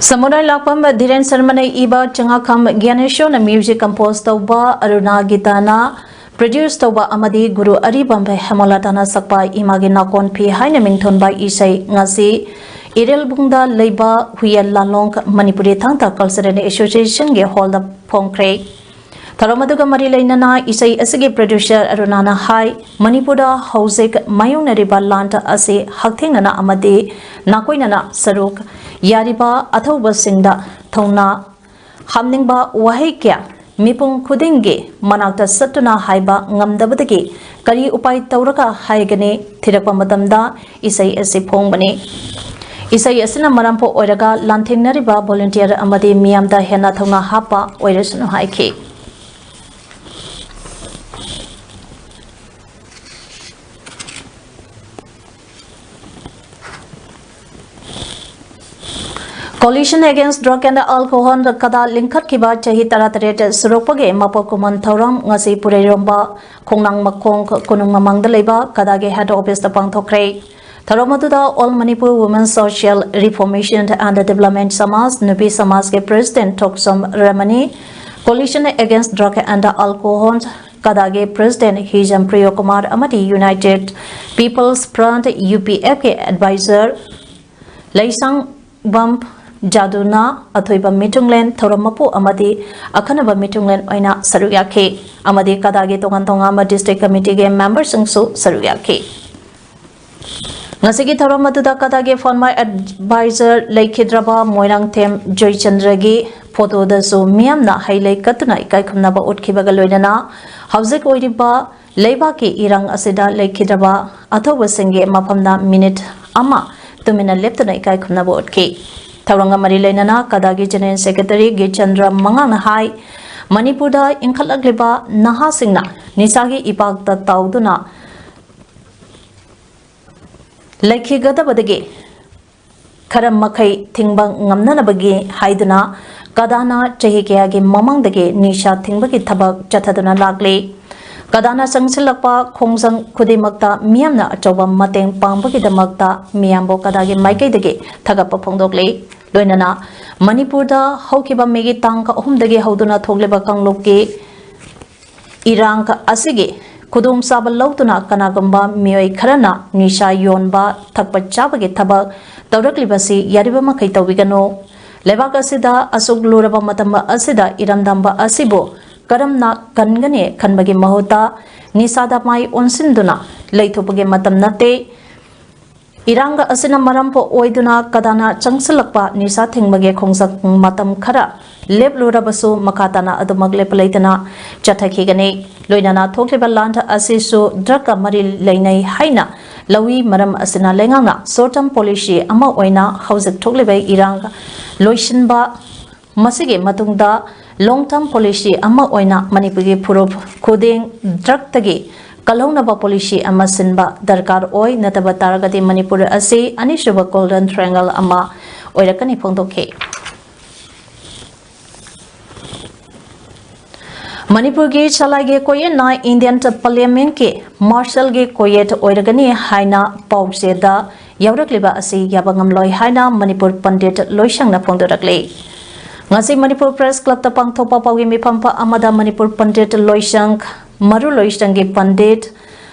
ꯁꯃꯨꯔꯥꯏ ꯂꯥꯛꯄꯝ ꯙꯤꯔꯦꯟ ꯁꯔꯃꯅ ꯏꯕ ꯆꯉꯥꯈꯝ ꯒ꯭ꯌꯥꯅꯦꯁꯣꯔꯅ music compose ꯇꯧꯕ, ꯑꯔꯨꯅꯥ ꯒꯤꯇꯥꯅ produce ꯇꯧꯕ ꯑꯃꯗꯤ ꯒꯨꯔꯨ ꯑꯔꯤꯕꯝ ꯍꯦꯃꯂꯇꯥꯅ ꯁꯛꯄ ꯏꯃꯥꯒꯤ ꯅꯥꯀꯣꯟ ꯐꯤ ꯍꯥꯏꯅ ꯃꯤꯡꯊꯣꯟꯕ ꯏꯁꯩ ꯉꯁꯤ ꯏꯔꯦꯜꯕꯨꯡꯗ ꯂꯩꯕ ꯍꯨꯏꯌꯦꯟ ꯂꯥꯂꯣꯡ ꯃꯅꯤꯄꯨꯔꯤ ꯊꯥꯡ ꯇꯥ Cultural Associationꯒꯤ hallꯗ ꯐꯣꯡꯈ꯭ꯔꯦ꯫ ꯊꯧꯔꯝ ꯑꯗꯨꯒ ꯃꯔꯤ ꯂꯩꯅꯅ ꯏꯁꯩ ꯑꯁꯤꯒꯤ producer ꯑꯔꯨꯅꯥꯅ ꯍꯥꯏ, ꯃꯅꯤꯄꯨꯔꯗ ꯍꯧꯖꯤꯛ ꯃꯥꯌꯣꯛꯅꯔꯤꯕ ꯂꯥꯟ ꯑꯁꯤ ꯍꯛꯊꯦꯡꯅꯅ ꯑꯃꯗꯤ ꯅꯥꯀꯣꯏꯅꯅ ꯁꯔꯨꯛ ꯌꯥꯔꯤꯕ ꯑꯊꯧꯕꯁꯤꯡꯗ ꯊꯧꯅꯥ ꯍꯥꯞꯅꯤꯡꯕ ꯋꯥꯍꯩ ꯀꯌꯥ ꯃꯤꯄꯨꯝ ꯈꯨꯗꯤꯡꯒꯤ ꯃꯅꯥꯛꯇ ꯆꯠꯇꯨꯅ ꯍꯥꯏꯕ ꯉꯝꯗꯕꯗꯒꯤ ꯀꯔꯤ ꯎꯄꯥꯏ ꯇꯧꯔꯒ ꯍꯥꯏꯒꯅꯤ ꯊꯤꯔꯛꯄ ꯃꯇꯝꯗ ꯏꯁꯩ ꯑꯁꯤ ꯐꯣꯡꯕꯅꯤ꯫ ꯏꯁꯩ ꯑꯁꯤꯅ ꯃꯔꯝ ꯑꯣꯏꯔꯒ ꯂꯥꯟꯊꯦꯡꯅꯔꯤꯕ volunteer ꯑꯃꯗꯤ ꯃꯤꯌꯥꯝꯗ ꯍꯦꯟꯅ ꯊꯧꯅꯥ ꯍꯥꯞꯄ ꯑꯣꯏꯔꯁꯅꯨ ꯍꯥꯏꯈꯤ꯫ Coalition Against Drug and Alcohol ꯀꯗꯥ ꯂꯤꯡꯈꯠꯈꯤꯕ ꯆꯍꯤ ꯇꯔꯥꯇꯔꯦꯠ ꯁꯨꯔꯛꯄꯒꯤ ꯃꯄꯣꯛ ꯀꯨꯝꯑꯣꯟ ꯊꯧꯔꯝ ꯉꯁꯤ ꯄꯨꯔꯩꯔꯣꯝꯕ ꯈꯣꯡꯅꯥꯡ ꯃꯈꯣꯡ ꯀꯣꯅꯨꯡ ꯃꯃꯥꯡꯗ ꯂꯩꯕ ꯀꯗꯥꯒꯤ head officeꯇ ꯄꯥꯡꯊꯣꯛꯈ꯭ꯔꯦ꯫ ꯊꯧꯔꯝ ꯑꯗꯨꯗ All Manipur Women Social Reformation and Development ꯁꯃꯥꯖ, ꯅꯨꯄꯤ ꯁꯃꯥꯖꯀꯤ president ꯊꯣꯛꯆꯝ ꯔꯃꯅꯤ, Coalition Against Drug and Alcohol ꯀꯗꯥꯒꯤ president ꯍꯤꯖꯝ ꯄ꯭ꯔꯤꯌꯣ ꯀꯨꯃꯥꯔ ꯑꯃꯗꯤ United People's Front, UPFꯀꯤ advisor ꯂꯩꯁꯥꯡꯕꯝ ꯖꯥꯗꯨꯅ ꯑꯊꯣꯏꯕ ꯃꯤꯊꯨꯡꯂꯦꯟ, ꯊꯧꯔꯝ ꯃꯄꯨ ꯑꯃꯗꯤ ꯑꯈꯟꯅꯕ ꯃꯤꯊꯨꯡꯂꯦꯟ ꯑꯣꯏꯅ ꯁꯔꯨꯛ ꯌꯥꯈꯤ ꯑꯃꯗꯤ ꯀꯗꯥꯒꯤ ꯇꯣꯉꯥꯟ ꯇꯣꯉꯥꯟꯕ district committeeꯒꯤ memberꯁꯤꯡꯁꯨ ꯁꯔꯨꯛ ꯌꯥꯈꯤ꯫ ꯉꯁꯤꯒꯤ ꯊꯧꯔꯝ ꯑꯗꯨꯗ ꯀꯗꯥꯒꯤ former advisor ꯂꯩꯈꯤꯗ꯭ꯔꯕ ꯃꯣꯏꯔꯥꯡꯊꯦꯝ ꯖꯣꯏꯆꯟꯗ꯭ꯔꯒꯤ photoꯗꯁꯨ ꯃꯤꯌꯥꯝꯅ ꯍꯩ ꯂꯩ ꯀꯠꯇꯨꯅ ꯏꯀꯥꯏ ꯈꯨꯝꯅꯕ ꯎꯠꯈꯤꯕꯒ ꯂꯣꯏꯅꯅ ꯍꯧꯖꯤꯛ ꯑꯣꯏꯔꯤꯕ ꯂꯩꯕꯥꯛꯀꯤ ꯏꯔꯥꯡ ꯑꯁꯤꯗ ꯂꯩꯈꯤꯗ꯭ꯔꯕ ꯑꯊꯧꯕꯁꯤꯡꯒꯤ ꯃꯐꯝꯗ minute ꯑꯃ ꯇꯨꯃꯤꯟꯅ ꯂꯦꯞꯇꯨꯅ ꯏꯀꯥꯏ ꯈꯨꯝꯅꯕ ꯎꯠꯈꯤ꯫ ꯊꯧꯔꯝꯒ ꯃꯔꯤ ꯂꯩꯅꯅ ꯀꯗꯥꯒꯤ general secretary ꯒꯤꯆꯟꯗ꯭ꯔ ꯃꯉꯥꯡꯅ ꯍꯥꯏ, ꯃꯅꯤꯄꯨꯔꯗ ꯏꯟꯈꯠꯂꯛꯂꯤꯕ ꯅꯍꯥꯁꯤꯡꯅ ꯅꯤꯁꯥꯒꯤ ꯏꯄꯥꯛꯇ ꯇꯥꯎꯗꯨꯅ ꯂꯩꯈꯤꯒꯗꯕꯗꯒꯤ ꯈꯔ ꯃꯈꯩ ꯊꯤꯡꯕ ꯉꯝꯅꯅꯕꯒꯤ ꯍꯥꯏꯗꯨꯅ ꯀꯗꯥꯅ ꯆꯍꯤ ꯀꯌꯥꯒꯤ ꯃꯃꯥꯡꯗꯒꯤ ꯅꯤꯁꯥ ꯊꯤꯡꯕꯒꯤ ꯊꯕꯛ ꯆꯠꯊꯗꯨꯅ ꯂꯥꯛꯂꯤ꯫ ꯀꯗꯥꯅ ꯆꯪꯁꯤꯜꯂꯛꯄ ꯈꯣꯡꯖꯪ ꯈꯨꯗꯤꯡꯃꯛꯇ ꯃꯤꯌꯥꯝꯅ ꯑꯆꯧꯕ ꯃꯇꯦꯡ ꯄꯥꯡꯕꯒꯤꯗꯃꯛꯇ ꯃꯤꯌꯥꯝꯕꯨ ꯀꯗꯥꯒꯤ ꯃꯥꯏꯀꯩꯗꯒꯤ ꯊꯥꯒꯠꯄ ꯐꯣꯡꯗꯣꯛꯂꯤ꯫ ꯂꯣꯏꯅꯅ ꯃꯅꯤꯄꯨꯔꯗ ꯍꯧꯈꯤꯕ ꯃꯦꯒꯤ ꯇꯥꯡ ꯑꯍꯨꯝꯗꯒꯤ ꯍꯧꯗꯨꯅ ꯊꯣꯛꯂꯤꯕ ꯀꯥꯡꯂꯨꯞꯀꯤ ꯏꯔꯥꯡ ꯑꯁꯤꯒꯤ ꯈꯨꯗꯣꯡꯆꯥꯕ ꯂꯧꯗꯨꯅ ꯀꯅꯥꯒꯨꯝꯕ ꯃꯤꯑꯣꯏ ꯈꯔꯅ ꯅꯤꯁꯥ ꯌꯣꯟꯕ, ꯊꯛꯄ ꯆꯥꯕꯒꯤ ꯊꯕꯛ ꯇꯧꯔꯛꯂꯤꯕꯁꯤ ꯌꯥꯔꯤꯕ ꯃꯈꯩ ꯇꯧꯕꯤꯒꯅꯨ꯫ ꯂꯩꯕꯥꯛ ꯑꯁꯤꯗ ꯑꯁꯨꯛ ꯂꯨꯔꯕ ꯃꯇꯝ ꯑꯁꯤꯗ ꯏꯔꯝꯗꯝꯕ ꯑꯁꯤꯕꯨ ꯀꯔꯝꯅ ꯀꯟꯒꯅꯤ ꯈꯟꯕꯒꯤ ꯃꯍꯨꯠꯇ ꯅꯤꯁꯥꯗ ꯃꯥꯏ ꯑꯣꯟꯁꯤꯟꯗꯨꯅ ꯂꯩꯊꯣꯛꯄꯒꯤ ꯃꯇꯝ ꯅꯠꯇꯦ꯫ ꯏꯔꯥꯡ ꯑꯁꯤꯅ ꯃꯔꯝ ꯑꯣꯏꯗꯨꯅ ꯀꯗꯥꯅ ꯆꯪꯁꯤꯜꯂꯛꯄ ꯅꯤꯁꯥ ꯊꯤꯡꯕꯒꯤ ꯈꯣꯡꯖꯪ ꯃꯇꯝ ꯈꯔ ꯂꯦꯞꯂꯨꯔꯕꯁꯨ ꯃꯈꯥ ꯇꯥꯅ ꯑꯗꯨꯃꯛ ꯂꯦꯞꯄ ꯂꯩꯇꯅ ꯆꯠꯊꯈꯤꯒꯅꯤ꯫ ꯂꯣꯏꯅꯅ ꯊꯣꯛꯂꯤꯕ ꯂꯥꯟ ꯑꯁꯤꯁꯨ ꯗ꯭ꯔꯒꯀ ꯃꯔꯤ ꯂꯩꯅꯩ ꯍꯥꯏꯅ ꯂꯧꯏ꯫ ꯃꯔꯝ ꯑꯁꯤꯅ ꯂꯩꯉꯥꯛꯅ short term policy ꯑꯃ ꯑꯣꯏꯅ ꯍꯧꯖꯤꯛ ꯊꯣꯛꯂꯤꯕ ꯏꯔꯥꯡ ꯂꯣꯏꯁꯤꯟꯕ, ꯃꯁꯤꯒꯤ ꯃꯇꯨꯡꯗ long term policy ꯑꯃ ꯑꯣꯏꯅ ꯃꯅꯤꯄꯨꯔꯒꯤ ꯐꯨꯔꯨꯞ ꯈꯨꯗꯤꯡ ꯗ꯭ꯔꯒꯇꯒꯤ ꯀꯜꯍꯧꯅꯕ policy ꯑꯃ ꯁꯤꯟꯕ ꯗꯔꯀꯥꯔ ꯑꯣꯏ꯫ ꯅꯠꯇꯕ ꯇꯥꯔꯒꯗꯤ ꯃꯅꯤꯄꯨꯔ ꯑꯁꯤ ꯑꯅꯤꯁꯨꯕ golden triangle ꯑꯃ ꯑꯣꯏꯔꯛꯀꯅꯤ ꯐꯣꯡꯗꯣꯛꯈꯤ꯫ ꯃꯅꯤꯄꯨꯔꯒꯤ ꯁꯂꯥꯏꯒꯤ ꯀꯣꯌꯦꯠꯅ Indian Parliamentꯀꯤ ꯃꯥꯔꯁꯦꯜꯒꯤ ꯀꯣꯌꯦꯠ ꯑꯣꯏꯔꯒꯅꯤ ꯍꯥꯏꯅ ꯄꯥꯎꯆꯦꯗ ꯌꯥꯎꯔꯛꯂꯤꯕ ꯑꯁꯤ ꯌꯥꯕ ꯉꯝꯂꯣꯏ ꯍꯥꯏꯅ ꯃꯅꯤꯄꯨꯔ ꯄꯟꯗꯤꯠ ꯂꯣꯏꯁꯪꯅ ꯐꯣꯡꯗꯣꯔꯛꯂꯤ꯫ ꯉꯁꯤ ꯃꯅꯤꯄꯨꯔ Press Clubꯇ ꯄꯥꯡꯊꯣꯛꯄ ꯄꯥꯎꯒꯤ ꯃꯤꯐꯝ ꯑꯃꯗ ꯃꯅꯤꯄꯨꯔ ꯄꯟꯗꯤꯠ ꯂꯣꯏꯁꯪ, ꯃꯔꯨ ꯂꯣꯏꯁꯪꯒꯤ ꯄꯟꯗꯤꯠ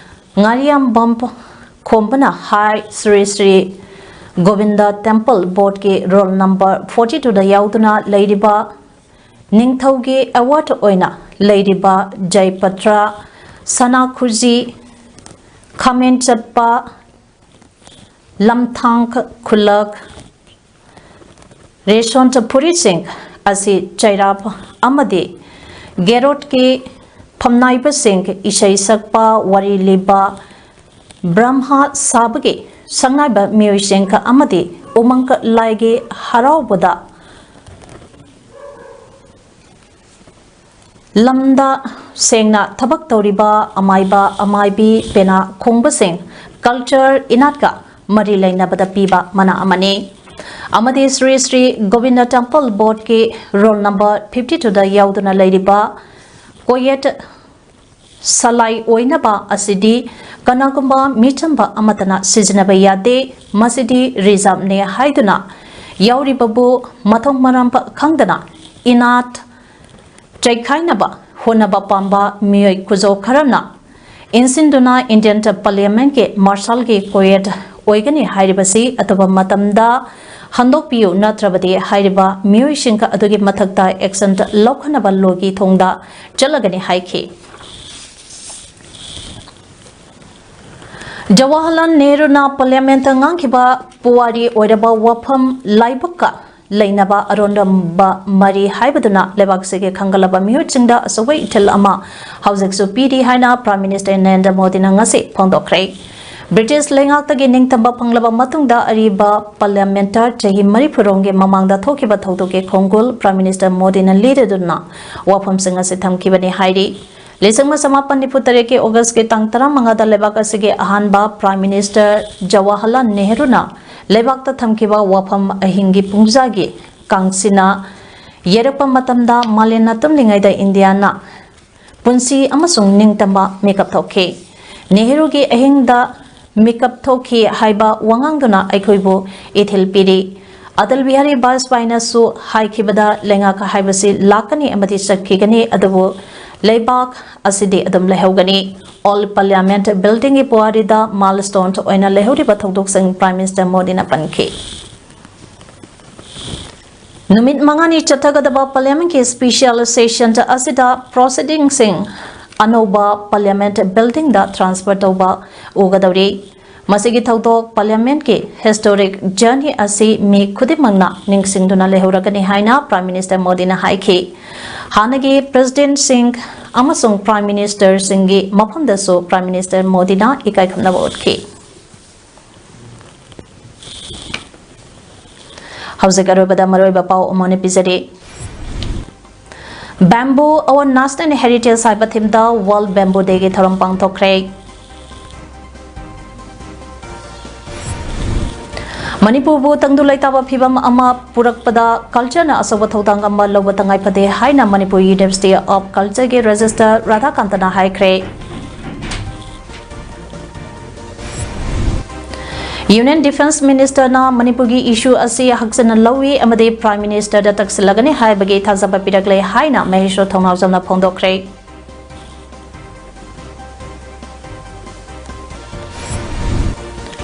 ꯉꯥꯔꯤꯌꯥꯝꯕꯝ ꯈꯣꯝꯕꯅ ꯍꯥꯏ, Shri Shri Govinda Temple Boardꯀꯤ roll number forty twoꯗ ꯌꯥꯎꯗꯨꯅ ꯂꯩꯔꯤꯕ ꯅꯤꯡꯊꯧꯒꯤ award ꯑꯣꯏꯅ ꯂꯩꯔꯤꯕ ꯖꯩꯄꯇ꯭ꯔ, ꯁꯅꯥ ꯈꯨꯖꯤ, ꯈꯥꯃꯦꯟ ꯆꯠꯄ, ꯂꯝꯊꯥꯡ ꯈꯨꯜꯂꯛ, ꯔꯦꯁꯣꯟ ꯐꯨꯔꯤꯠꯁꯤꯡ ꯑꯁꯤ ꯆꯩꯔꯥꯞ ꯑꯃꯗꯤ ꯒꯦꯔꯣꯠꯀꯤ ꯐꯝꯅꯥꯏꯕꯁꯤꯡ, ꯏꯁꯩ ꯁꯛꯄ, ꯋꯥꯔꯤ ꯂꯤꯕ, ꯕ꯭ꯔꯍ꯭ꯃ ꯁꯥꯕꯒꯤ ꯁꯛꯅꯥꯏꯕ ꯃꯤꯑꯣꯏꯁꯤꯡ ꯑꯃꯗꯤ ꯎꯃꯪ ꯂꯥꯏꯒꯤ ꯍꯔꯥꯎꯕꯗ ꯂꯝꯗ ꯁꯦꯡꯅ ꯊꯕꯛ ꯇꯧꯔꯤꯕ ꯑꯃꯥꯏꯕ, ꯑꯃꯥꯏꯕꯤ, ꯄꯦꯅꯥ ꯈꯣꯡꯕꯁꯤꯡ, culture, ꯏꯅꯥꯠꯀ ꯃꯔꯤ ꯂꯩꯅꯕꯗ ꯄꯤꯕ ꯃꯅꯥ ꯑꯃꯅꯤ꯫ ꯑꯃꯗꯤ Shri Shri Govinda Temple Boardꯀꯤ roll number fifty twoꯗ ꯌꯥꯎꯗꯨꯅ ꯂꯩꯔꯤꯕ ꯀꯣꯌꯦꯠ ꯁꯂꯥꯏ ꯑꯣꯏꯅꯕ ꯑꯁꯤꯗꯤ ꯀꯅꯥꯒꯨꯝꯕ ꯃꯤꯆꯝꯕ ꯑꯃꯠꯇꯅ ꯁꯤꯖꯤꯟꯅꯕ ꯌꯥꯗꯦ꯫ ꯃꯁꯤꯗꯤ reserveꯅꯦ ꯍꯥꯏꯗꯨꯅ ꯌꯥꯎꯔꯤꯕꯕꯨ ꯃꯊꯣꯡ ꯃꯔꯝ ꯈꯪꯗꯅ ꯏꯅꯥꯠ ꯆꯩꯈꯥꯏꯅꯕ ꯍꯣꯠꯅꯕ ꯄꯥꯝꯕ ꯃꯤꯑꯣꯏ ꯈꯨꯖꯧ ꯈꯔꯅ ꯏꯟꯁꯤꯟꯗꯨꯅ Indian Parliamentꯀꯤ ꯃꯥꯔꯁꯦꯜꯒꯤ ꯀꯣꯌꯦꯠ ꯑꯣꯏꯒꯅꯤ ꯍꯥꯏꯔꯤꯕꯁꯤ ꯑꯇꯣꯞꯄ ꯃꯇꯝꯗ ꯍꯟꯗꯣꯛꯄꯤꯌꯨ, ꯅꯠꯇ꯭ꯔꯕꯗꯤ ꯍꯥꯏꯔꯤꯕ ꯃꯤꯑꯣꯏꯁꯤꯡ ꯑꯗꯨꯒꯤ ꯃꯊꯛꯇ action ꯂꯧꯈꯠꯅꯕ ꯂꯣꯒꯤ ꯊꯣꯡꯗ ꯆꯠꯂꯒꯅꯤ ꯍꯥꯏꯈꯤ꯫ ꯖꯋꯥꯍꯔꯂꯥꯜ ꯅꯦꯍꯔꯨꯅ Parliament ꯉꯥꯡꯈꯤꯕ ꯄꯨꯋꯥꯔꯤ ꯑꯣꯏꯔꯕ ꯋꯥꯐꯝ ꯂꯥꯏꯕꯛꯀ ꯂꯩꯅꯕ ꯑꯔꯣꯟꯕ ꯃꯔꯤ ꯍꯥꯏꯕꯗꯨꯅ ꯂꯩꯕꯥꯛꯁꯤꯒꯤ ꯈꯪꯒꯠꯂꯕ ꯃꯤꯍꯨꯠꯁꯤꯡꯗ ꯑꯆꯧꯕ ꯏꯊꯤꯜ ꯑꯃ ꯍꯧꯖꯤꯛꯁꯨ ꯄꯤꯔꯤ ꯍꯥꯏꯅ Prime Minister ꯅꯔꯦꯟꯗ꯭ꯔ ꯃꯣꯗꯤꯅ ꯉꯁꯤ ꯐꯣꯡꯗꯣꯛꯈ꯭ꯔꯦ꯫ ꯕ꯭ꯔꯤꯇꯤꯁ ꯂꯩꯉꯥꯛꯇꯒꯤ ꯅꯤꯡꯇꯝꯕ ꯐꯪꯂꯕ ꯃꯇꯨꯡꯗ ꯑꯔꯤꯕ Parliament ꯆꯍꯤ ꯃꯔꯤꯐꯨ ꯔꯣꯝꯒꯤ ꯃꯃꯥꯡꯗ ꯊꯣꯛꯈꯤꯕ ꯊꯧꯗꯣꯛꯀꯤ ꯈꯣꯡꯒꯨꯜ Prime Minister ꯃꯣꯗꯤꯅ ꯂꯤꯔꯗꯨꯅ ꯋꯥꯐꯝꯁꯤꯡ ꯑꯁꯤ ꯊꯝꯈꯤꯕꯅꯤ ꯍꯥꯏꯔꯤ꯫ ꯂꯤꯁꯤꯡ ꯑꯃ ꯆꯃꯥꯄꯟ ꯅꯤꯐꯨ ꯇꯔꯦꯠꯀꯤ Augustꯀꯤ ꯇꯥꯡ ꯇꯔꯥꯃꯉꯥꯗ ꯂꯩꯕꯥꯛ ꯑꯁꯤꯒꯤ ꯑꯍꯥꯟꯕ Prime Minister ꯖꯋꯥꯍꯔꯂꯥꯜ ꯅꯦꯍꯔꯨꯅ ꯂꯩꯕꯥꯛꯇ ꯊꯝꯈꯤꯕ ꯋꯥꯐꯝ ꯑꯍꯤꯡꯒꯤ ꯄꯨꯡꯖꯥꯒꯤ ꯀꯥꯡꯁꯤꯅ ꯌꯩꯔꯛꯄ ꯃꯇꯝꯗ ꯃꯥꯂꯦꯝꯅ ꯇꯨꯝꯂꯤꯉꯩꯗ ꯏꯟꯗꯤꯌꯥꯅ ꯄꯨꯟꯁꯤ ꯑꯃꯁꯨꯡ ꯅꯤꯡꯇꯝꯕ ꯃꯤꯀꯞ ꯊꯣꯛꯈꯤ꯫ ꯅꯦꯍꯔꯨꯒꯤ ꯑꯍꯤꯡꯗ ꯃꯤꯀꯞ ꯊꯣꯛꯈꯤ ꯍꯥꯏꯕ ꯋꯥꯉꯥꯡꯗꯨꯅ ꯑꯩꯈꯣꯏꯕꯨ ꯏꯊꯤꯜ ꯄꯤꯔꯤ꯫ ꯑꯇꯜ ꯕꯤꯍꯥꯔꯤ ꯕꯥꯖꯄꯥꯏꯅꯁꯨ ꯍꯥꯏꯈꯤꯕꯗ ꯂꯩꯉꯥꯛ ꯍꯥꯏꯕꯁꯤ ꯂꯥꯛꯀꯅꯤ ꯑꯃꯗꯤ ꯆꯠꯈꯤꯒꯅꯤ, ꯑꯗꯨꯕꯨ ꯂꯩꯕꯥꯛ ꯑꯁꯤꯗꯤ ꯑꯗꯨꯝ ꯂꯩꯍꯧꯒꯅꯤ꯫ Old Parliament Buildingꯒꯤ ꯄꯨꯋꯥꯔꯤꯗ milestone ꯑꯣꯏꯅ ꯂꯩꯍꯧꯔꯤꯕ ꯊꯧꯗꯣꯛꯁꯤꯡ Prime Minister ꯃꯣꯗꯤꯅ ꯄꯟꯈꯤ꯫ ꯅꯨꯃꯤꯠ ꯃꯉꯥꯅꯤ ꯆꯠꯊꯒꯗꯕ Parliamentꯀꯤ special session ꯑꯁꯤꯗ proceedingꯁꯤꯡ ꯑꯅꯧꯕ Parliament Buildingꯗ transfer ꯇꯧꯕ ꯎꯒꯗꯧꯔꯤ꯫ ꯃꯁꯤꯒꯤ ꯊꯧꯗꯣꯛ Parliamentꯀꯤ historic journey ꯑꯁꯤ ꯃꯤ ꯈꯨꯗꯤꯡꯃꯛꯅ ꯅꯤꯡꯁꯤꯡꯗꯨꯅ ꯂꯩꯍꯧꯔꯒꯅꯤ ꯍꯥꯏꯅ Prime Minister ꯃꯣꯗꯤꯅ ꯍꯥꯏꯈꯤ꯫ ꯍꯥꯟꯅꯒꯤ Presidentꯁꯤꯡ ꯑꯃꯁꯨꯡ Prime Ministerꯁꯤꯡꯒꯤ ꯃꯐꯝꯗꯁꯨ Prime Minister ꯃꯣꯗꯤꯅ ꯏꯀꯥꯏ ꯈꯨꯝꯅꯕ ꯎꯠꯈꯤ꯫ ꯍꯧꯖꯤꯛ ꯑꯔꯣꯏꯕꯗ ꯃꯔꯨꯑꯣꯏꯕ ꯄꯥꯎ ꯑꯃ ꯑꯣꯏꯅ ꯄꯤꯖꯔꯤ꯫ Bamboo, our national heritage ꯍꯥꯏꯕ themeꯗ World Bamboo Dayꯒꯤ ꯊꯧꯔꯝ ꯄꯥꯡꯊꯣꯛꯈ꯭ꯔꯦ꯫ ꯃꯅꯤꯄꯨꯔꯕꯨ ꯇꯪꯗꯨ ꯂꯩꯇꯥꯕ ꯐꯤꯕꯝ ꯑꯃ ꯄꯨꯔꯛꯄꯗ cultureꯅ ꯑꯆꯧꯕ ꯊꯧꯗꯥꯡ ꯑꯃ ꯂꯧꯕ ꯇꯉꯥꯏ ꯐꯗꯦ ꯍꯥꯏꯅ ꯃꯅꯤꯄꯨꯔ University of Cultureꯒꯤ Registrar ꯔꯥꯙꯥꯀꯥꯟꯇꯅ ꯍꯥꯏꯈ꯭ꯔꯦ꯫ Union Defence Ministerꯅ ꯃꯅꯤꯄꯨꯔꯒꯤ issue ꯑꯁꯤ ꯍꯛꯆꯤꯟꯅ ꯂꯧꯏ ꯑꯃꯗꯤ Prime Ministerꯗ ꯇꯛꯁꯤꯜꯂꯒꯅꯤ ꯍꯥꯏꯕꯒꯤ ꯊꯥꯖꯕ ꯄꯤꯔꯛꯂꯦ ꯍꯥꯏꯅ ꯃꯍꯦꯁꯣꯔ ꯊꯧꯅꯥꯎꯖꯝꯅ ꯐꯣꯡꯗꯣꯛꯈ꯭ꯔꯦ꯫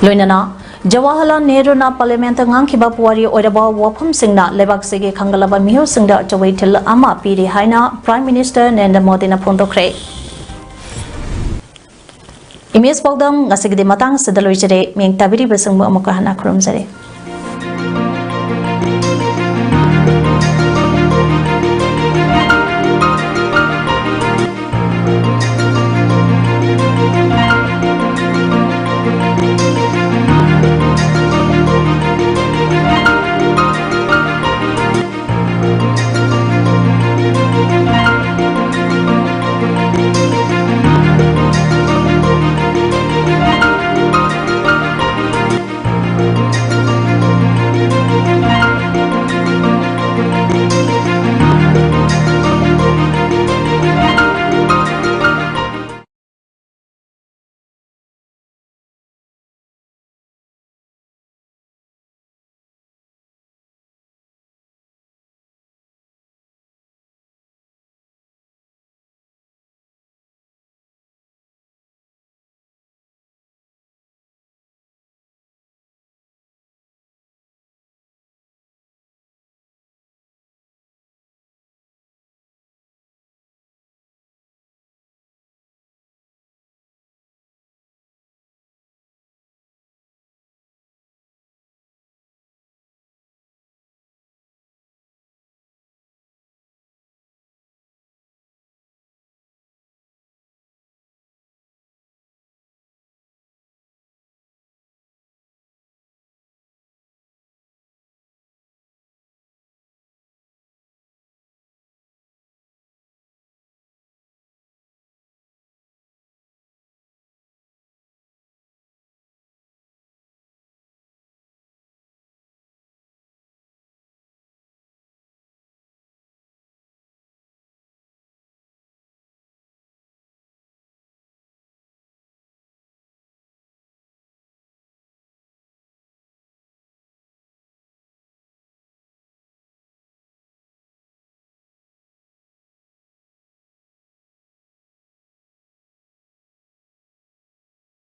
ꯂꯣꯏꯅꯅ ꯖꯋꯥꯍꯔꯂꯥꯜ ꯅꯦꯍꯔꯨꯅ ꯄꯥꯔꯂꯤꯌꯥꯃꯦꯟꯠꯇ ꯉꯥꯡꯈꯤꯕ ꯄꯨꯋꯥꯔꯤ ꯑꯣꯏꯔꯕ ꯋꯥꯐꯝꯁꯤꯡꯅ ꯂꯩꯕꯥꯛꯁꯤꯒꯤ ꯈꯪꯒꯠꯂꯕ ꯃꯤꯍꯨꯠꯁꯤꯡꯗ ꯑꯆꯧꯕ ꯏꯊꯤꯜ ꯑꯃ ꯄꯤꯔꯤ ꯍꯥꯏꯅ ꯄ꯭ꯔꯥꯏꯝ ꯃꯤꯅꯤꯁꯇꯔ ꯅꯔꯦꯟꯗ꯭ꯔ ꯃꯣꯗꯤꯅ ꯐꯣꯡꯗꯣꯛꯈ꯭ꯔꯦ꯫ ꯏꯃꯦꯖ ꯄꯥꯎꯗꯝ ꯉꯁꯤꯒꯤꯗꯤ ꯃꯇꯥꯡ ꯑꯁꯤꯗ ꯂꯣꯏꯖꯔꯦ꯫ ꯃꯤꯠꯌꯦꯡ ꯇꯥꯕꯤꯔꯤꯕꯁꯤꯡꯕꯨ ꯑꯃꯨꯛꯀ ꯍꯟꯅ ꯈꯨꯔꯨꯝꯖꯔꯤ꯫